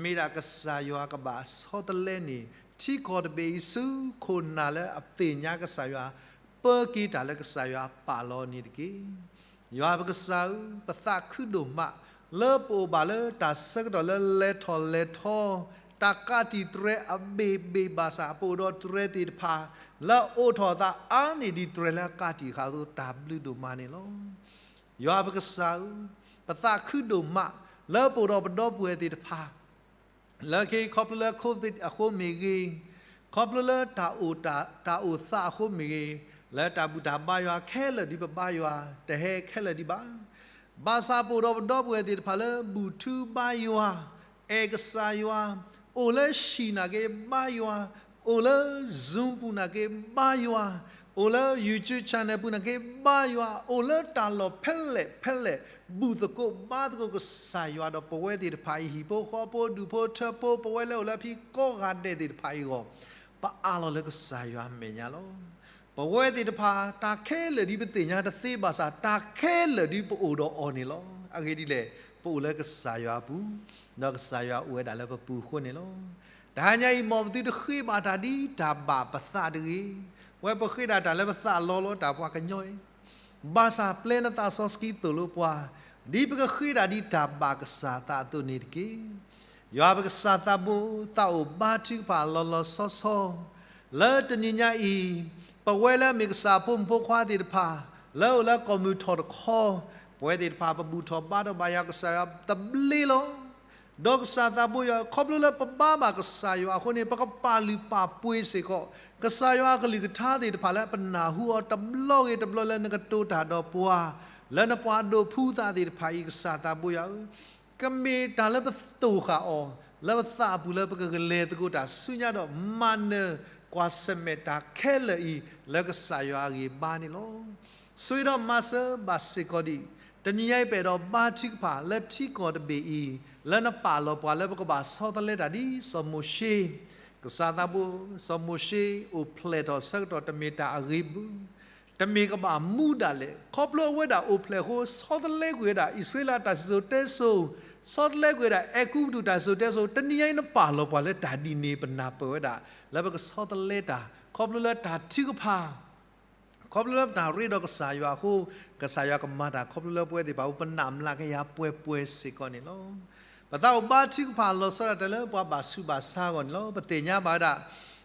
မ့ၢ်ဒၣ်ကစၢ်ယွၤကဘၣ်ဆီတလဲန့ၣ် ထံကီၢ်တဘ့ၣ်အံၤဆူခိၣ်နၢ်လၢအသ့ၣ်ညါကစၢ်ယွၤ, ပၢက့ၤတၢ်လၢကစၢ်ယွၤပာ်လီၤန့ၣ်တက့ၢ်. ယွၤပကစၢ်ဧၢ, ပသးခုဒိၣ်မး လၢပအိၣ်ဘၣ်လၢတၢ်ဆၢကတီၢ်လၢလဲၤထီၣ်လဲၤထီ, တၢ်ကးတံာ်တြဲၤအဘ့ၣ်ဘ့ၣ်ဘၣ်ဆၣ် ပအိၣ်ဒီးတြဲၤသ့ၣ်တဖၣ် လၢအအိးထီၣ်အသးအါန့ၢ်ဒံးတြဲၤလၢအကးတံာ်ဃာ်အသိး တၢ်ဘျုးဒိၣ်မးန့ၣ်လီၤ. ယွၤပကစၢ်ဧၢ, ပသးခုဒိၣ်မး လၢပအိၣ်ဒီးပဒီပုၢ်ဝဲၢ်သ့ၣ်တဖၣ် လၢခီဖျိလၢ COVID အဃိမ့ၢ်ဂ့ၤ, ခီဖျိလၢတၢ်အိၣ်တၢ် တၢ်အိၣ်သးအဃိမ့ၢ်ဂ့ၤ, လၢတၢ်ဘူၣ်တၢ်ဘါယွၤခဲလၢာ်ဒ်ပဘါယွၤ တဟဲခဲလၢာ်ဒံးဘၣ်. ဘၣ်ဆၣ်ပအိၣ်ဒီးပဒီပုၢ်ဝဲၢ်သ့ၣ်တဖၣ်လၢ ဘူၣ်ထူဘါယွၤ, အဲၣ်ကစၢ်ယွၤ, အိၣ်လၢဟံၣ်နာ်က့ဘါယွၤ, အိၣ်လၢ Zoom ပူၤနာ်က့ဘါယွၤ, အိၣ်လၢ YouTube channel ပူၤနာ်က့ဘါယွၤ, အိၣ်လၢတၢ်လီၢ်ဖဲလဲၣ်ဖဲလဲၣ် ဘူၣ်သကိးဘါသကိးကစၢ်ယွၤဒီး ပဝဲသ့ၣ်တဖၣ်အံၤ ဟံၣ်ဖိဃီဖိ ဒူၣ်ဖိထၢဖိ ပဝဲလၢအိၣ်လၢအဖံကိးဂၤဒဲးသ့ၣ်တဖၣ်အံၤအဂီၢ် ပအးလီၤလၢကစၢ်ယွၤအမဲာ်ညါလီၤ. ပဝဲသ့ၣ်တဖၣ် တၢ်ခဲလၢာ်ဒ်ပသ့ၣ်ညါတသ့ဘၣ်ဆၣ် တၢ်ခဲလၢာ်ဒ်ပအိၣ်ဒီးအီၤန့ၣ်လီၤ. အဂ့ၢ်ဒ်လဲၣ်, ပအိၣ်လၢကစၢ်ယွၤအပူၤ, ဒီးကစၢ်ယွၤအိၣ်ဝဲဒၣ်လၢပပူၤအဃိန့ၣ်လီၤ. တဟါညါအံၤ မ်ပသုတဃ့ဘၣ်တၢ်ဒ်တၢ်ဘၣ်ပသးတဂ့ၤ. ဝဲပဃ့ဒၣ်တၢ်လၢပသးလီၤလီၤ တၢ်ပှၤကညီအံၤ ဘၣ်ဆၣ်ပျဲနသးစီဆှံသိၣ်လိပှၤ, ဒ်ပကဃ့ဒၣ်ဒ်တၢ်ဘၣ်ကစၢ်သးအသိးန့ၣ်တက့ၢ်. ယွၤပကစၢ်သးဘိ သးအိၣ်ဘါထုကဖၣ်လီၤလီၤဆီဆီ, လၢတနံၤညါအံၤ ပဝဲလၢအမ့ၢ်ကစၢ်အဖိမုၣ်ဖိခွါသ့ၣ်တဖၣ် လၢအိၣ်လၢကီၢ်မုၢ်ထီၣ်တခီ, ပဝဲသ့ၣ်တဖၣ် ပဘူၣ်ထီၣ်ဘါထီၣ်ဘၣ်ယွၤကစၢ်ယွၤတဘျ့လီၤ. ဒီးကစၢ်သးဘိယွၤ ခီဖျိလၢပဘါဘၣ်ကစၢ်ယွၤအဃိန့ၣ် ပကပာ်လုၢ်ပာ်ပှ့ၤစ့ၢ်ကီး ကစၢ်ယွၤအကလုၢ်ကထါသ့ၣ်တဖၣ်လၢပနၢ်ဟူအီၤတဘျီဂ့ၤတဘျီလၢနကတိၤတၢ်ဒီးပှၤ, လၢနပှၤဒိးဖှူသးသ့ၣ်တဖၣ်အံၤ ကစၢ်သးဘိယွၤဧၢ, ကမ့ၢ်တၢ်လၢပတိၢ်ဃာ်အီၤ လၢပသးအပူၤလၢပကကလဲၤသကိးတၢ်ဆူညါဒီး မၤနၢၤကွၢ်ဆၢၣ်မဲာ်တၢ်ခဲလၢာ်အံၤ လၢကစၢ်ယွၤအဂံၢ်ဘါန့ၣ်လီၤ. ဆိၣ်ဂ့ၤဒီးမၤစၢၤဘၣ်စ့ၢ်ကီးဒံး, တနံၤညါအံၤပအဲၣ်ဒိးဘါထုကဖၣ်လၢထံကီၢ်တဘ့ၣ်အံၤ, လၢနပာ်လီၤပှၤလၢပကဘၣ်ဆီတလဲတၢ်ဒ်စီၤမိၤၡ့, ကစၢ်သးဘိ, စီၤမိၤၡ့အိၣ်ဖျဲၣ်ထီၣ်ဆၢကတီၢ်တမ့ၢ်တၢ်အဂ့ၤဘၣ် တမ့ၢ်ကဘၣ်မူဒၣ်လဲာ်, ခီဖျိအဝဲဒၣ်အိၣ်ဖျဲၣ်အဃိ ဆီတလဲကွံာ်ဝဲဒၣ် အံၣ်စရ့လးတၢ်စံၣ်စိၤတဲစိၤ, ဆီတလဲကွံာ်ဝဲဒၣ် အဲၤကူပတူးတၢ်စံၣ်စိၤတဲစိၤ, တနံၤညါအံၤနပာ်လီၤပှၤလၢတၢ်ဒ်န့ၣ် ပနၢ်ပၢၢ်ဝဲဒၣ် လၢပကဆီတလဲတၢ် ခီဖျိလၢတၢ်ထုကဖၣ် ခီဖျိလၢပတၢ်ရ့ဒီးကစၢ်ယွၤအဃိ, ကစၢ်ယွၤကမၤတၢ်ခီဖျိလၢပဝဲသ့ၣ်တဖၣ်အဃိ ပနာ်မျးကယၤပှဲၤပှဲၤစ့ၢ်ကီးန့ၣ်လီၤ. ပသးအိၣ်ဘါထုကဖၣ်လီၤဆီဒၣ်တၢ်လၢပှၤဘၣ်ဆူးဘၣ်ဆါအဂီၢ်န့ၣ်လီၤ. ပသ့ၣ်ညါဘၣ်ဝဲဒၣ်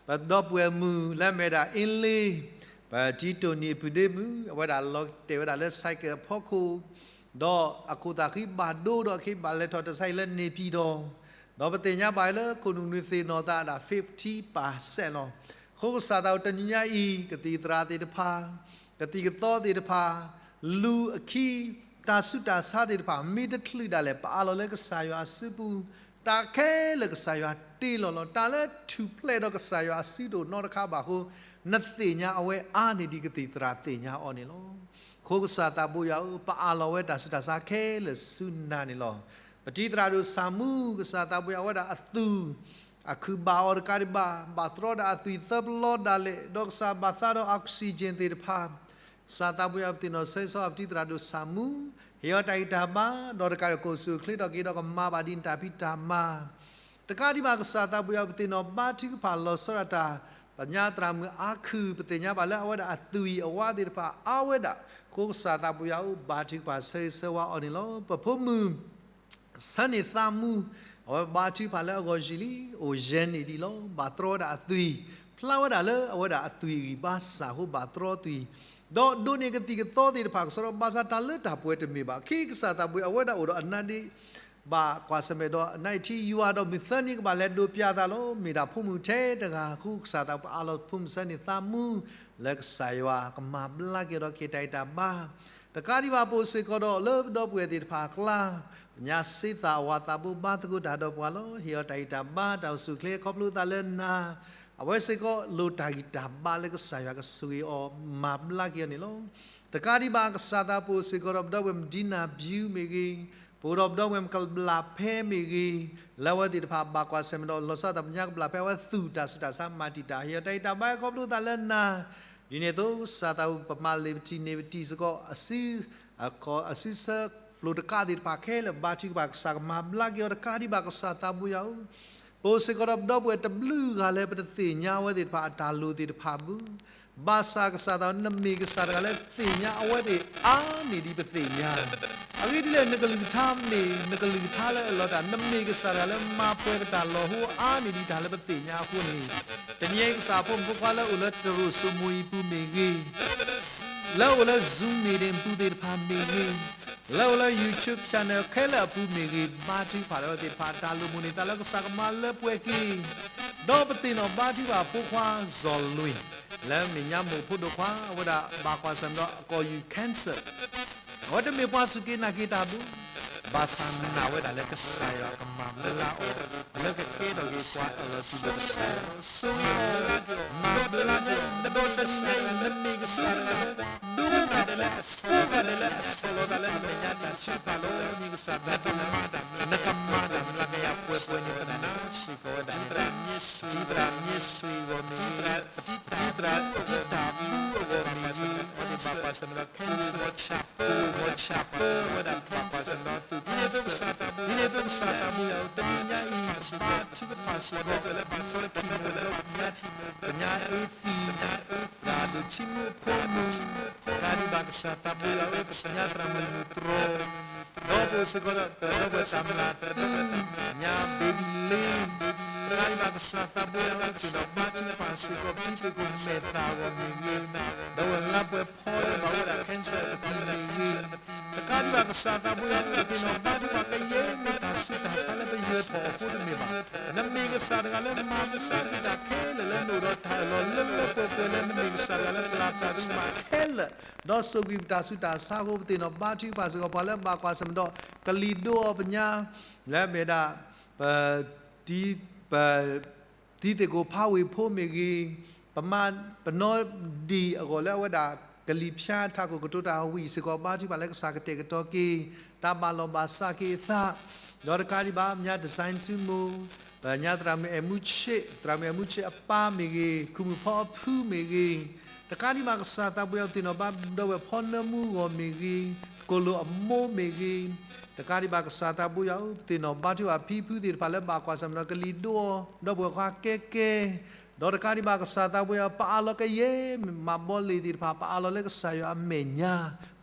ပဒီပုၢ်ဝဲၢ်မုၣ်လၢအမ့ၢ်ဝဲဒၣ် အ့လ့, ပတံတိၣ်နံၤအဖုဒ့မုၣ် အဝဲဒၣ်လီၤတဲာ်ဝဲဒၣ်လၢ cycle အဖီခိၣ်, ဒီးအခိၣ်သးဃံဘၣ်ဒိဒီး အခ့ဘၣ်လဲၤထီၣ်တၢ်ဆါအံၤလၢန့ၣ်ပၠံၣ်တီၣ်, ဒီးပသ့ၣ်ညါဘၣ်လၢခိၣ်နူာ်မနုၤသ့ၣ်နီၣ်သးဒၣ် fifty percent လီၤ. အဃိကစၢ်သးအိၣ်တနံၤညါအံၤ ကသံၣ်သရၣ်သ့ၣ်တဖၣ်, ကသံၣ်ကသီသ့ၣ်တဖၣ်, လူၤအခံ, တၢ်ဆူးတၢ်ဆါသ့ၣ်တဖၣ် မ့ၢ်တချုးဒၣ်လဲာ် ပအးလီၤလၢကစၢ်ယွၤအစုပူၤ, တၢ်ခဲလၢာ်ကစၢ်ယွၤတ့လီၤလီၤ. တၢ်လၢထူၣ်ဖျဲးဒီးကစၢ်ယွၤအစုတအိၣ်နီတခါဘၣ်အဃိ, နသ့ၣ်ညါအဝဲအါန့ၢ်ဒံးကသံၣ်သရၣ်သ့ၣ်ညါအီၤန့ၣ်လီၤ. အဃိကစၢ်သးဘိယွၤဧၢ, ပအးလီၤဝဲတၢ်ဆူးတၢ်ဆါခဲလၢာ်ဆူနၤန့ၣ်လီၤ. ပတံၤသရၣ်ဒိၣ်ဆၣ်မူ ကစၢ်သးဘိယွၤ အဝဲဒၣ်အသွံၣ် အခုၣ်ဘၣ်အီၤတကးဒံးဘၣ်, ဘၣ်တြီဒၣ်အသွံၣ်သၢပလီဒၣ်လဲာ်, ဒီးကစၢ်ဘၣ်သးဒီး oxygen သ့ၣ်တဖၣ်, ကစၢ်သးဘိယွၤ ပသ့ၣ်နီၣ်ဆၢဂ့ၤဆၢဝါပတံၤသရၣ်ဒိၣ်ဆၣ်မူ, ဟ့ၣ်အီၤတၢ်ဂံၢ်တၢ်ဘါ, ဒီးတကးဒံး ကအိၣ်ဆူၣ်အိၣ်ချ့ထီၣ်က့ၤဒီး ကမၤဘၣ်ဒ်နတၢ်ဖံးတၢ်မၤ တကးဒံးဘၣ် ကစၢ်သးဘိယွၤ ပသ့ၣ်နီၣ်ဘါထုကဖၣ်လီၤဆီဒၣ်တၢ်, ပညါသရၣ်မုၣ်အါခုၣ် ပသ့ၣ်ညါဘၣ်လၢအဝဲဒၣ်အသွံၣ်အဝါသ့ၣ်တဖၣ်အါဝဲဒၣ်, အဃိကစၢ်သးဘိယွၤဧၢ, ဘါထုကဖၣ်ဆၢဂ့ၤဆၢဝါအီၤန့ၣ်လီၤ. ပဖိမုၣ် ဆၢန့ၢ်သးမူ, အဝဲဘါထုကဖၣ်လၢအဂီၢ်ယံာ်လံ, အိၣ်ယဲၢ်နံၣ်ဒံးလီၤ. ဘၣ်တြီဝဲဒၣ်အသွံၣ်, ဖျါဝဲဒၣ်လၢအဝဲဒၣ်အသွံၣ်အဂံၢ်ဘါစၢ်အဃိ ဘၣ်တြီသွံၣ်, ဒီးဒိးန့ၢ်ကသံၣ်ကသီသ့ၣ်တဖၣ်ကစီဒီ ဘၣ်ဆၣ်တၢ်လၢတၢ်ပှဲၤတမ့ၢ်ဘၣ်. ခဲကစၢ်သးဘိယွၤ အဝဲဒၣ်အိၣ်ဒီးအနါဒ့ ဘၣ်ကွၢ်ဆၢၣ်မဲာ်ဒီး အနါအံၤထံယွၤဒီး မုၢ်သၢနံၤကဘၣ်လဲၤဒိးပျးသးလီၤ. မ့ၢ်ဒၣ်ဖိမုၣ်ထဲတဂၤအဃိ ကစၢ်သးဘိယွၤ ပအးလီၤဖိမုၣ်ဆၢန့ၢ်သးမူ လၢကစၢ်ယွၤကမၤဘျါက့ၤဒီး က့ၤတၢ်အံၤတၢ်ဘါ တကးဒံးဘၣ် ပအိၣ်စ့ၢ်ကီးဒီးလၢပဒီပုၢ်ဝဲၢ်သ့ၣ်တဖၣ်အကျါ, ပညါစ့သးအဝၤသးဘိ ဘါသကိးတၢ်ဒီးပှၤလီၤ. ဟ့ၣ်အီၤတၢ်ဂံၢ်တၢ်ဘါ တၢ်အိၣ်ဆူၣ်အိၣ်ချ့ ခီဖျိသးလၢနၤ, အဝဲစ့ၢ်ကီးလိၣ်တၢ်ဂံၢ်တၢ်ဘါလၢကစၢ်ယွၤကဆိၣ်ဂ့ၤအီၤ မၤဘျါက့ၤအီၤန့ၣ်လီၤ. တကးဒံးဘၣ် ကစၢ်သး ပအိၣ်စ့ၢ်ကီးဒီးပဒီပုၢ်ဝဲၢ် မဒံနၢ်ဘျုးမ့ၢ်ဂ့ၤ, ပအိၣ်ဒီးပဒီပုၢ်ဝဲၢ် မကလးဖဲမ့ၢ်ဂ့ၤ, လၢအဝဲသ့ၣ်တဖၣ်ဘၣ်ကွၢ်ဆၢၣ်မဲာ်ဒီး လီၤဆီဒၣ်တၢ် ပညါကဘျၣ်ဖဲ အဝဲသူၣ်တၢ်ဆူးတၢ်ဆါ မၤတံာ်တာ် ဟ့ၣ်အီၤတၢ်ဂံၢ်တၢ်ဘါ ခီဖျိသးလၢနၤ, ဒ်န့ၣ်အသိး ကစၢ်သး ပမၤလ့ၤပတံၢ်န့ၢ်ပတံၢ်စ့ၢ်ကီး အစု အခီ အစုဆၢပျိာ်တကးသ့ၣ်တဖၣ်ခဲလၢာ် ဘါထုကဖၣ် ကစၢ်ကမၤဘျါက့ၤအီၤ တကးဒံးဘၣ် ကစၢ်သးဘိယွၤဧၢ, ပအိၣ်စ့ၢ်ကီးဒီးပဒီပုၢ်ဝဲၢ်တဘျုးဂၤလၢ ပတသ့ၣ်ညါအဝဲသ့ၣ်တဖၣ်အတၢ်လိၤသ့ၣ်တဖၣ်ဘၣ်. ဘၣ်ဆၣ်ကစၢ်သး နမ့ၢ်ကစၢ်တဂၤလၢသ့ၣ်ညါအဝဲသ့ၣ်အါန့ၢ်ဒံးပသ့ၣ်ညါ, အဂ့ၢ်ဒ်လဲၣ် နကလုၢ်ကထါမ့ၢ် နကလုၢ်ကထါလၢအလီၤတၢ် နမ့ၢ်ကစၢ်တဂၤလၢမၤပှဲၤပတၢ်လီၤဟိအါန့ၢ်ဒံးတၢ်လၢပသ့ၣ်ညါအဃိန့ၣ်, တနံၤအံၤ ကစၢ်အဖိမုၣ်ဖိခွါလၢအိၣ်လၢတရူးစိမိၤအံၤပူၤမ့ၢ်ဂ့ၤ, လၢအိၣ်လၢ Zoom meeting ပူၤသ့ၣ်တဖၣ်မ့ၢ်ဂ့ၤ, လၢအိၣ်လၢ YouTube channel ခဲလၢာ်အပူၤမ့ၢ်ဂ့ၤ, ဘါထုကဖၣ်လၢအဝဲသ့ၣ်တဖၣ် တၢ်လိာ်မုၢ်န့ၢ်သးလၢကစၢ်ကမၤလၢပှဲၤက့ၤ, ဒီးပသ့ၣ်နီၣ်ဘါထုကဖၣ်ဖိခွါ စီၤလွံၢ် လၢမဲာ်ညါမိၢ်ဖိဒိၣ်ခွါ, အဝဲဒၣ်ဘၣ်ကွၢ်ဆၢၣ်မဲာ်ဒီးအကိာ်ယူၢ် cancer, အဝဲတမ့ၢ်ပှၤစူၢ်က့ၤနာ်က့ၤတၢ်ဘၣ်, ဘၣ်ဆၣ်နာ်ဝဲဒၣ်လၢကစၢ်ယွၤကမၤလၢလၢအီၤ လၢကကဲထီၣ်က့ၤပှၤအၢၣ်လီၤစံးဘျုးကစၢ်ယွၤ, ဆိၣ်ဂ့ၤအီၤ, မၤဘျါအီၤ, ဒီးတနံၤညါအံၤ နမ့ၢ်ကစၢ်တဂၤလၢ ဒိကနၣ်ဒဲးလၢအဆိၣ်ဂ့ၤဒဲးလၢ အဆီၣ်လီၤသးလၢနမဲာ်ညါတၢ်ဆၢဖးလီၤ, မ့ၢ်ကစၢ်တဂၤလၢ နကမၤတၢ်မျးကယၤပှဲၤပှဲၤန့ၣ် ပနာ်စ့ၢ်ကီးဝဲဒၣ်န့ၣ်, တံၤသရၣ်မ့ၢ်ဆှံဂီၢ်မ့ၢ်ဂ့ၤ, တံၤသရၣ်တံၤတၢ်မူအဂီၢ်မ့ၢ်ဂ့ၤ, ဘၣ်ကွၢ်ဆၢၣ်မဲာ်ဒီး cancer ဆၣ်ဖိ ဂီၤဆၣ်ဖိဝဲဒၣ် ဘၣ်ကွၢ်ဆၢၣ်မဲာ်ဒီးသူၣ် cancer, ဒ်န့ၣ်အသိးကစၢ်သးဘိယွၤဧၢ, တနံၤညါအံၤ ဘါထုကဖၣ်စ့ၢ်ကီး လၢပှၤလၢ chemo ဒီး ပညါအ့သံၣ် သရၣ်ဒိၣ်ထံမူအဖိမုၣ်, တကးဒံးဘၣ်ကစၢ်သးဘိယွၤဧၢ, ပသ့ၣ်ညါသရၣ်မုၣ်မုၣ်တြီၤ, ဒီးပအိၣ်စ့ၢ်ကီးဒီး ဒီပုၢ်ဝဲၢ်တၢ်မျၢ်သု, ပသ့ၣ်ညါ baby လ့, တကးဒံးဘၣ်ကစၢ်သးဘိယွၤဧၢ, ပသ့ၣ်နီၣ်ဘါထုကဖၣ်စ့ၢ်ကီး ပတံၤသကိးမဲာ်သၣ်အဂီၢ်မ့ၢ်ဂ့ၤ, ဒီပုၢ်ဝဲၢ်လါပှဲၤဖီလၢဘၣ်ဝဲဒၣ် cancer အသံၣ်မ့ၢ်ဂ့ၤ, တကးဒံးဘၣ်ကစၢ်သးဘိယွၤဧၢ, ပသ့ၣ်နီၣ်ဘါထုကဖၣ် ကယဲၢ်မ့ၢ်တၢ်ဆူးတၢ်ဆါလၢပယၢၤထီၣ်အဃိတမ့ၢ်ဘၣ်, နမ့ၢ်ကစၢ်တဂၤလၢမၤဘျါက့ၤတၢ်ခဲလၢာ်လၢနအိၣ်ဒီးတၢ်အၢၣ်လီၤလၢလၢပှဲၤပှဲၤလၢနမ့ၢ်ကစၢ်တဂၤလၢပျၢ်တၢ်ကမၣ်ခဲလၢာ်, ဒီးစိာ်ကွံာ်ပတၢ်ဆူးတၢ်ဆါအဃိ ပသ့ၣ်နီၣ်ဘါထုကဖၣ်စ့ၢ်ကီး ပှၤလၢဘၣ်ကွၢ်ဆၢၣ်မဲာ်ဒီး ကလံၤဒိအီၤပညါ, လၢအမ့ၢ်ဝဲဒၣ် ပ တံၤ ပ တံၤသကိးဖးဝ့ၢ်ဖိမ့ၢ်ဂ့ၤ, ပမါ ပနီၢ်ဒံၣ်အဂီၢ်လၢအဝဲဒၣ်ကလံၤဖၠါထးခိၣ်ကတိၤတၢ်ဝံၣ်စ့ၢ်ကီး ဘါထုကဖၣ်လၢကစၢ်ကတဲာ်ကတီၤက့ၤ တၢ်ဘၣ်လီၢ်ဘၣ်စးက့ၤအသး, ဒီးတကးဒံးဘၣ် ပသ့ၣ်ညါ တစဲးထူမိၢ်, ပသ့ၣ်ညါသရၣ်မုၣ်အဲၣ်မူဆ့း, သရၣ်မုၣ်အဲၣ်မူဆ့းအပၢ်မ့ၢ်ဂ့ၤ, ခူၣ်မုၣ်ဖီအဖုမ့ၢ်ဂ့ၤ, တကးဒံးဘၣ်ကစၢ်သးဘိယွၤ ပသ့ၣ်နီၣ်ဘါဒီပုၢ်ဝဲၢ်ဖီနၢမူအဂီၢ်မ့ၢ်ဂ့ၤ, ကိၣ်လိာ်အမိၢ်မ့ၢ်ဂ့ၤ, တကးဒံးဘၣ်ကစၢ်သးဘိယွၤဧၢ, ပသ့ၣ်နီၣ်ဘါထုကဖၣ်ဖံဖုသ့ၣ်တဖၣ်လၢဘၣ်ကွၢ်ဆၢၣ်မဲာ်ဒီးကလံၤဒိအီၤ ဒီပုၢ်ဝဲၢ်ခွါကဲကဲ, ဒီးတကးဒံးဘၣ်ကစၢ်သးဘိယွၤ ပအၢၣ်လီၤကယဲၢ်မ့ၢ်မၤဘီလ့ၤသ့ၣ်တဖၣ် ပအၢၣ်လီၤလၢကစၢ်ယွၤအမဲာ်ညါ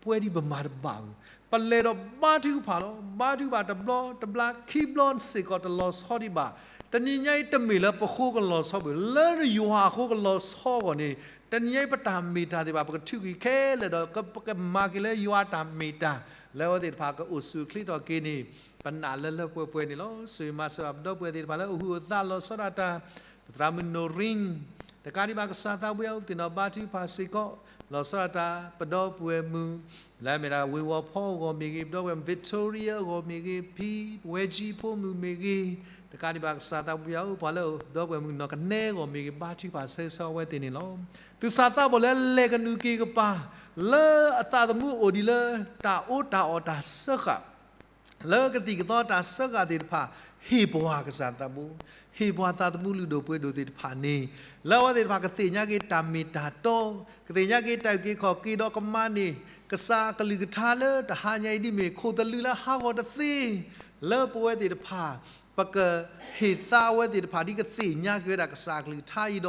ပဝဲဒၣ်ပမၤတဘၣ်ဘၣ်, ပလဲၤဒီးဘါထုကဖၣ်လီၤ. ဘါထုကဖၣ်တဘျီတဘျီခံဘျီစ့ၢ်ကီး တလီၤဆီဒံးဘၣ်. တနံၤညါအံၤ တမ့ၢ်လၢပဃိကလီၤဆီဘၣ်, လၢယွၤအဃိကလီၤဆီအဂီၢ်န့ၣ်, တနံၤညါအံၤ ပတၢ်မ့ၢ်တၢ်သ့ၣ်တဖၣ် ပကထုးကွံာ်ခဲလၢာ်ဒီး ပကမၤက့ၤလၢယွၤအတၢ်မ့ၢ်တၢ် လၢအဝဲသ့ၣ်တဖၣ်ကအိၣ်ဆူၣ်အိၣ်ချ့ထီၣ်က့ၤန့ၣ် ပနာ်လၢလၢပှဲၤပှဲၤန့ၣ်လီၤ. ဆိၣ်ဂ့ၤမၤစၢၤဘၣ်ပဒီပုၢ်ဝဲၢ်သ့ၣ်တဖၣ်လၢအဟူးအသးလီၤဆီဒၣ်တၢ်, ပသရၣ်မုၣ်နိၣ်ရံ, တကးဒံးဘၣ်ကစၢ်သးဘိယွၤ ပသ့ၣ်နီၣ်ဘါထုကဖၣ်စ့ၢ်ကီး လီၤဆီဒၣ်တၢ် ပဒီပုၢ်ဝဲၢ်မုၣ် လၢအမ့ၢ်ဒၣ်ဝ့ၢ်ဝီၤဖီအဂီၢ်မ့ၢ်ဂ့ၤ, ပဒီပုၢ်ဝဲၢ်မုၣ် Victoria အဂီၢ်မ့ၢ်ဂ့ၤ, ဖံဝဲကၠံဖိမုၣ်မ့ၢ်ဂ့ၤ, တကးဒံးဘၣ်ကစၢ်သးဘိယွၤဧၢ, ပှၤလၢဒီပုၢ်ဝဲၢ်မုၣ်နီၢ်ကနဲအဂီၢ်မ့ၢ်ဂ့ၤ, ဘါထုကဖၣ်ဆၢဂ့ၤဆၢဝါဝဲသ့ၣ်န့ၣ်လီၤ. သူၣ်စၢ်သးဘီၣ်လၢအလဲၤကနူၤက့ၤကပၤ လၢအသးသမူအိၣ်ဒံးလၢ တၢ်အီၣ်တၢ်အီတၢ်စၢဃာ် လၢကသံၣ်ကသီတၢ်စၢဃာ်သ့ၣ်တဖၣ်, ဟ့ၣ်ပှၤကစၢ်သးဘိ, ဟ့ၣ်ပှၤသးသမူလုၢ်ဒိၣ်ပှ့ၤဒိၣ်သ့ၣ်တဖၣ်န့ၣ်, လၢအဝဲသ့ၣ်တဖၣ်ကသ့ၣ်ညါက့ၤတၢ်မ့ၢ်တၢ်တီ, ကသ့ၣ်ညါက့ၤတၢ်အုၣ်က့ၤခီၣ်က့ၤဒီးကမၤန့ၢ် ကစၢ်အကလုၢ်ကထါလၢတဟါညါအံၤဒ်မ့ၢ် ခိၣ်သလုးလၢဟးဂီၤတသ့, လၢပဝဲသ့ၣ်တဖၣ် ပကဟ့ၣ်သါအဝဲသ့ၣ်တဖၣ်ဒ်ကသ့ၣ်ညါက့ၤဝဲဒၣ်ကစၢ်အကလုၢ်ကထါအံၤဒီး,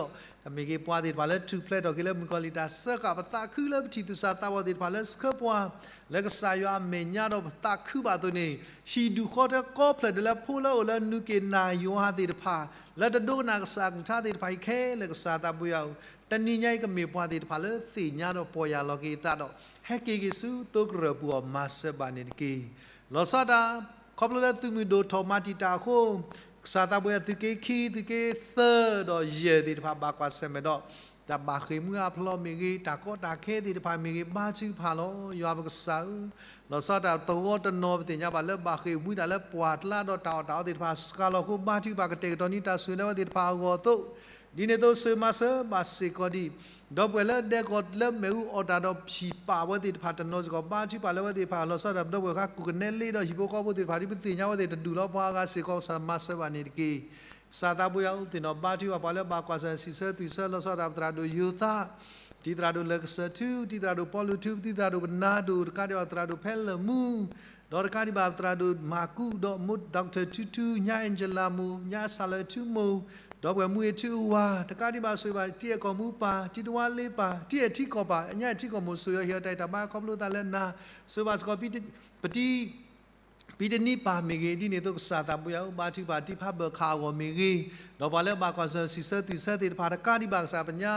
ကမ့ၢ်က့ၤပှၤသ့ၣ်တဖၣ်လၢထူၣ်ဖျဲးထီၣ်က့ၤလၢမုၣ်ကီၤလံၢ်တၢ်စၢဃာ်, ပသးခုလၢပထံၣ်သူၣ်စၢ်သးဘီၣ်သ့ၣ်တဖၣ်လၢဆှၢပှၤ လၢကစၢ်ယွၤအမဲာ်ညါဒီးပသးခုဘၣ်အသိးန့ၣ်, ဟံၣ်ဒူၣ်ဃီတၢ်ကိးဖျၢၣ်ဒၣ်လၢဖိလၢအိၣ်လၢနူးက့ၤနာ်ယွၤသ့ၣ်တဖၣ်, လၢတဒိကနၣ်ကစၢ်အကလုၢ်ကထါသ့ၣ်တဖၣ်အံၤခဲလၢာ် ကစၢ်သးဘိယွၤဧၢ, တနံၤညါအံၤကမ့ၢ်ပှၤသ့ၣ်တဖၣ်လၢသ့ၣ်ညါဒီးပီၢ်ယၢ်လီၤက့ၤအသးဒီး ဟဲက့ၤက့ၤဆူသိကရၢၢ်ပူၤအီၤမၤစၢၤဘၣ်န့ၣ်တက့ၢ်. လီၤဆီဒၣ်တၢ် ခီဖျိလၢသုးမုၢ်ဒိၣ်ထီၣ်မၤတံာ်တာ်အဃိ, ကစၢ်သးဘိယွၤ သုးက့ခံ သုးက့သၢဒီးယဲၢ်သ့ၣ်တဖၣ် ဘၣ်ကွၢ်ဆၢၣ်မဲာ်ဒီး တၢ်ဘၣ်ဃ့ၢ်မှံဟးဖျိးမ့ၢ်ဂ့ၤ, တၢ်ကီတၢ်ခဲသ့ၣ်တဖၣ်မ့ၢ်ဂ့ၤ, ဘါထုကဖၣ်လီၤ. ယွၤပကစၢ်ဧၢ, လီၤဆီဒၣ်တၢ်သဝီတနီၤ ပသ့ၣ်ညါဘၣ်လၢဘၣ်ဃ့ၢ်မှံတၢ်လၢပှၢ်ကျါဒီးတၢ်အီၣ်တၢ်အီသ့ၣ်တဖၣ်စှၤလီၤအဃိ, ဘါထုကဖၣ်ကတဲာ်ကတီၤန့ၢ်တၢ်ဆိၣ်ဂ့ၤလၢအဝဲသ့ၣ်တဖၣ်အဂီၢ်အသိး, ဒ်န့ၣ်အသိး ဆိၣ်ဂ့ၤမၤစၢၤဘၣ်စ့ၢ်ကီးဒံး ဒီပုၢ်ဝဲၢ်လၢဒဲကဝီၤလၢမ့ၣ်အူအီၣ်တၢ်ဒီးဟံၣ်ပာ်ဝဲသ့ၣ်တဖၣ်တနီၤစ့ၢ်ကီး, ဘါထုကဖၣ်လၢအဝဲသ့ၣ်တဖၣ် လီၤဆီဒၣ်တၢ် ပဒီပုၢ်ဝဲၢ်ခွါကိးကနဲလ့ဒီးဟံၣ်ဖိဃီဖိသ့ၣ်တဖၣ် ဒ်ပသ့ၣ်ညါဝဲသ့ၣ်တဒူၣ်လီၤ. ပှၤအဂၤစ့ၢ်ကီး ကစၢ်မၤစၢၤဘၣ်န့ၣ်တက့ၢ်. ကစၢ်သးဘိယွၤဧၢ, ပသ့ၣ်နီၣ်ဘါထုကဖၣ်ပှၤလၢဘၣ်ကွၢ်ဆၢၣ်မဲာ်စံးဆၢသွံၣ်ဆၢ လီၤဆီဒၣ်တၢ် ပသရၣ်ဒိၣ်ယိၤသး, ပတံၤသရၣ်ဒိၣ်လၢကစၢၢ်ထူ, ပတံၤသရၣ်ဒိၣ်ပီလူးထူ, ပတံၤသရၣ်ဒိၣ်ပနါဒိၣ်, တကးဒံးဘၣ်သရၣ်ဒိၣ်ဖဲလၢာ်မူ ဒီးတကးဒံးဘၣ်သရၣ်ဒိၣ်မၤကူဒီးမိၢ် Doctor ထူထူ, ညါ Angela မိၢ်, ညါစၢ်လၢာ်ထူမိၢ်, ဒီပုၢ်ဝဲၢ်မူအ့ၣ်ထူအဝၤ, တကးဒံးဘၣ်ဆိၣ်ဂ့ၤဘၣ်တံၤအဲၣ်ကီၢ်မူပၢ်, တံၤတဝါလ့ပၢ်, တံၤအဲၣ်ထံကီၢ်ပၢ်, ညါအဲၣ်ထံကီၢ်မိၢ်, ဆိၣ်ဂ့ၤအီၤဟ့ၣ်အီၤတၢ်အဲၣ်တၢ်ဘါခီဖျိသးလၢနၤ, ဆိၣ်ဂ့ၤဘၣ်စ့ၢ်ကီး ပတံၤ ပံတနံၤပၢ်မ့ၢ်ဂ့ၤ, ဒ်န့ၣ်အသိးကစၢ်သးဘိယွၤဧၢ, ဘါထုကဖၣ်တံၤဖးဘၢၣ်ခးအဂီၢ်မ့ၢ်ဂ့ၤ, ဒီးပှၤလၢဘၣ်ကွၢ်ဆၢၣ်မဲာ်စံးဆၢသွံၣ်ဆၢသ့ၣ်တဖၣ် တကးဒံးဘၣ်ကစၢ် ပသ့ၣ်ညါ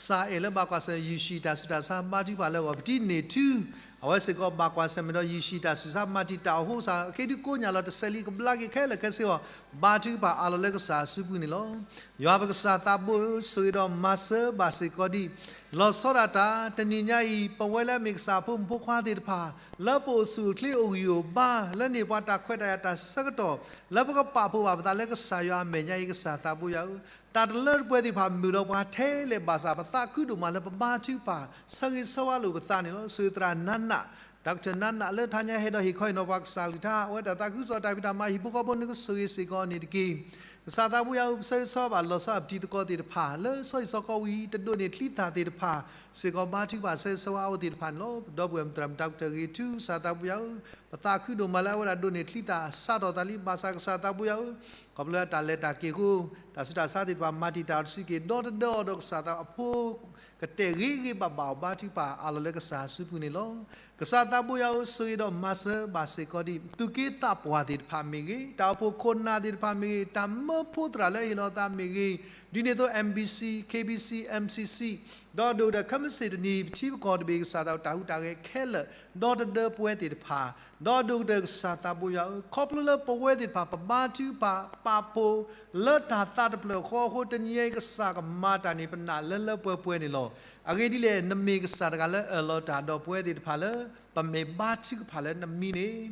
စၢ်အဲၣ်လၢဘၣ်ကွၢ်ဆၢၣ်မဲာ်ယုၢ်ၡံၣ်တၢ်ဆူးတၢ်ဆါ ဘါထုကဖၣ်လၢအဂီၢ်, ပတံၤန့ၢ်ထူ အဝဲစ့ၢ်ကီးဘၣ်ကွၢ်ဆၢၣ်မဲာ်ဒီးယ့ၣ်ၡူးတၢ်ဆံးစၢ် မၤတံာ်တာ်အီၤအဃိ ကစၢ် အဃ့ဒုးကိညၢ်လီၤတစဲးလံ ကဘျါက့ၤခဲလၢာ်ခဲဆ့အီၤ ဘါထုကဖၣ်အးလီၤလၢကစၢ်အစုပူၤန့ၣ်လီၤ. ယွၤပကစၢ်သးဘိဧၢ, ဆိၣ်ဂ့ၤဒီးမၤစၢၤဘၣ်စ့ၢ်ကီးဒံး လီၤဆီဒၣ်တၢ် တနံၤညါအံၤ ပဝဲလၢအမ့ၢ်ကစၢ်အဖိမုၣ်ဖိခွါသ့ၣ်တဖၣ် လၢပအိၣ်ဆူၣ်အိၣ်ချ့အိၣ်ဂံၢ်အိၣ်ဘါ လၢန့ၢ်ပှၤတၢ်ခွဲးတၢ်ယာ်တၢ်ဆၢကတီၢ် လၢပကပာ်ဖှိၣ်ဘၣ်ပသးလၢကစၢ်ယွၤအမဲာ်ညါအံၤ ကစၢ်သးဘိယွၤဧၢ, တၢ်တလၢတပှဲၤသ့ၣ်တဖၣ်မုာ်ဒီးပှၤထဲလဲၣ်ဘၣ်ဆၣ် ပသးခုဒိၣ်မးလၢပဘါထုကဖၣ် ဆၢဂ့ၤဆၢဝါလိာ်ပသးန့ၣ်လီၤ. ဆိၣ်ဂ့ၤသရၣ်နးနး တၢ်ကတၢၢ်နးနးလၢတဟါညါဟဲဒီးဟ့ၣ်ခီဟ့ၣ်နီၤပှၤကစၢ်ကလုၢ်ကထါ အဝဲတၢ်သးခုကစီၣ်တၢ်ဖံးတၢ်မၤဟံၣ်ဖိဃီဖိန့ၣ် ကဆိၣ်ဂ့ၤစ့ၢ်ကီးန့ၣ်တက့ၢ်. ကစၢ်သးဘိယွၤဧၢ, ပဆၢဂ့ၤဆၢဝါဘၣ်လီၤဆီအပတံၤသကိးသ့ၣ်တဖၣ် လၢဆီဟံၣ်ဆီဃီဝံၤ တဒိးန့ၢ်ချံသၣ်သ့ၣ်တဖၣ် စ့ၢ်ကီးဘါထုကဖၣ်ဆၢဂ့ၤဆၢဝါအဝဲသ့ၣ်တဖၣ်န့ၣ်လီၤ. ဒီပုၢ်ဝဲၢ်မုၣ်သရၣ်မုၣ်တၢ်ကတၢၢ်ဂ့ၤထူ ကစၢ်သးဘိယွၤဧၢ, ပသးခုဒိၣ်မးလၢအဝဲဒၣ်ဒိးန့ၢ်ချံသၣ်စးထီၣ်သးလံ ဘၣ်ဆၣ်ကစၢ်သးဘိယွၤဧၢ, ခီဖျိလၢတၢ်လဲၤတၢ်က့ၤအဃိ တၢ်ဆူးတၢ်ဆါသ့ၣ်တဖၣ် မၤတံာ်တာ်အီၤတစုက့ၤ ဒီတဒၢအီၤဒီးကစၢ်သးအဖိ ကတဲာ်ဂ့ၤဂ့ၤဘၣ်ဘၣ်အီၤ ဘါထုကဖၣ်အးလီၤလၢကစၢ်အစုပူၤန့ၣ်လီၤ. ကစၢ်သးဘိယွၤဧၢ, ဆိၣ်ဂ့ၤဒီးမၤစၢၤဘၣ်စ့ၢ်ကီးဒံး သူၣ်က့သးပှၢ်သ့ၣ်တဖၣ်မ့ၢ်ဂ့ၤ, တၢ်အိၣ်ဖှိၣ်ခိၣ်နၢ်သ့ၣ်တဖၣ်မ့ၢ်ဂ့ၤ, တၢ်မၢဖိသရၣ်လၢအဟ့ၣ်လီၤသးမ့ၢ်ဂ့ၤ, ဒ်န့ၣ်အသိး M B C, K B C, M C C ဒီးဒိၣ်ကတၢၢ်ခဲမုၢ်ဆ့ၣ်တနံၤ ပထံပကီၢ်တဘ့ၣ် ကစၢ်သးတၢ်ဟူးတၢ်ဂဲၤခဲလၢာ် ဒီတဒၢပဝဲသ့ၣ်တဖၣ် ဒီးဒိၣ်ကတၢၢ်ကစၢ်သးဘိယွၤဧၢ, ခီဖျိလၢပဝဲသ့ၣ်တဖၣ် ပဘါထုကဖၣ်ပာ်ဖှိၣ် လၢတၢ်သးတဖျၢၣ်ဃီအဃိ တနံၤအံၤကစၢ်ကမၤတၢ်န့ၣ် ပနာ်လၢလၢပှဲၤပှဲၤန့ၣ်လီၤ. အဂ့ၢ်ဒ်လဲၣ် နမ့ၢ်ကစၢ်တဂၤလၢအၢၣ်လီၤတၢ်ဒီးပဝဲသ့ၣ်တဖၣ်လၢ ပမ့ၢ်ဘါထုကဖၣ်လၢနမံၤန့ၣ်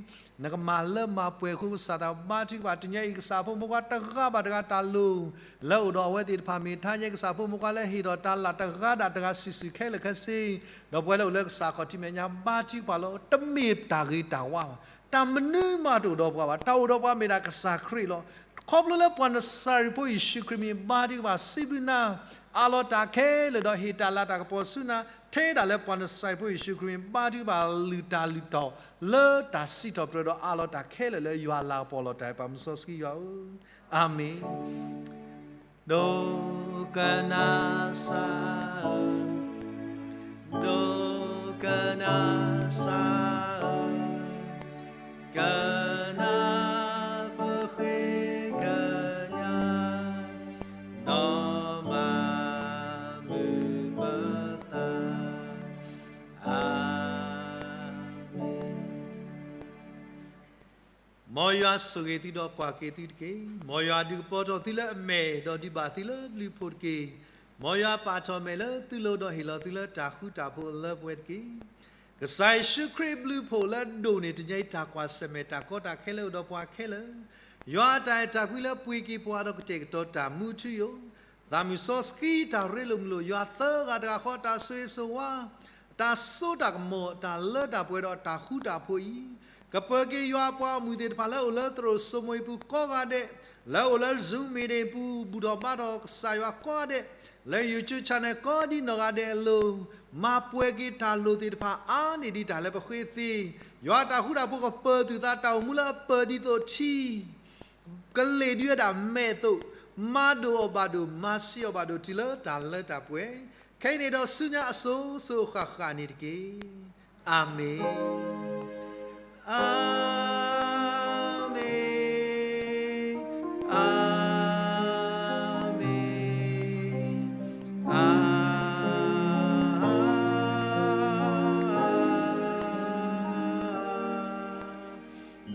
နကမၤလၢမၤပှဲၤအဃိ ကစၢ်သးဘါထုကဖၣ် တနံၤအံၤကစၢ်ဖိမုၣ်ဖိခွါတဂၤဘၣ်တဂၤတၢ်လိၣ် လၢအိၣ်ဒီးအဝဲသ့ၣ်တဖၣ်မ့ၢ် တဟါညါကစၢ်ဖိမုၣ်ဖိခွါလၢဟ့ၣ်ဒီးတၢ်လၢ်တဂၤဒၣ်တဂၤစုာ်စုာ်ခဲလၢာ်ခဲဆ့ ဒီးပဝဲလၢအိၣ်လၢကစၢ်ခီၣ်ထံးမဲာ်ညါဘါထုကဖၣ်လီၤ. တမ့ၢ်တၢ်ဂ့ၤတၢ်ဝါဘၣ်, တၢ်မနုၤမးတအိၣ်ဒီးပှၤဘၣ်, တၢ်အိၣ်ဒီးပှၤမ့ၢ်ဒၣ်ကစၢ်ခရံာ်လီၤ. ခီဖျိလၢပှၤနစၤရ့းဖိယ့ၣ်ၡူးခရံာ်မ့ၢ်ဘါထုကဖၣ် စံးဘျုးနၤ အးလီၤတၢ်ခဲလၢာ်ဒီးဟ့ၣ်တၢ်လၤတၢ်ကပီၤဆူနၤ ထဲဒၣ်လၢပှၤနစၤရ့းဖိယ့ၣ်ၡူးခရံာ်မ့ၢ် ဘါထုကဖၣ်လုၢ်တၢ်လုၢ်တီၤ လၢတၢ်စံးထီၣ်ပတြၢၤဒီးအးလီၤတၢ်ခဲလၢာ်လၢယွၤလၤကပီၤလီၤတၢ် ပၢ်မုၢ်စီဆှံယွၤဧၢ, အၤမ့ၣ်. ဒိကနၣ်စၢ်ဧၢ, ဒိကနၣ်စၢ်ဧၢ, ကနၣ်ပဃ့ကညး ဒီးမၤမုာ်ပသး, အၤမ့ၣ်. မ်ယွၤဆိၣ်ဂ့ၤသုဒီးကွၢ်က့ၤသုတက့ၢ်. မ်ယွၤဒုးကပီၤထီၣ်သုလၢအမဲာ် ဒီးဒုးဘၣ်သုလၢဘျုးဖှိၣ်တက့ၢ်. မ်ယွၤပာ်ထီၣ်မဲာ်လၢသုလိၤ ဒီးဟ့ၣ်လီၤသုလၢတၢ်ဃူတၢ်ဖိးလၢပှဲၤတက့ၢ်. ကစၢ်ယ့ၣ်ၡူးခရံာ်ဘျုးဖှိၣ်လၢအဒိၣ်န့ၢ်တနံၤအံၤ တၢ်ကွၢ်ဆၢၣ်မဲာ်တၢ်ကီတၢ်ခဲလၢအိၣ်ဒီးပှၤခဲလၢာ်, ယွၤအတၢ်အဲၣ်တၢ်ကွံလၢပှ့ၤက့ၤပှၤဒီးကတဲာ်ကတီၤတၢ်မူထူယိာ်, သးမုၢ်စီဆှံတၢ်ရ့လိာ်မုာ်လိာ် ယွၤသၢဂၤတဂၤဃီ တၢ်ဆိၣ်ဂ့ၤဆိၣ်ဝါ တၢ်စိတၢ်ကမီၤ တၢ်လၢတၢ်ပှဲၤဒီးတၢ်ဃူတၢ်ဖိးအံၤ, ကပၢၤက့ၤယွၤအပှၤဂီၢ်မုၢ်သ့ၣ်တဖၣ်လၢအိၣ်လၢသရိာ်စိမိၤအပူၤကိးဂၤဒဲး, လၢအိၣ်လၢ Zoom meeting အပူၤ ဘူၣ်ထီၣ်ဘါထီၣ်ကစၢ်ယွၤကိးဂၤဒဲး, လၢ YouTube channel ကိးဒ်နီၢ်ဂၤဒဲးအလိၤ, မၤပှဲၤက့ၤတၢ်လိၣ်သ့ၣ်တဖၣ်အါန့ၢ်ဒံးတၢ်လၢပဃ့သ့, ယွၤတၢ်ဃူတၢ်ဖိးကပၢၤသုသး တၢ်အိၣ်မူလၢအပၢၤဒ်သိးထံ ကလ့ၣ်ဒုးဝဲဒၣ်မဲာ်အသိး, မၤဒိၣ်အီၤဘၣ်ဒိၣ် မၤဆံးအီၤဘၣ်ဒိၣ်တုၤလၢတၢ်လၢတၢ်ပှဲၤ, ခဲအံၤန့ၣ်ဒီးဆူညါအစိၤစိၤအဃၣ်ဃၣ်န့ၣ်တက့ၢ်. အၤမ့ၣ်, အၤ